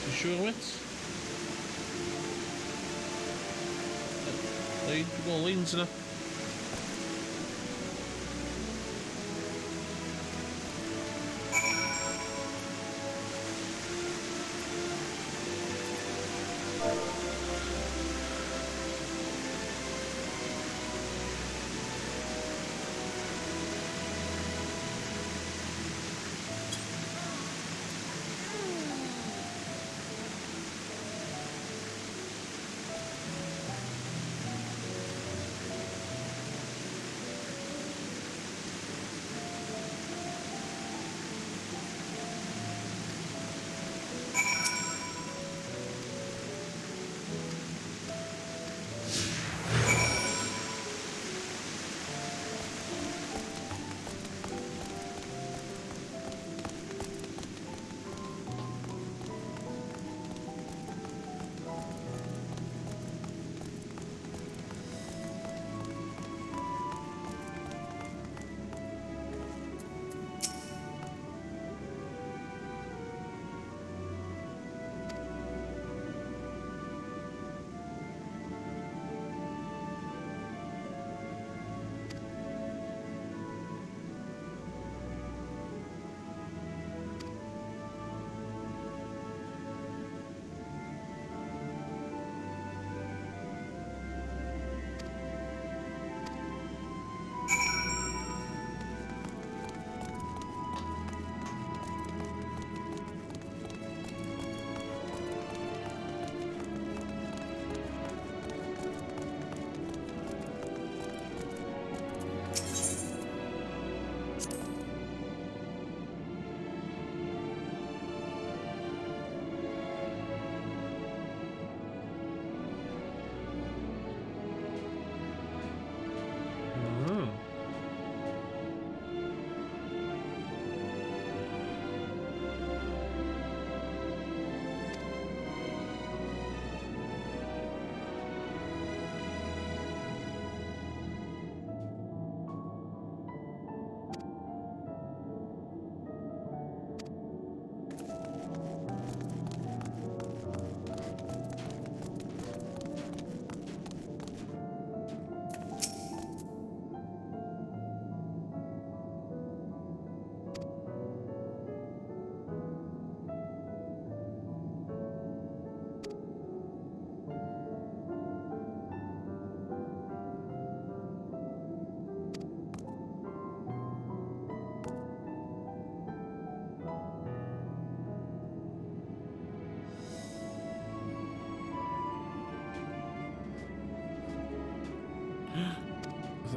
Ti'n siŵr, mate? Ei, dwi'n gweld lines yna.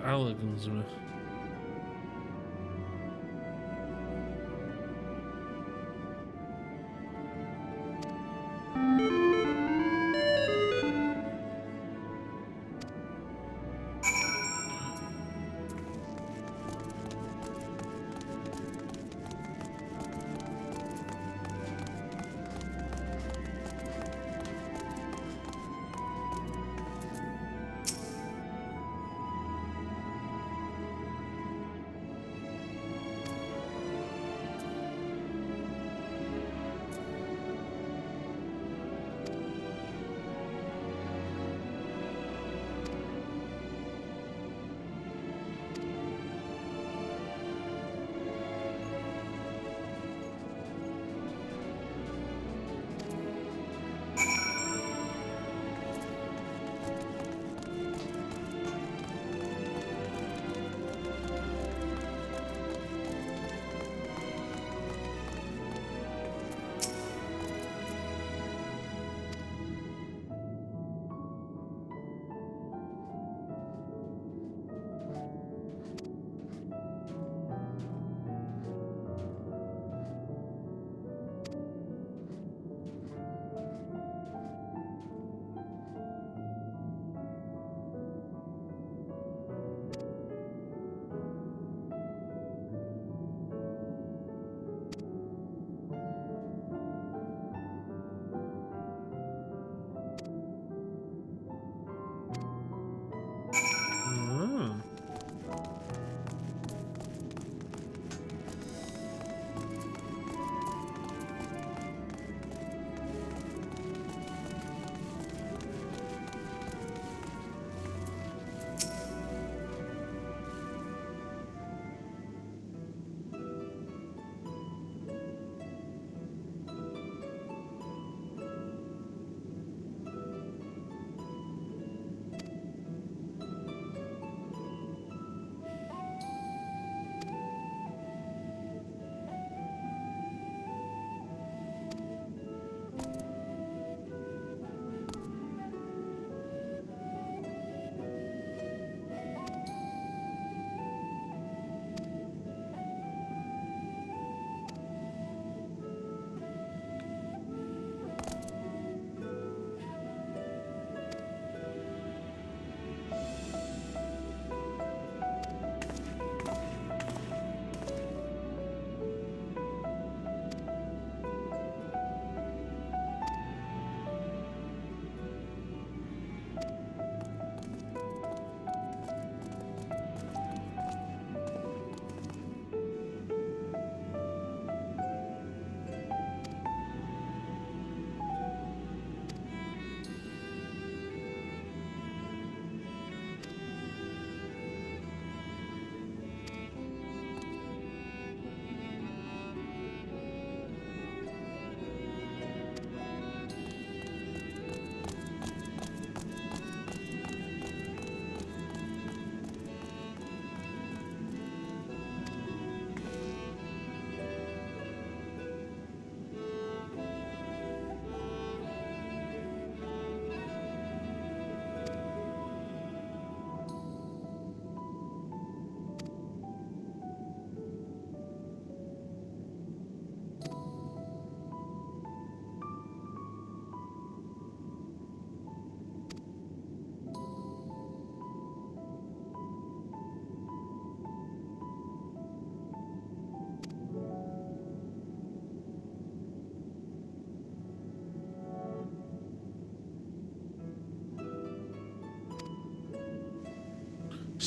Allagans yma.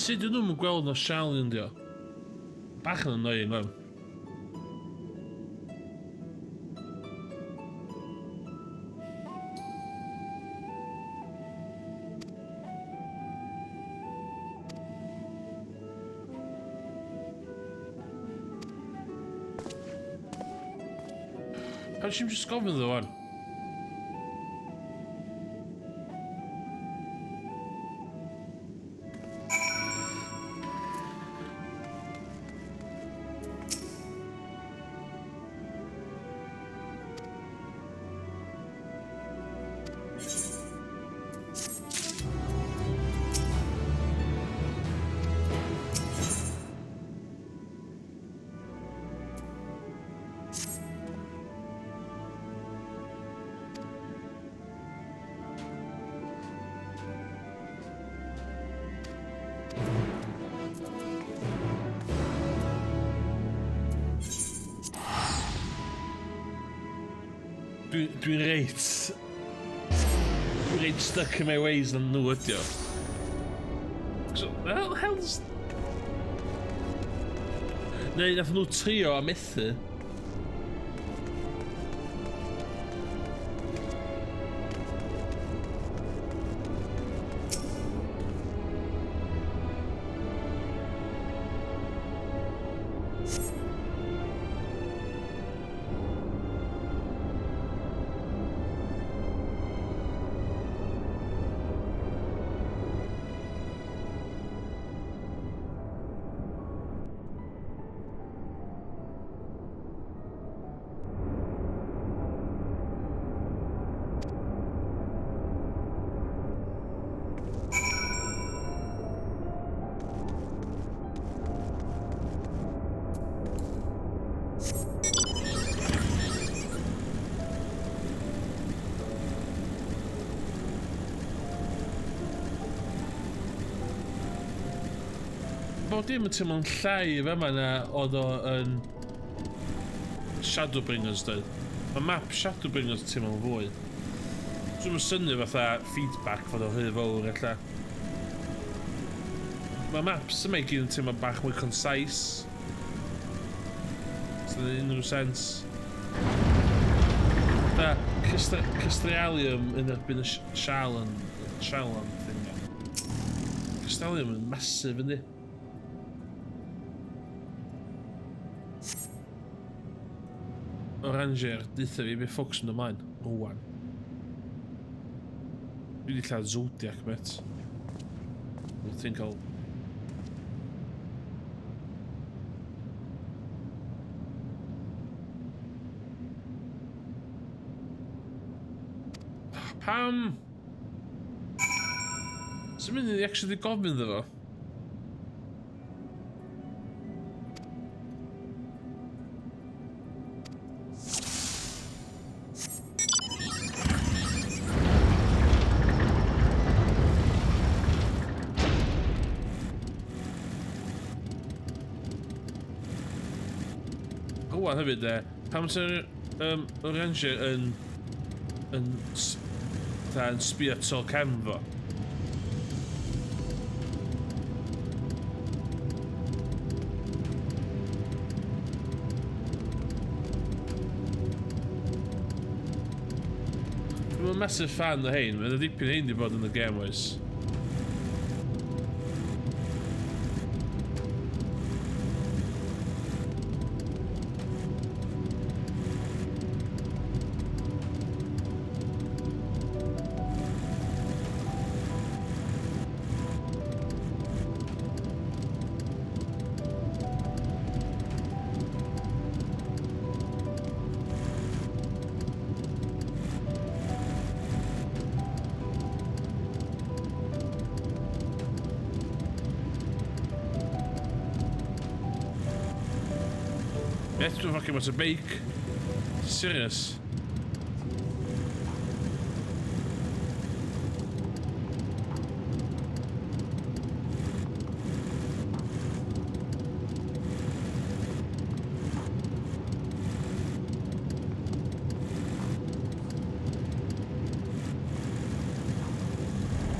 Sut dyn nhw'n gweld na Charlie yn dio? Bach yn annoying, wan. Pam ti'n just gofyn iddo wan? Dwi'n dwi reit... Dwi'n reit stuck in my ways na nhw ydi o. So, well, hell's... Neu nath nhw trio a methu. Bob dim yn teimlo'n llai fa ma na oedd o yn Shadowbringers doedd. Mae map Shadowbringers yn teimlo'n fwy. Dwi'm yn synnu fatha feedback fod o'n rhy fawr ella. Mae maps yma i gyd yn teimlo bach mwy concise. Sy'n yn unrhyw sens. Da, Crystalium yn erbyn y Sharlan thing. Crystalium yn massive yndi. Oranger, deutha fi be ffwc sy'n ymlaen. Rwan. Dwi wedi lladd Zodiac, met. Wyt ti'n cael... Pam? Sy'n mynd i actually gofyn iddo fo? Rwan hefyd de, pam sy'n Oranger yn yn sbio tol cefn fo? Dwi'n massive fan o hein, mae'n dipyn hein di bod yn y gêm oes. Beth dwi'n fucking mas o beic? Serious?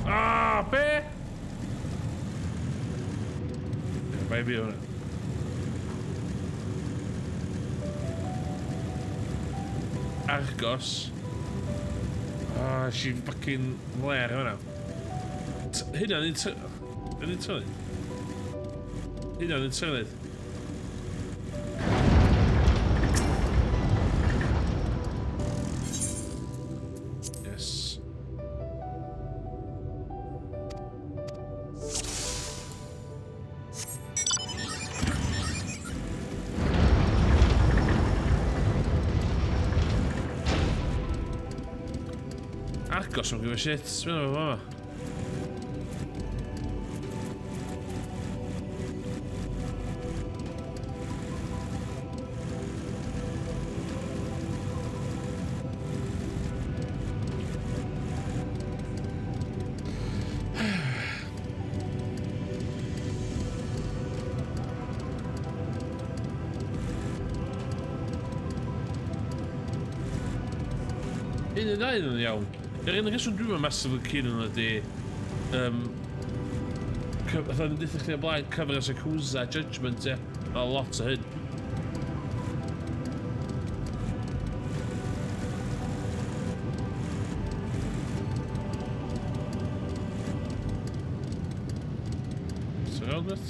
Ah, be? Bai fi hwnna. Argos. Ah, she fucking flair hwnna. Hynna'n un trydydd. Hynna'n un trydydd. Yes. Argos, don't give a shit. Sbio fo fama. Un neu ddau yn iawn. Yr unig reswm dwi'n massively keen yn ydy... Fatha ni'n deutha chdi o blaen, cyfres Yakuza, Judgment, ie. Mae lot o hyn. Surround it.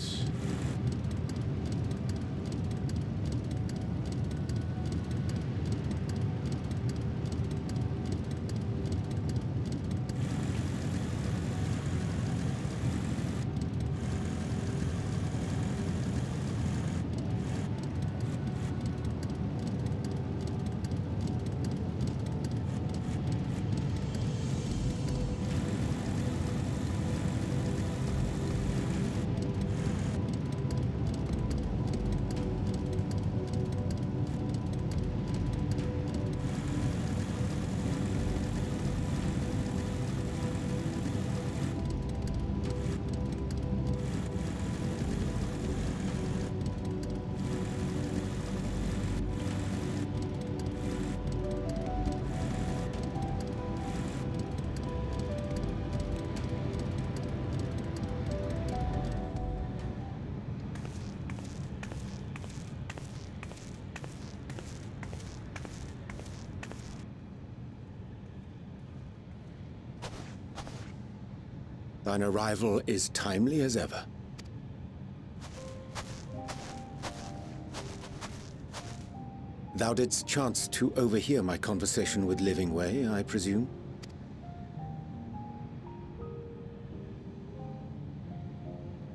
Thine arrival is timely as ever. Thou didst chance to overhear my conversation with Livingway, I presume?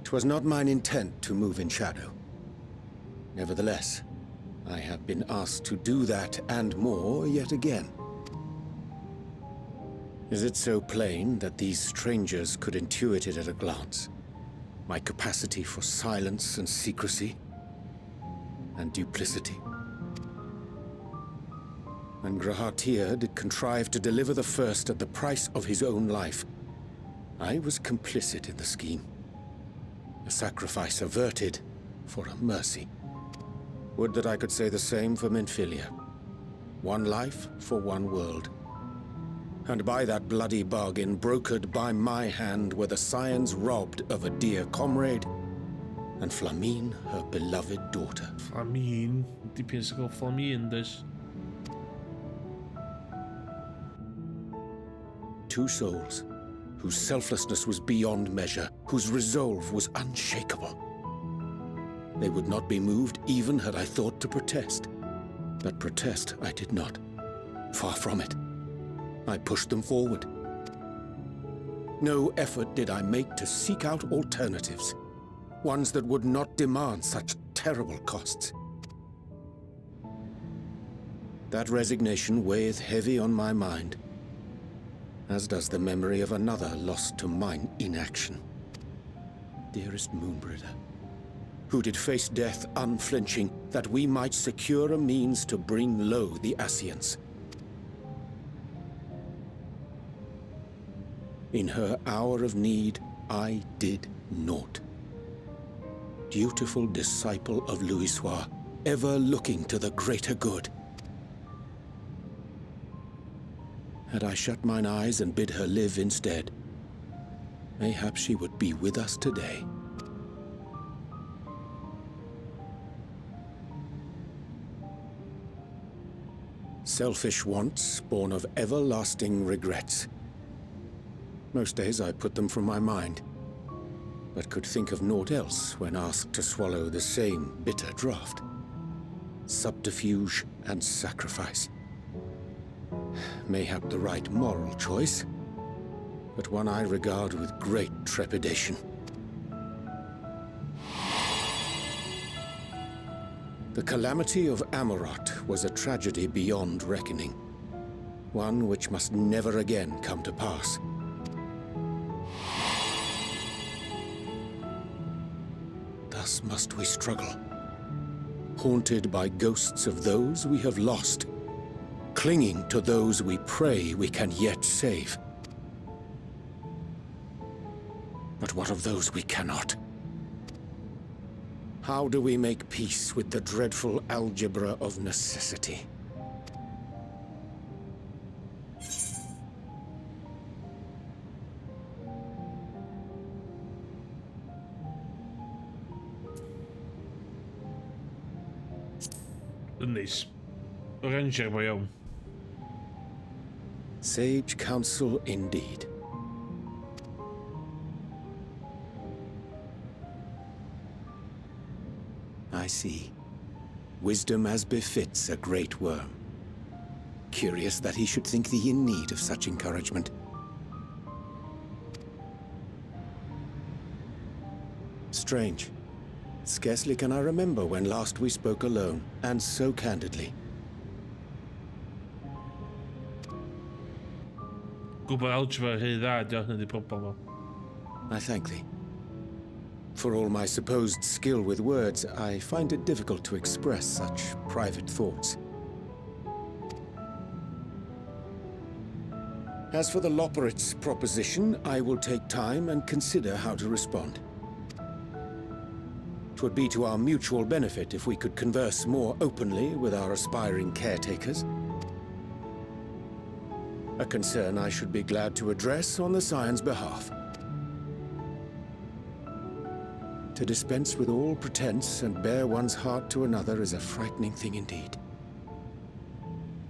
'Twas not mine intent to move in shadow. Nevertheless, I have been asked to do that and more yet again. Is it so plain that these strangers could intuit it at a glance? My capacity for silence and secrecy and duplicity? When G'raha Tia did contrive to deliver the first at the price of his own life, I was complicit in the scheme. A sacrifice averted for a mercy. Would that I could say the same for Minfilia. One life for one world. And by that bloody bargain, brokered by my hand, were the Scions robbed of a dear comrade, and F'lhaminn, her beloved daughter. F'lhaminn? Dipyn sy'n gael F'lhaminn, does? Two souls, whose selflessness was beyond measure, whose resolve was unshakable. They would not be moved even had I thought to protest. But protest I did not. Far from it. I pushed them forward. No effort did I make to seek out alternatives, ones that would not demand such terrible costs. That resignation weigheth heavy on my mind, as does the memory of another lost to mine inaction. Dearest Moenbryda, who did face death unflinching, that we might secure a means to bring low the Ascians. In her hour of need, I did naught. Dutiful disciple of Louisoix, ever looking to the greater good. Had I shut mine eyes and bid her live instead, mayhap she would be with us today. Selfish wants born of everlasting regrets. Most days I put them from my mind, but could think of naught else when asked to swallow the same bitter draught. Subterfuge and sacrifice. Mayhap the right moral choice, but one I regard with great trepidation. The calamity of Amaurot was a tragedy beyond reckoning, one which must never again come to pass. Thus must we struggle, haunted by ghosts of those we have lost, clinging to those we pray we can yet save. But what of those we cannot? How do we make peace with the dreadful algebra of necessity? Yn neis. Ranger bo iawn. Sage counsel indeed. I see. Wisdom as befits a great worm. Curious that he should think thee in need of such encouragement. Strange. Scarcely can I remember when last we spoke alone, and so candidly. Gwybod algebra rhy dda, di hynny di problem o. I thank thee. For all my supposed skill with words, I find it difficult to express such private thoughts. As for the Loporrit's proposition, I will take time and consider how to respond. 'Twould be to our mutual benefit if we could converse more openly with our aspiring caretakers. A concern I should be glad to address on the Scion's behalf. To dispense with all pretense and bare one's heart to another is a frightening thing indeed.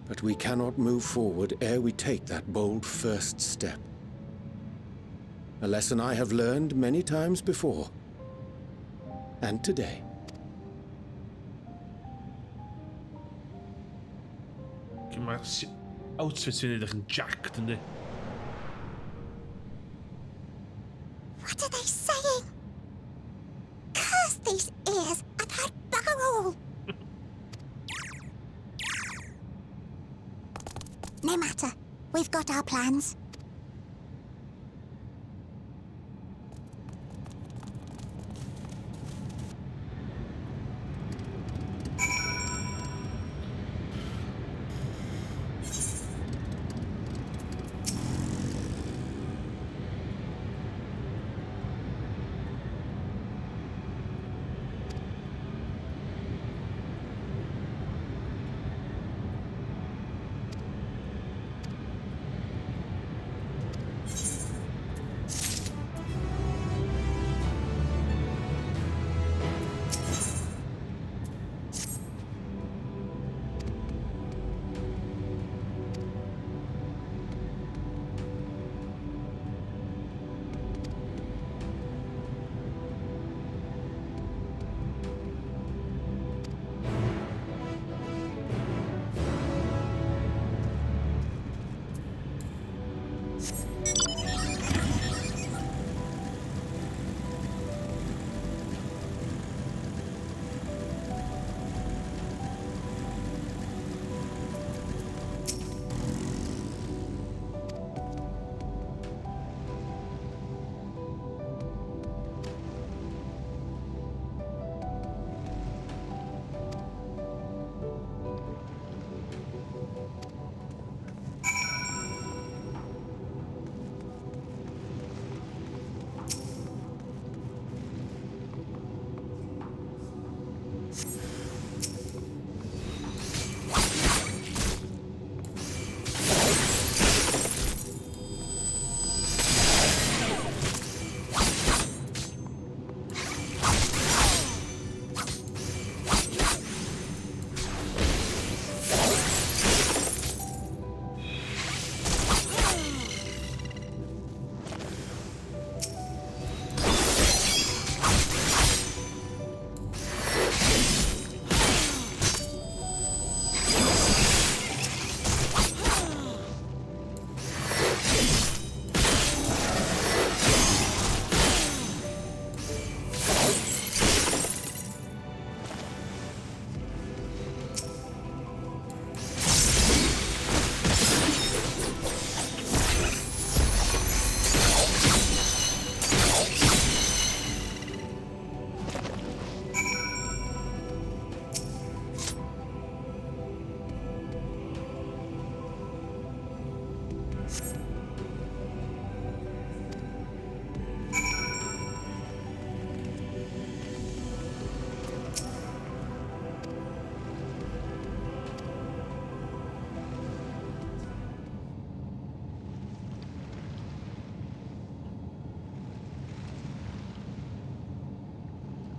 But we cannot move forward ere we take that bold first step. A lesson I have learned many times before. And today. Mae'r outfit fi'n edrych yn jacked, yndi? What are they saying? Curse these ears! I've heard bugger all! No matter. We've got our plans.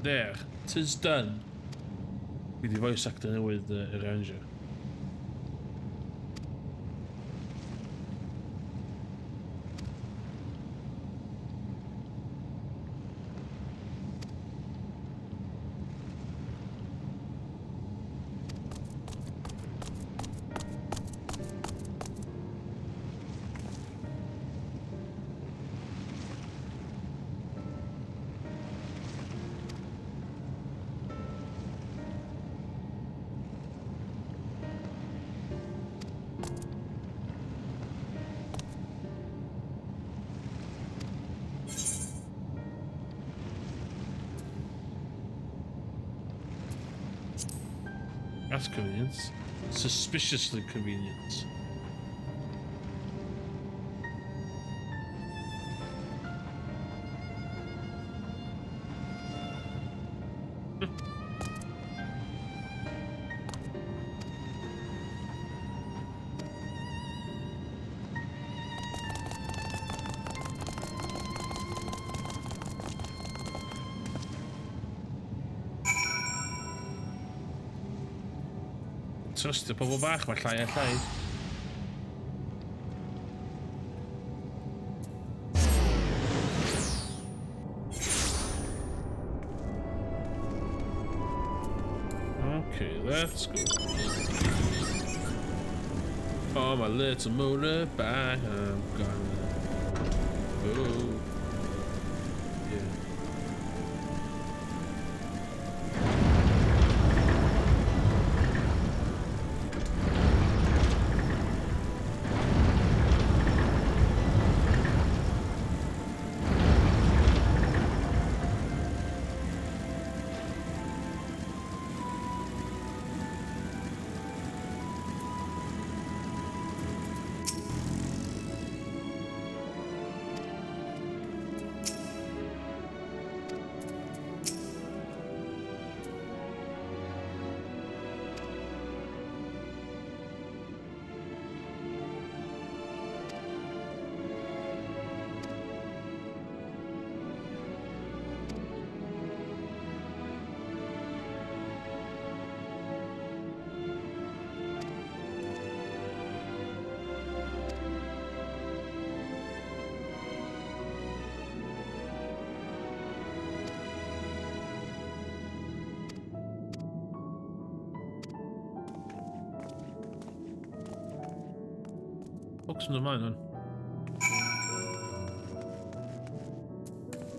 There, 'tis done. Fi di voice actor newydd Urianger. That's convenient. Suspiciously convenient. Trystio pobl bach, mae llai a llai. Okay, let's go. Oh, my little motorbike, I'm gonna go. Yeah. Ffwcs mynd ymlaen hwn.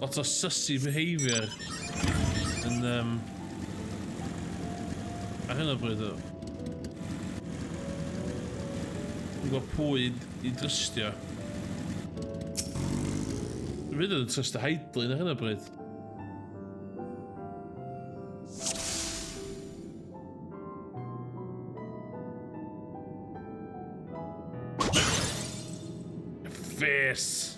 Lot o sussy behaviour yn ar hyn o bryd. Dwi'n gwybod pwy i drystio. Dwi'n mynd yn trystio Hydaelyn ar hyn o bryd. Face.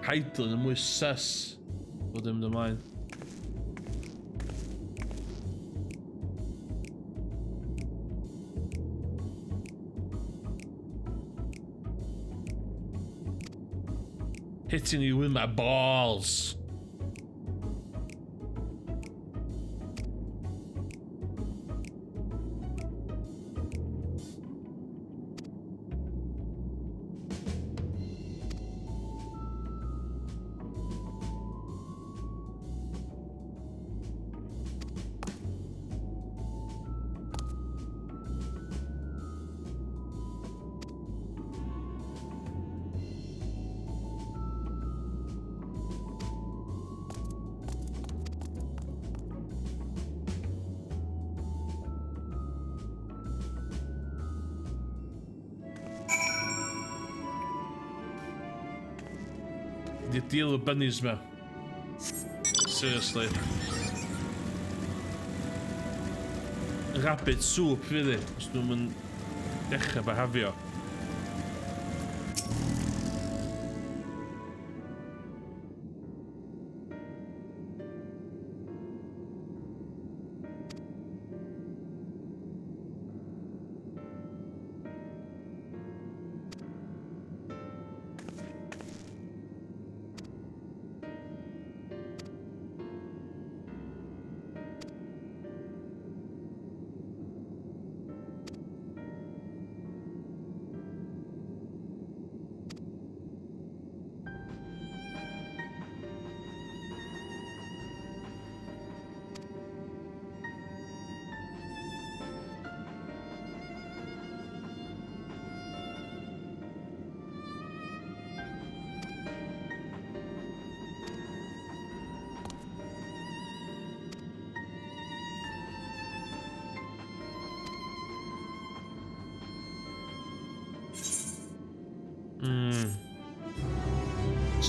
Hydaelyn yn mwy sus bod yn mynd ymlaen. Hitting you with my balls. The deal with bunnies ma. Seriously. Rabbit soup, really. Os nhw'n dechrau behafio.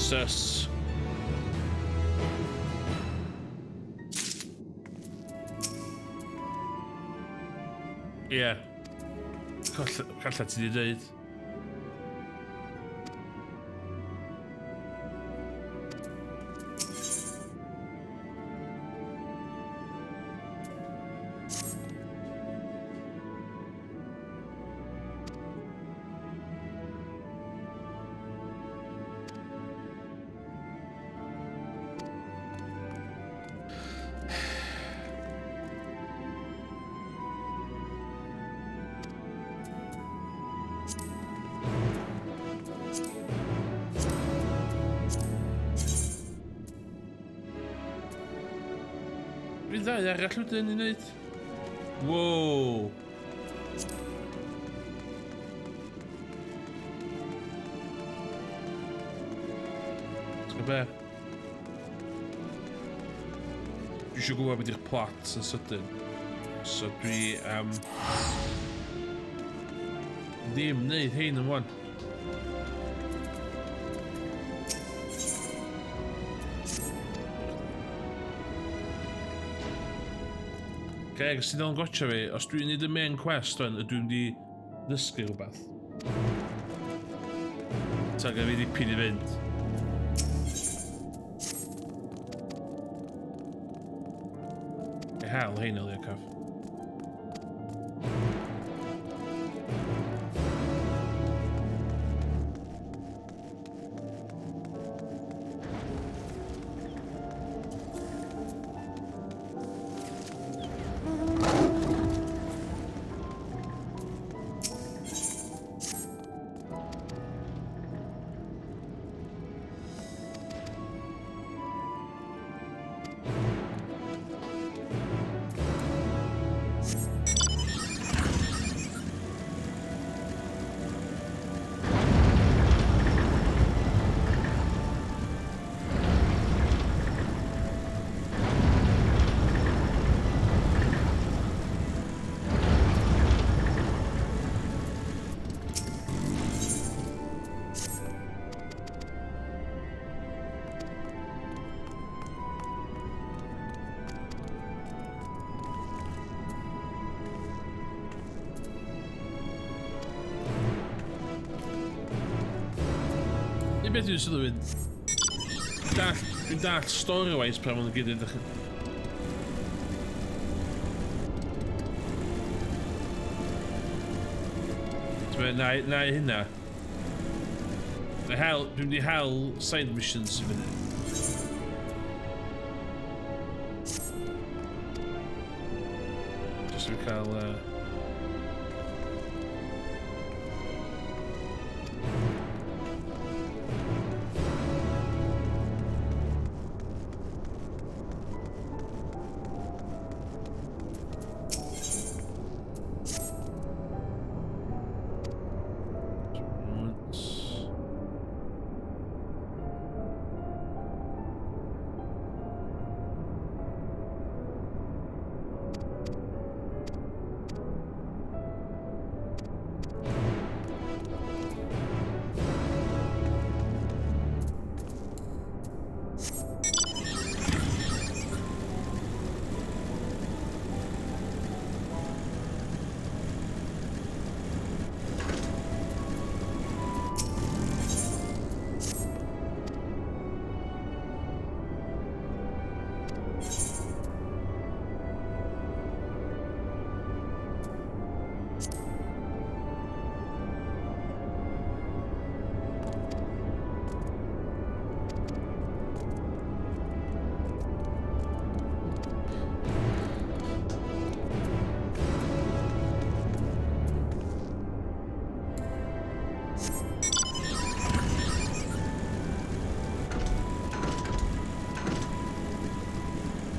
Sus. Ie. Yeah. Calla ti di dweud. Fydd ddau arall wedyn i wneud. Wow. Ti'n be? Dwi eisiau gwybod beth yw'r plot yn sydyn. So dwi am... Ddim wneud hein yn wan. Oce, okay, sydd o'n gotcha fi, os dwi'n neud y main quest o'n, ydw i'n mynd i ddysgu rhywbeth. Ta gen fi dipyn i fynd. E hel hein o caf. Un beth dwi'n sylwi, dall, dwi'n dall story-wise pan maen nhw'n gyd edrych yn... Na, na i hynna. Na hel, dwi'n mynd i hel side missions i fyny. Just i fi cael...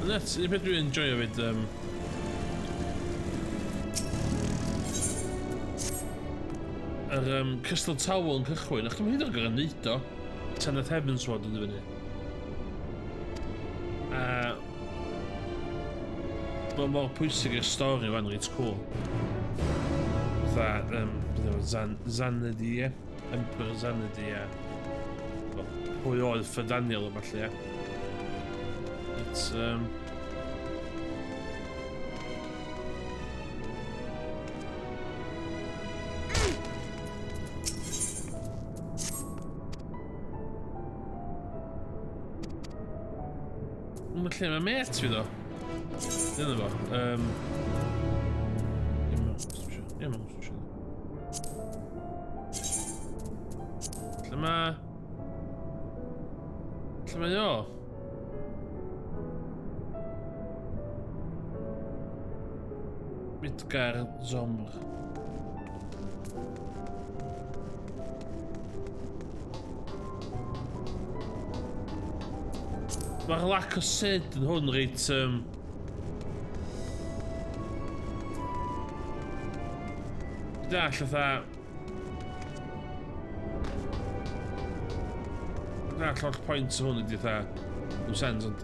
That's un peth dwi'n enjoyo fyd. Yr Crystal Tower yn cychwyn, ach dwi'n hyd yn oed gorau neud o. Tan nath Heavensward yn fyny. A mae mor pwysig i'r stori fan, reit cool. Fatha, beth yw, Xanadu, Emperor Xanadu, a... Well, Pwy oedd Ferdaniel o falle, ie. It's, Mae lle mae met fi ddo. Dyna fo. Ie, mae'n siŵr. Lle mae... Lle mae o? Midgar Zomr. Mae'r lack o Sid yn hwn reit... Dall, fatha... Dall o'r pwynt o hwn ydi fatha... No sense, ond...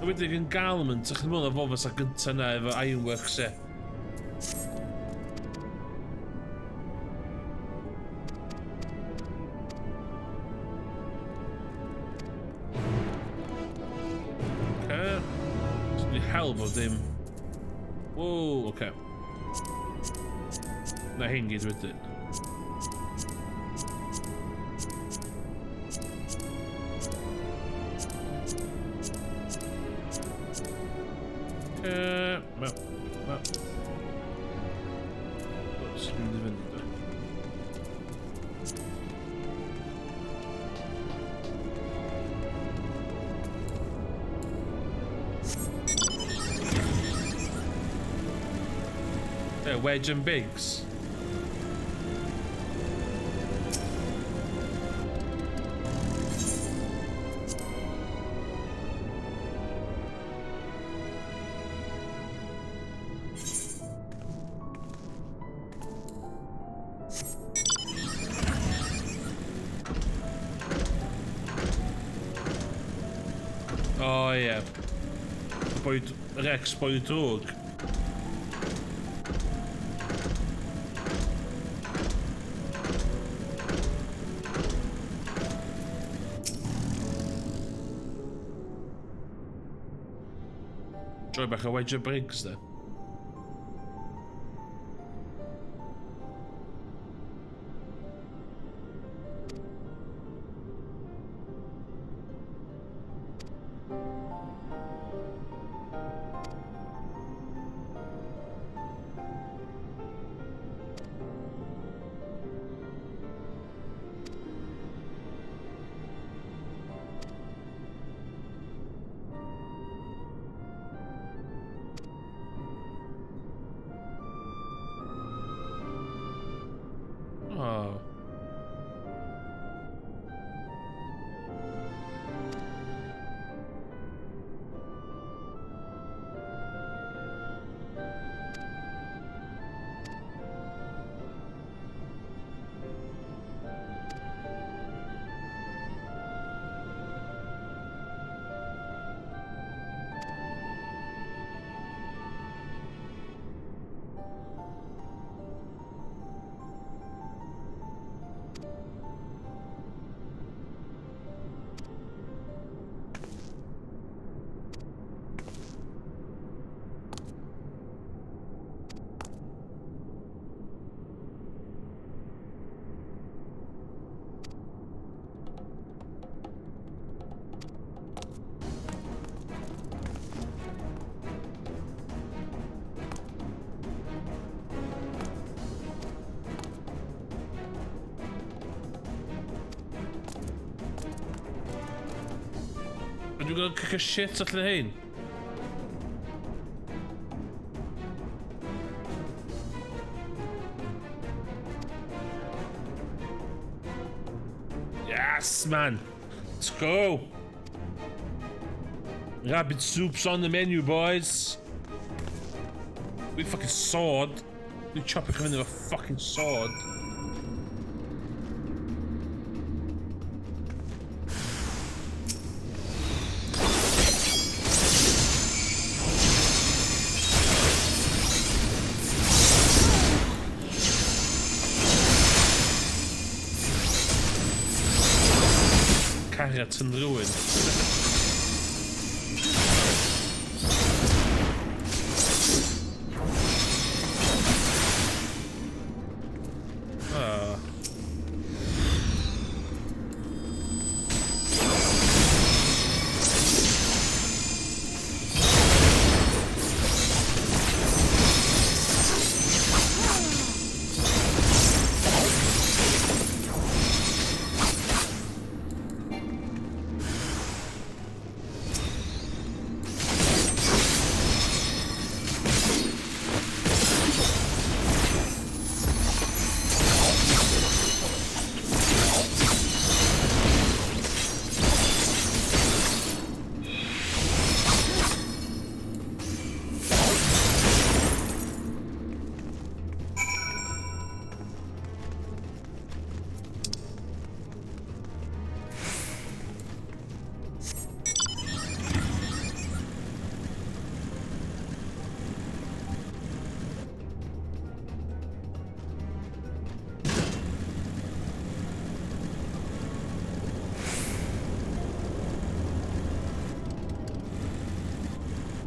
A wedyn yn Garment, ych chi'n meddwl fo fysa gynta na efo Ironworks e. Okay. So ni hel bod ddim. Whoa, okay. Na hyn gyd wedyn. Well. Oops, dwi'n mynd i fyny, dwi. Yeah, Wedge and Biggs. Oh yeah. Boi, Rex boi drwg. Joy bach o Wedge Briggs de. Oh. Dwi'n gweld kick a shit allan o hyn. Yes, man. Let's go. Rabbit soup's on the menu, boys. We fucking sword. We chop it with a fucking sword. at yn rhywun. Ah.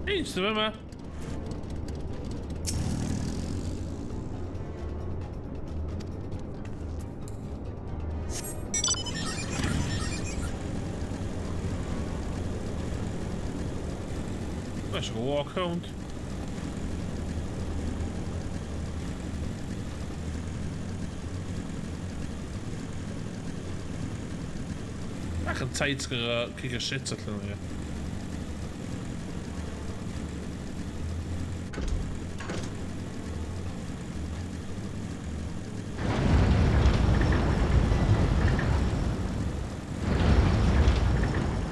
Idź, to ma. Let's go walk round. Bach yn tight gyda kick shit allan o'n i.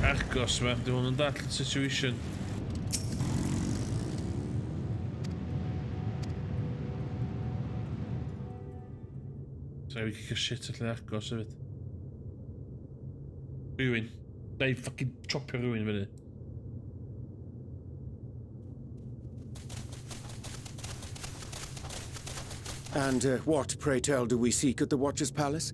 Argos ma, di hwn yn dall y situation. Sorry, fi kick shit allan Argos hefyd. Rhywun. Na i fucking chopio rhywun fyny. And what, pray tell, do we seek at the Watcher's Palace?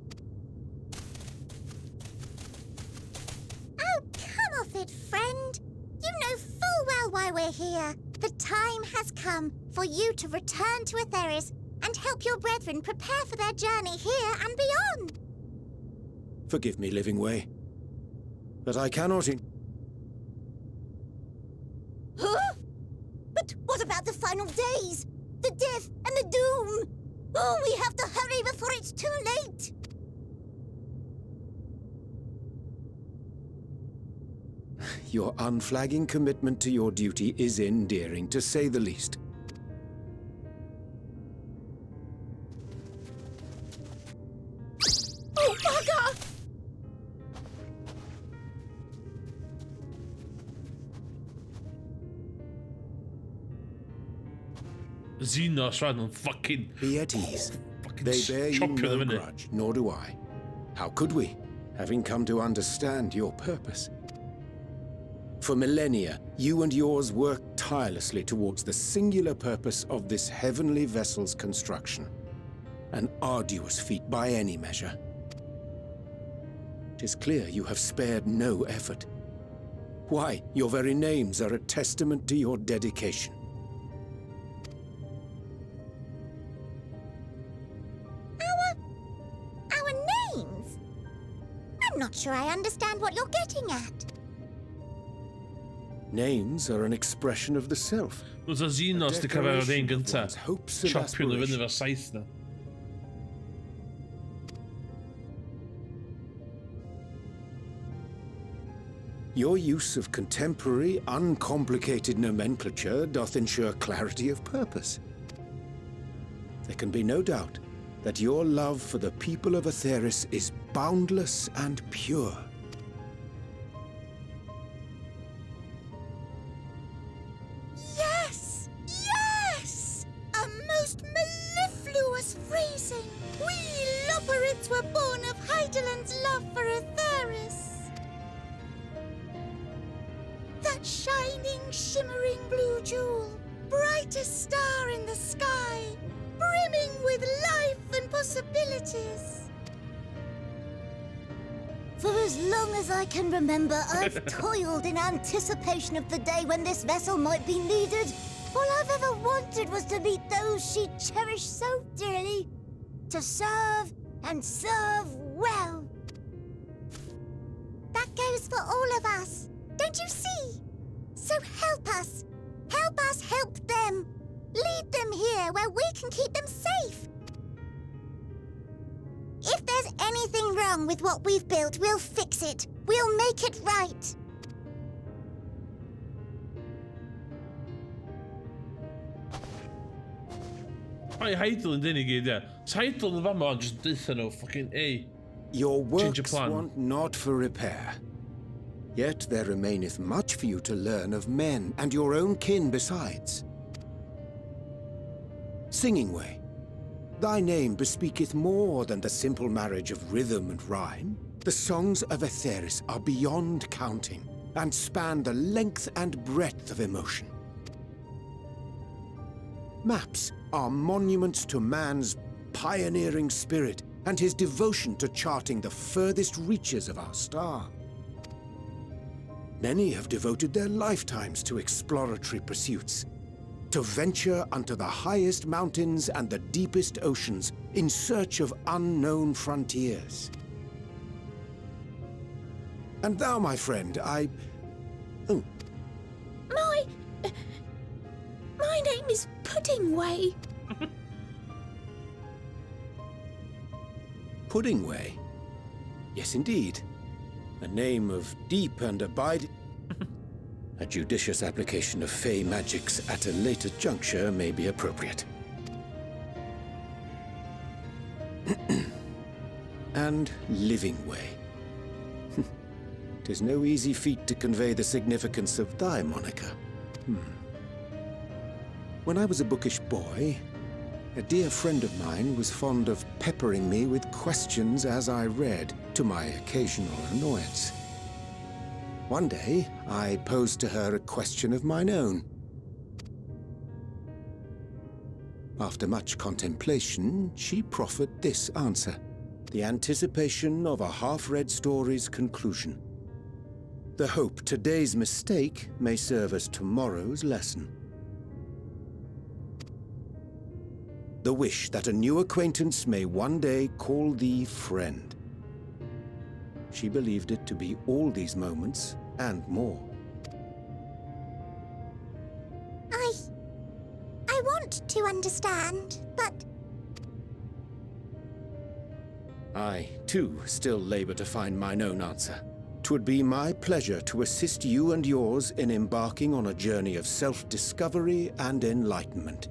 Oh, come off it, friend. You know full well why we're here. The time has come for you to return to Etheirys and help your brethren prepare for their journey here and beyond. Forgive me, Living Way, but I cannot in... Huh? But what about the final days? The death and the doom? Oh, we have to hurry before it's too late. Your unflagging commitment to your duty is endearing, to say the least. Oh, bugger! Xenos rhan yn fucking... Be at ease. Fucking They bear you chopio no them fyny. grudge, nor do I. How could we, having come to understand your purpose? For millennia, you and yours worked tirelessly towards the singular purpose of this heavenly vessel's construction. An arduous feat by any measure. 'Tis clear you have spared no effort. Why, your very names are a testament to your dedication. Our names? I'm not sure I understand what you're getting at. Names are an expression of the self. Oedd y Xenos di cael efo'r un gynta. Hopes and Chopio nhw fyny aspirations. efo saith na. Your use of contemporary, uncomplicated nomenclature doth ensure clarity of purpose. There can be no doubt that your love for the people of Etheirys is boundless and pure. Yes! Yes! A most mellifluous phrasing! We Loporrits were born of Hydaelyn's love for Etheirys. That shining, shimmering blue jewel, brightest star in the sky, brimming with life and possibilities. For as long as I can remember, I've toiled in anticipation of the day when this vessel might be needed. All I've ever wanted was to meet those she cherished so dearly. To serve, and serve well. That goes for all of us. Don't you see? So help us. Help us help them. Lead them here where we can keep them safe. If there's anything wrong with what we've built, we'll fix it. We'll make it right. Ai, Hydaelyn dyn i gyd, ie. Sa Hydaelyn yn fama, ond just deutha nhw, fucking, ei. Your Change your works plan. want not for repair. Yet there remaineth much for you to learn of men and your own kin besides. Singing way, thy name bespeaketh more than the simple marriage of rhythm and rhyme. The songs of Etheirys are beyond counting and span the length and breadth of emotion. Maps are monuments to man's pioneering spirit and his devotion to charting the furthest reaches of our star. Many have devoted their lifetimes to exploratory pursuits, to venture unto the highest mountains and the deepest oceans in search of unknown frontiers. And thou, my friend, I... Oh, My name is Puddingway. Puddingway. Yes, indeed. A name of deep and abiding... A judicious application of fey magics at a later juncture may be appropriate. And living way. Tis no easy feat to convey the significance of thy moniker. When I was a bookish boy, a dear friend of mine was fond of peppering me with questions as I read, to my occasional annoyance. One day, I posed to her a question of mine own. After much contemplation, she proffered this answer: the anticipation of a half-read story's conclusion. The hope today's mistake may serve as tomorrow's lesson. The wish that a new acquaintance may one day call thee friend. She believed it to be all these moments and more. I want to understand, but... I, too, still labor to find mine own answer. 'Twould be my pleasure to assist you and yours in embarking on a journey of self-discovery and enlightenment.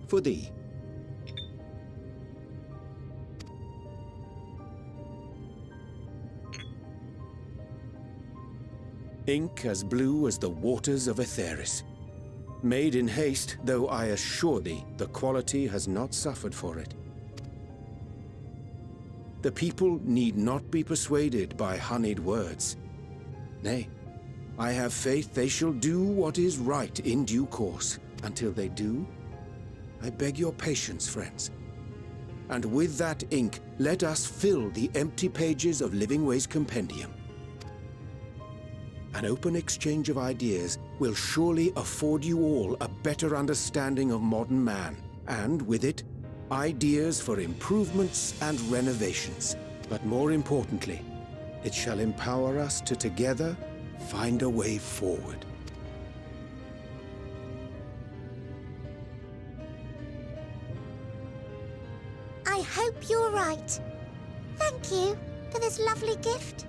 For thee. Ink as blue as the waters of Etheirys. Made in haste, though I assure thee the quality has not suffered for it. The people need not be persuaded by honeyed words. Nay, I have faith they shall do what is right in due course. Until they do, I beg your patience, friends. And with that ink, let us fill the empty pages of Living Way's compendium. An open exchange of ideas will surely afford you all a better understanding of modern man, and with it, ideas for improvements and renovations. But more importantly, it shall empower us to together find a way forward. I hope you're right. Thank you for this lovely gift.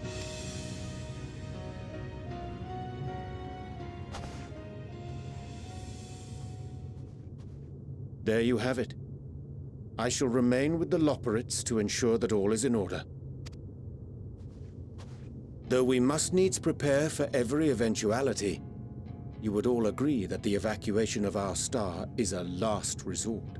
There you have it. I shall remain with the Loporrits to ensure that all is in order. Though we must needs prepare for every eventuality, you would all agree that the evacuation of our star is a last resort.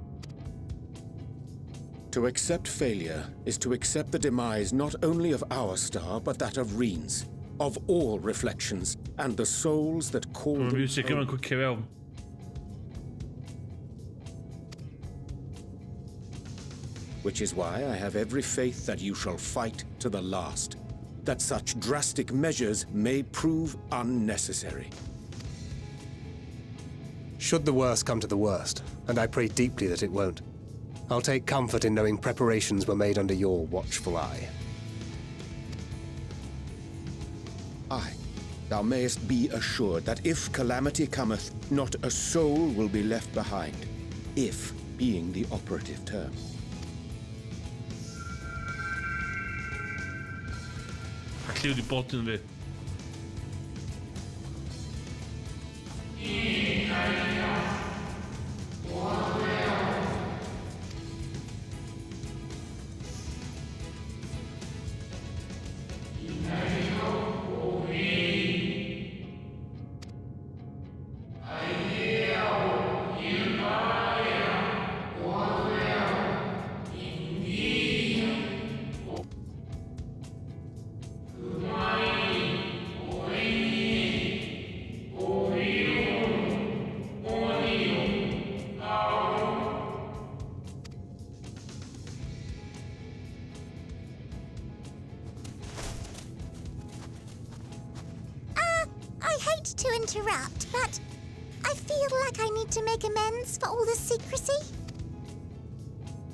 To accept failure is to accept the demise not only of our star, but that of Reen's, of all reflections, and the souls that call Mae'r them music home. yma'n quicio fewn. Which is why I have every faith that you shall fight to the last. That such drastic measures may prove unnecessary. Should the worst come to the worst, and I pray deeply that it won't, I'll take comfort in knowing preparations were made under your watchful eye. Aye, thou mayest be assured that if calamity cometh, not a soul will be left behind. If being the operative term. A lliw di bod yn fi. I hate to interrupt, but I feel like I need to make amends for all the secrecy.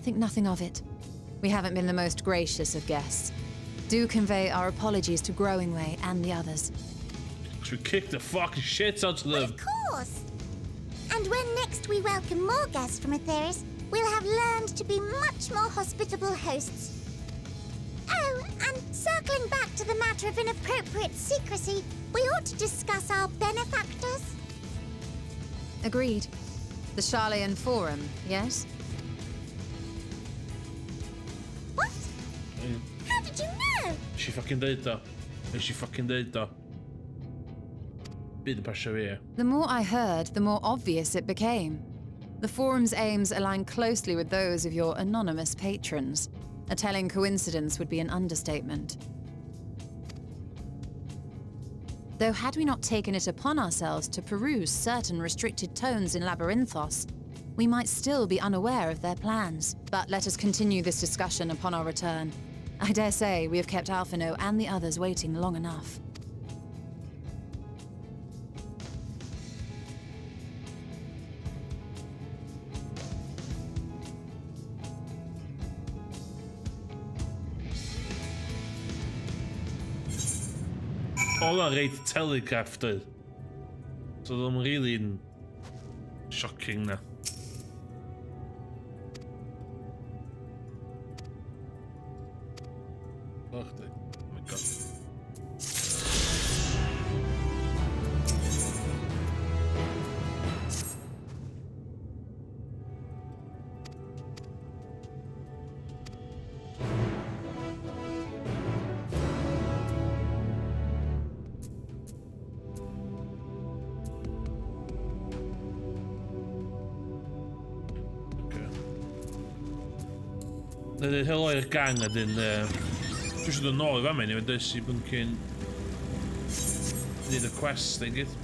Think nothing of it. We haven't been the most gracious of guests. Do convey our apologies to Growingway and the others. Cos we kicked the fucking shit out of them. Of course. And when next we welcome more guests from Etheirys, we'll have learned to be much more hospitable hosts. Oh, and circling back to the matter of inappropriate secrecy, we ought to discuss our benefactors. Agreed. The Sharlayan Forum, yes? What? How did you know? Nes i fucking deud o. Nes i fucking deud o. Byd yn pasio fi, ie. The more I heard, the more obvious it became. The Forum's aims align closely with those of your anonymous patrons. A telling coincidence would be an understatement. Though had we not taken it upon ourselves to peruse certain restricted tones in Labyrinthos, we might still be unaware of their plans. But let us continue this discussion upon our return. I dare say we have kept Alphinaud and the others waiting long enough. Oedd o'n reit telegraphed oedd. So oedd o'n really'n shocking na. Och, di. Oh my god. Okay. Na dweud helo i'r gang a dyn... Dwi eisiau dod nôl i fama i dweud i byncyn... Neud y quest i gyd.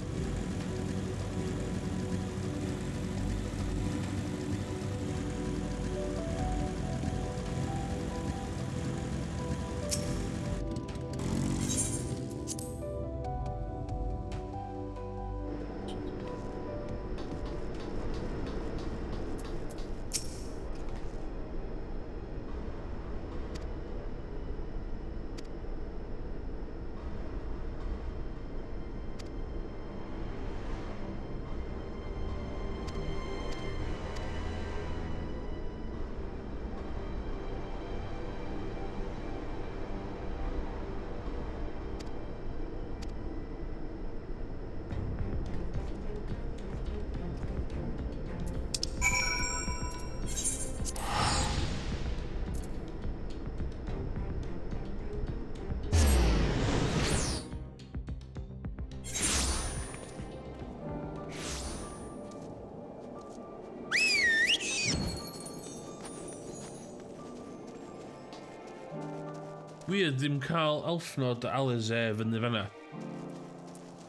Weird ddim cael Alphinaud a Alisaie fyny fanna.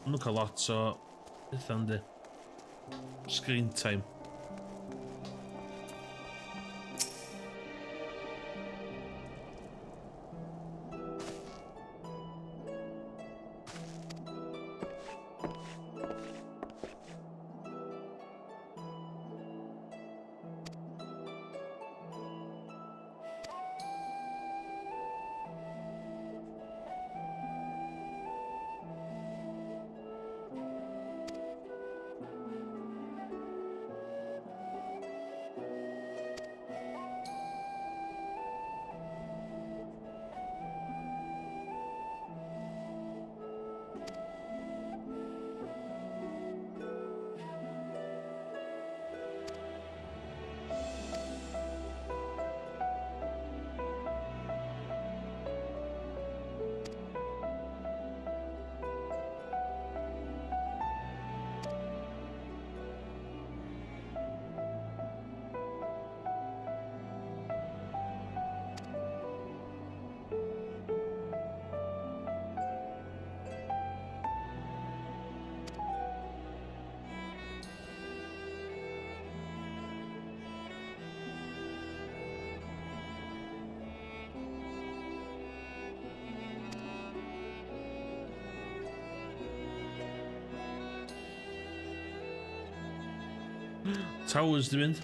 Maen nhw'n cael lot o pethau yndi. Screen time. Towers di mynd.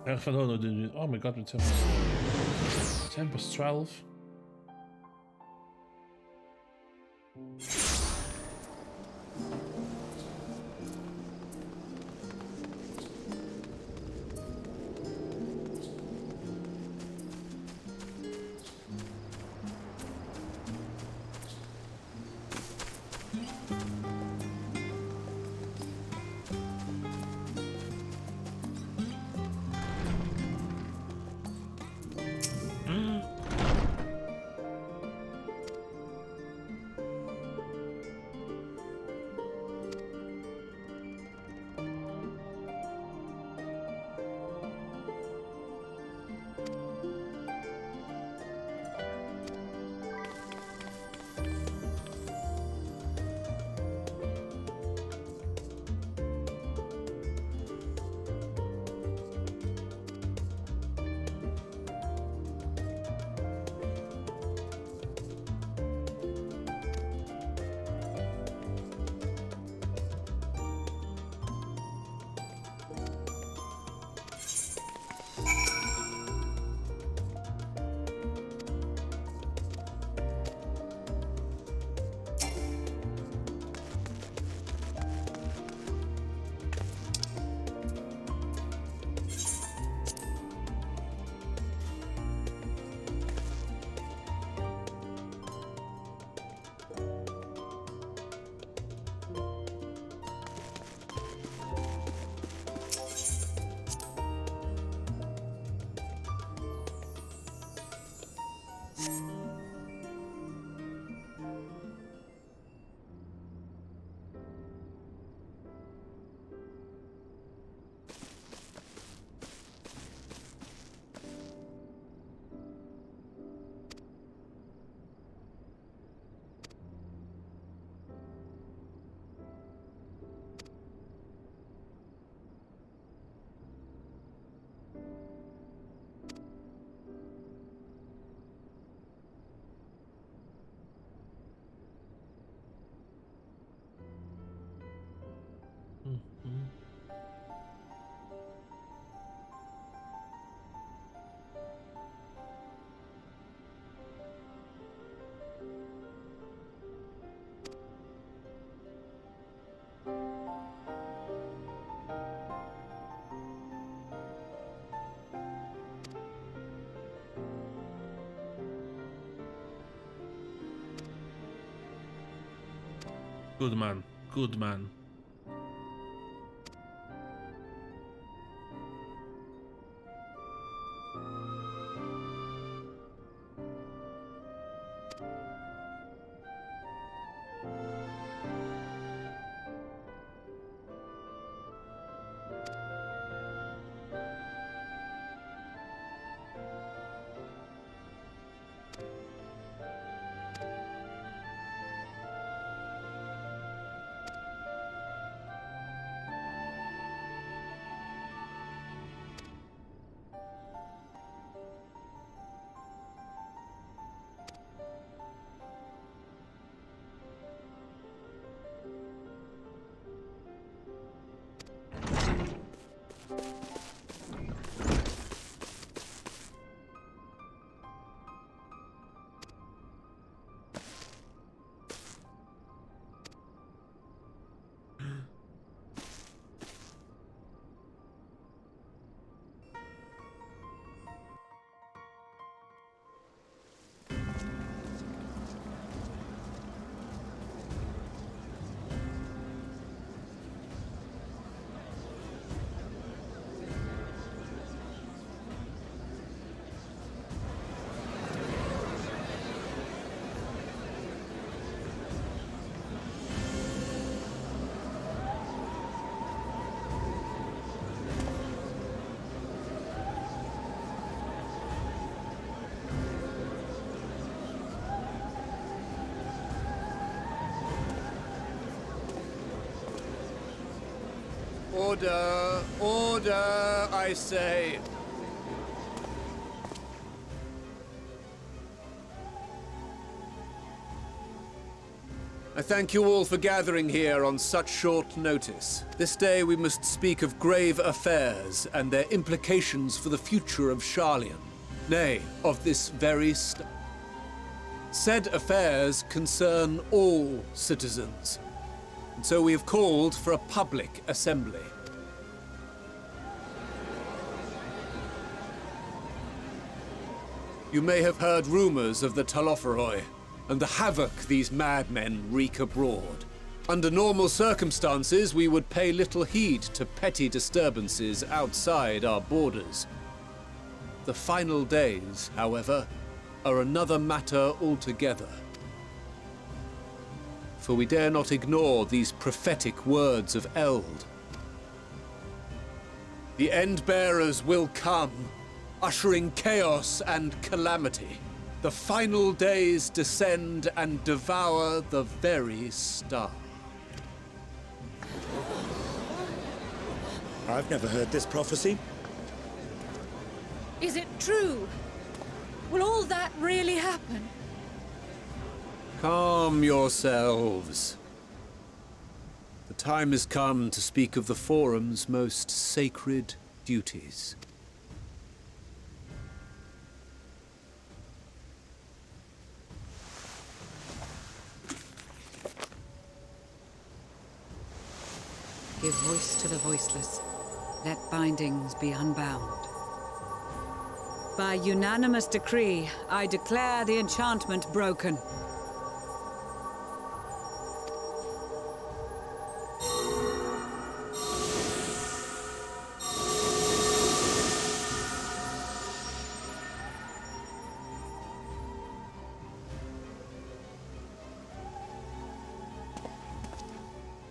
Ewch fan hwn, wedyn... Oh my god, mae'n 10 past 12. Good man. Good man. Order, order, I say. I thank you all for gathering here on such short notice. This day we must speak of grave affairs and their implications for the future of Sharlayan. Nay, of this very Said affairs concern all citizens. And so we have called for a public assembly. You may have heard rumors of the Telophoroi and the havoc these madmen wreak abroad. Under normal circumstances, we would pay little heed to petty disturbances outside our borders. The final days, however, are another matter altogether. For we dare not ignore these prophetic words of Eld. The Endbearers will come, ushering chaos and calamity. The final days descend and devour the very star. I've never heard this prophecy. Is it true? Will all that really happen? Calm yourselves. The time has come to speak of the Forum's most sacred duties. Give voice to the voiceless. Let bindings be unbound. By unanimous decree, I declare the enchantment broken.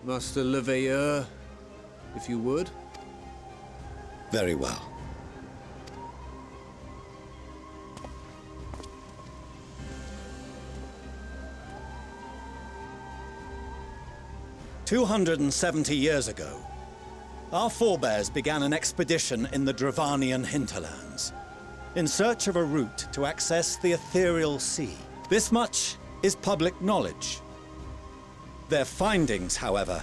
Master Leveilleur, if you would. Very well. "270 years ago, our forebears began an expedition in the Dravanian hinterlands in search of a route to access the Aetherial Sea. This much is public knowledge. Their findings, however,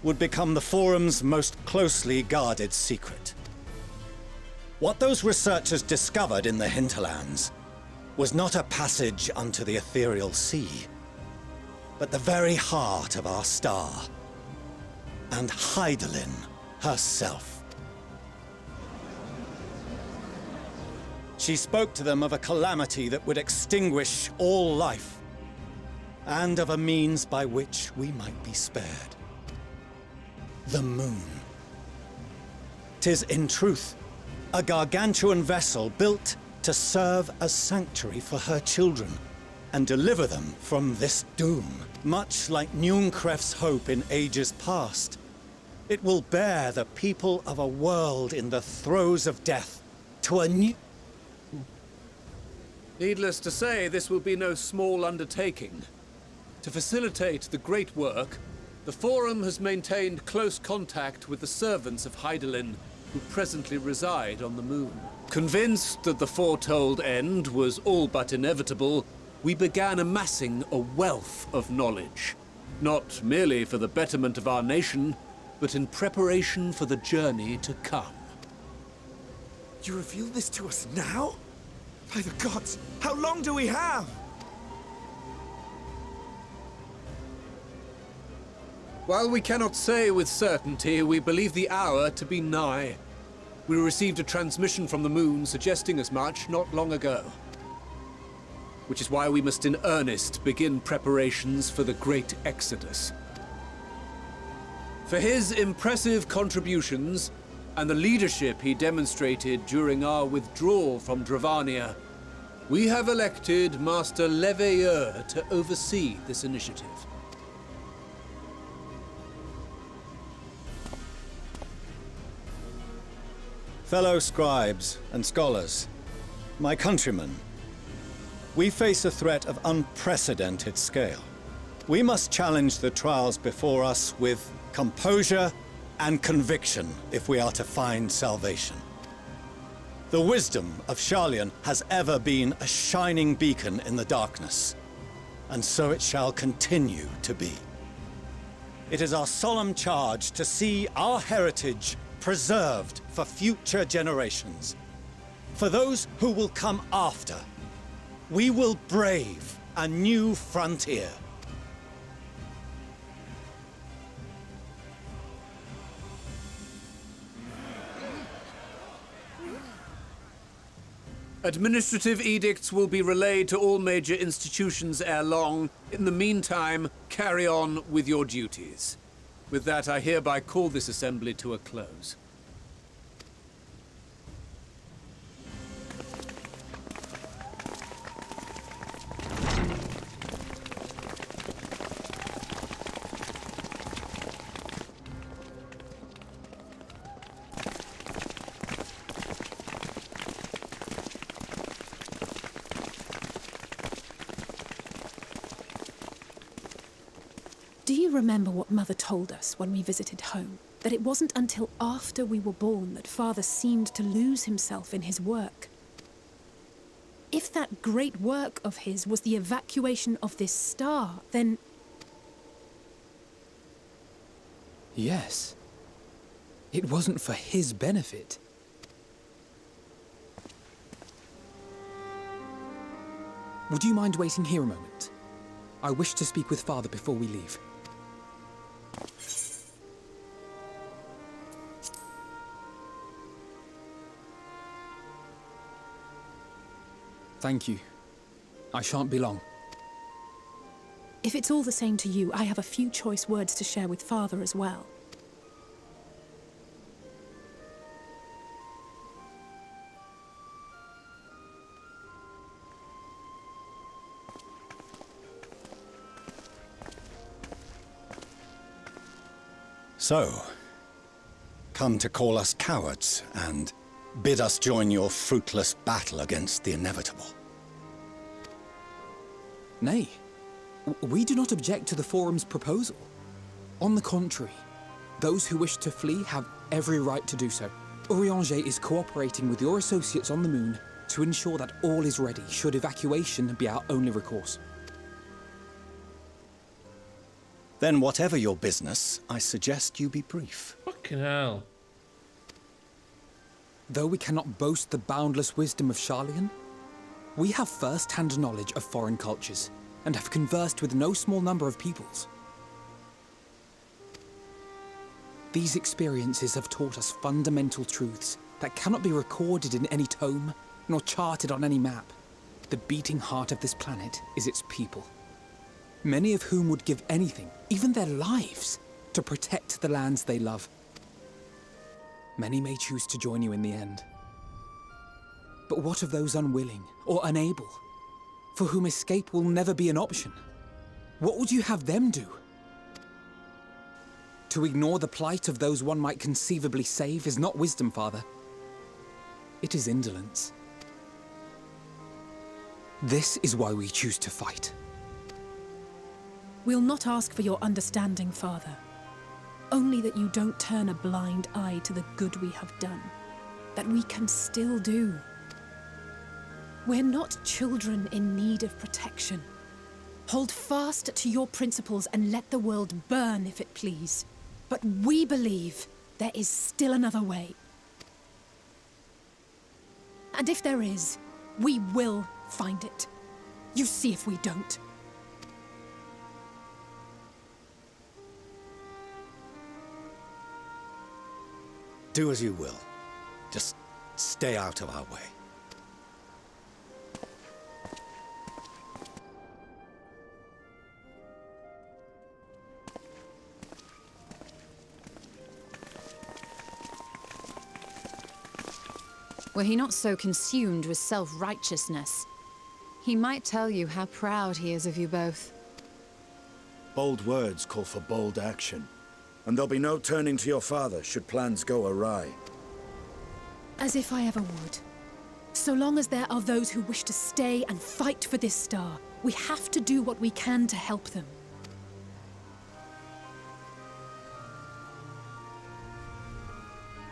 would become the Forum's most closely guarded secret. What those researchers discovered in the hinterlands was not a passage unto the Aetherial Sea, but the very heart of our star, and Hydaelyn herself. She spoke to them of a calamity that would extinguish all life, And of a means by which we might be spared. The moon. 'Tis in truth a gargantuan vessel built to serve as sanctuary for her children and deliver them from this doom. Much like Nunkref's hope in ages past, it will bear the people of a world in the throes of death to a new... Needless to say, this will be no small undertaking. To facilitate the great work, the Forum has maintained close contact with the servants of Hydaelyn, who presently reside on the moon. Convinced that the foretold end was all but inevitable, we began amassing a wealth of knowledge, not merely for the betterment of our nation, but in preparation for the journey to come. You reveal this to us now? By the gods, how long do we have? While we cannot say with certainty, we believe the hour to be nigh. We received a transmission from the moon suggesting as much not long ago. Which is why we must in earnest begin preparations for the great exodus. For his impressive contributions and the leadership he demonstrated during our withdrawal from Dravania, we have elected Master Leveilleur to oversee this initiative. Fellow scribes and scholars, my countrymen, we face a threat of unprecedented scale. We must challenge the trials before us with composure and conviction if we are to find salvation. The wisdom of Sharlayan has ever been a shining beacon in the darkness, and so it shall continue to be. It is our solemn charge to see our heritage preserved for future generations. For those who will come after, we will brave a new frontier. Administrative edicts will be relayed to all major institutions ere long. In the meantime, carry on with your duties. With that, I hereby call this assembly to a close. Do you remember what Mother told us when we visited home? That it wasn't until after we were born that Father seemed to lose himself in his work. If that great work of his was the evacuation of this star, then... Yes. It wasn't for his benefit. Would you mind waiting here a moment? I wish to speak with Father before we leave. Thank you. I shan't be long. If it's all the same to you, I have a few choice words to share with Father as well. So, come to call us cowards and bid us join your fruitless battle against the inevitable. Nay, we do not object to the Forum's proposal. On the contrary, those who wish to flee have every right to do so. Urianger is cooperating with your associates on the moon to ensure that all is ready should evacuation be our only recourse. Then whatever your business, I suggest you be brief. Fucking hell. Though we cannot boast the boundless wisdom of Sharlayan, we have first-hand knowledge of foreign cultures and have conversed with no small number of peoples. These experiences have taught us fundamental truths that cannot be recorded in any tome, nor charted on any map. The beating heart of this planet is its people. Many of whom would give anything, even their lives, to protect the lands they love. Many may choose to join you in the end. But what of those unwilling or unable, for whom escape will never be an option? What would you have them do? To ignore the plight of those one might conceivably save is not wisdom, Father. It is indolence. This is why we choose to fight. We'll not ask for your understanding, Father. Only that you don't turn a blind eye to the good we have done, that we can still do. We're not children in need of protection. Hold fast to your principles and let the world burn if it please. But we believe there is still another way. And if there is, we will find it. You see if we don't. Do as you will. Just stay out of our way. Were he not so consumed with self-righteousness, he might tell you how proud he is of you both. Bold words call for bold action, and there'll be no turning to your father should plans go awry. As if I ever would. So long as there are those who wish to stay and fight for this star, we have to do what we can to help them.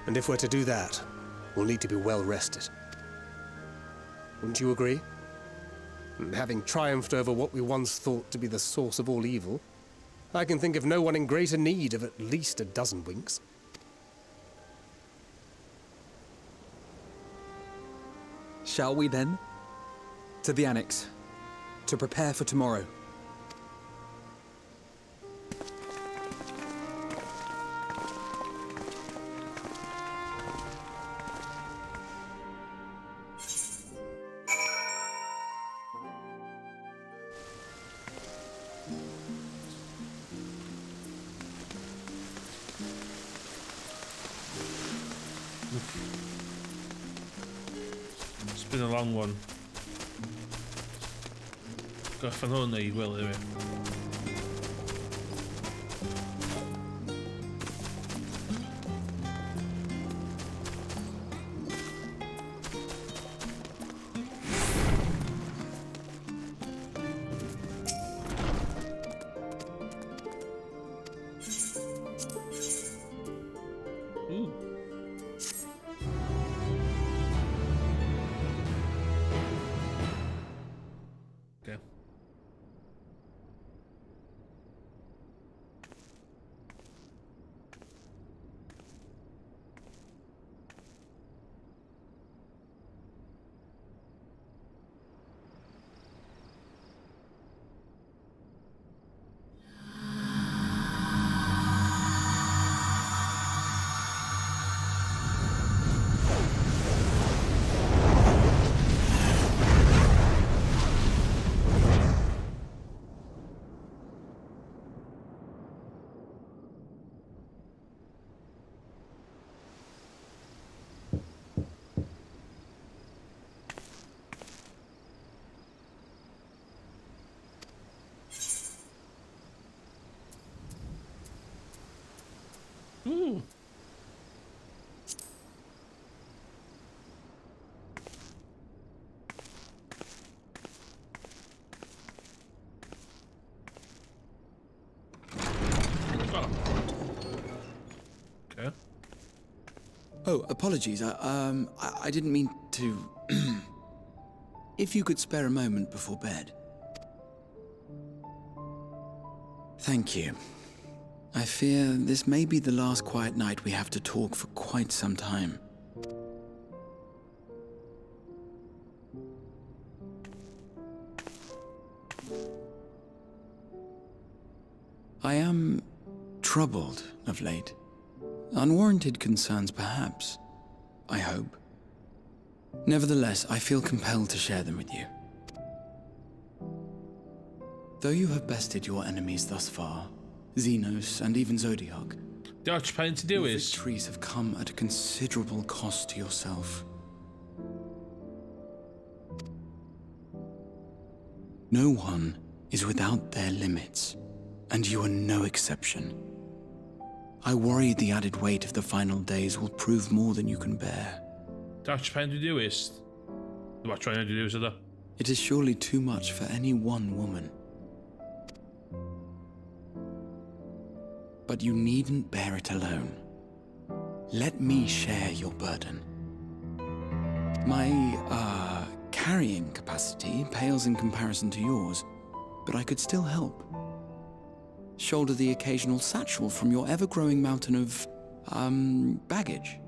And if we're to do that, we'll need to be well rested. Wouldn't you agree? And having triumphed over what we once thought to be the source of all evil, I can think of no one in greater need of at least a dozen winks. Shall we then? To the annex, to prepare for tomorrow. It's been a long one. Gorffen hwn neu gwely fi. Ooh. Okay. Ooh. Oh. Okay. Oh, apologies. I didn't mean to. If you could spare a moment before bed. Thank you. I fear this may be the last quiet night we have to talk for quite some time. I am troubled of late. Unwarranted concerns, perhaps. I hope. Nevertheless, I feel compelled to share them with you. Though you have bested your enemies thus far, Zenos and even Zodiark, Dutch pain to do your is. victories have come at a considerable cost to yourself. No one is without their limits, and you are no exception. I worry the added weight of the final days will prove more than you can bear. Dutch pain to do is. What trying to do is it? It is surely too much for any one woman. But you needn't bear it alone. Let me share your burden. My, carrying capacity pales in comparison to yours, but I could still help. Shoulder the occasional satchel from your ever-growing mountain of, baggage.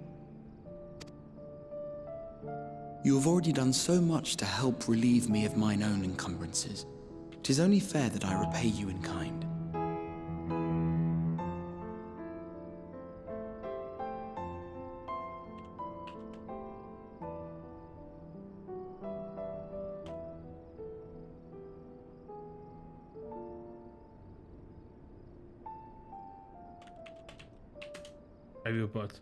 You have already done so much to help relieve me of mine own encumbrances. It is only fair that I repay you in kind. Have you wybod.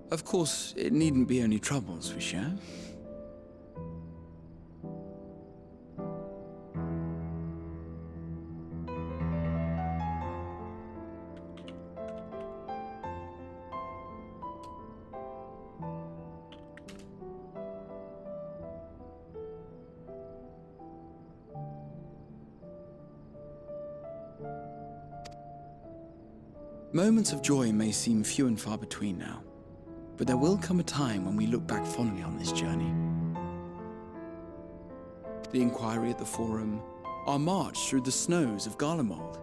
Of course, it needn't be only troubles we share. Moments of joy may seem few and far between now, but there will come a time when we look back fondly on this journey. The inquiry at the Forum, our march through the snows of Garlemald,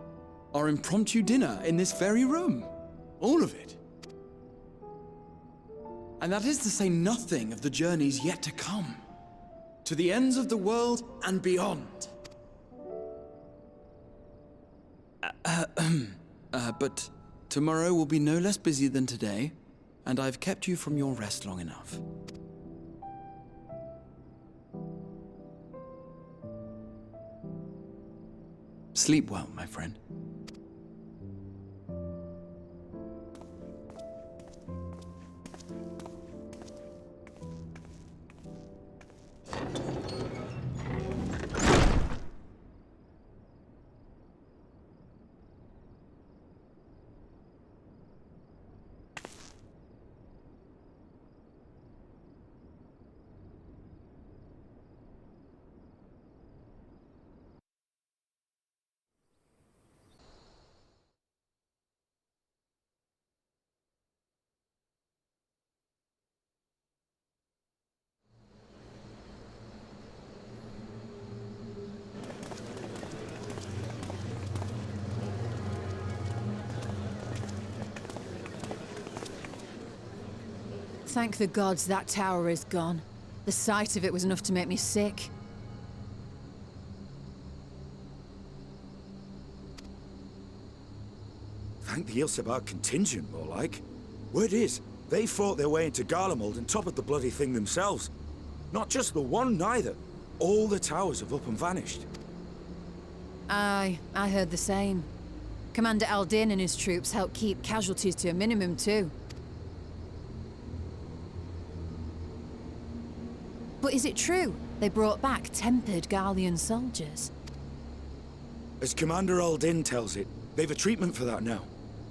our impromptu dinner in this very room, all of it. And that is to say nothing of the journeys yet to come, to the ends of the world and beyond. But tomorrow will be no less busy than today, and I've kept you from your rest long enough. Sleep well, my friend. Thank the gods that tower is gone. The sight of it was enough to make me sick. Thank the Ilsabard contingent, more like. Word is, they fought their way into Garlemald and toppled the bloody thing themselves. Not just the one, neither. All the towers have up and vanished. Aye, I heard the same. Commander Aldin and his troops helped keep casualties to a minimum, too. But is it true they brought back tempered Garlean soldiers? As Commander Aldin tells it, they've a treatment for that now.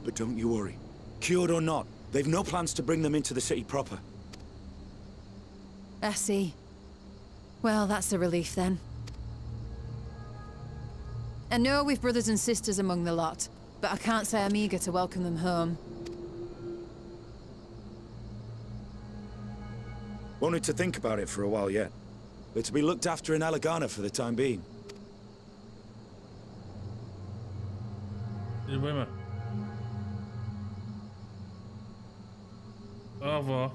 But don't you worry. Cured or not, they've no plans to bring them into the city proper. I see. Well, that's a relief then. I know we've brothers and sisters among the lot, but I can't say I'm eager to welcome them home. Won't need to think about it for a while yet. But to be looked after in Elagana for the time being. Ydy boi yma? O fo.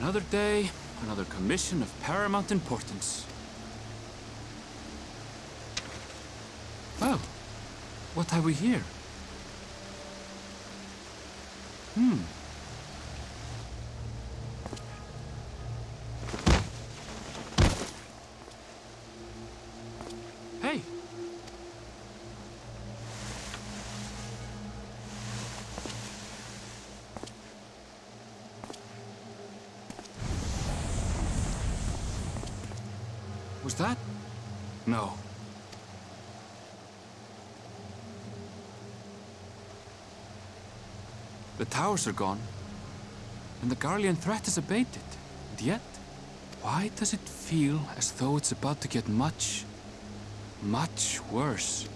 Another day, another commission of paramount importance. Well, what have we here? Hey! Was that? No. The towers are gone, and the Garlean threat is abated. And yet, why does it feel as though it's about to get much, much worse?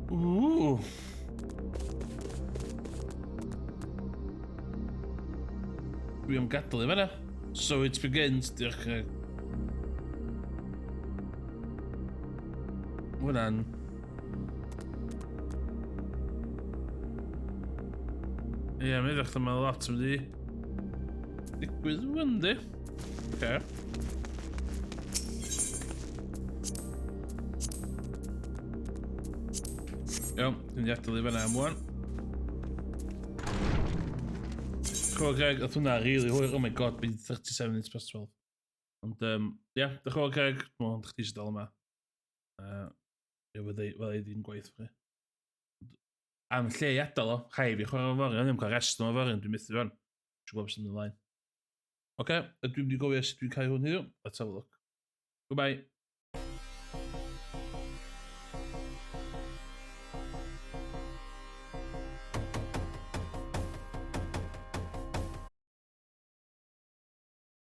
Ooh. Dwi am gadael i fanna. So it begins, diolch. Hwnna'n... Ie, yeah, mae'n edrych mae lot yn mynd i digwydd wan, di. Oce. Iawn, dwi'n mynd i adael i fanna am wan. Diolch yn Greg, oedd hwnna really hwyr. Oh my god, been 37 minutes past 12. Ond, ie, yeah, diolch yn fawr Greg. Dwi'n meddwl chdi sydd dal yma. Ie, fydda i ddim gwaith chi. Am lle i adael o, rhaid fi chwarae fory, o'n i'n cael rest o'n fory, dwi'n methu fan. Dwi'n gwybod beth sy'n mynd ymlaen. Oce, okay, dwi'n mynd i gofio sut dwi'n cael hwn heddiw. Let's have a look. Goodbye.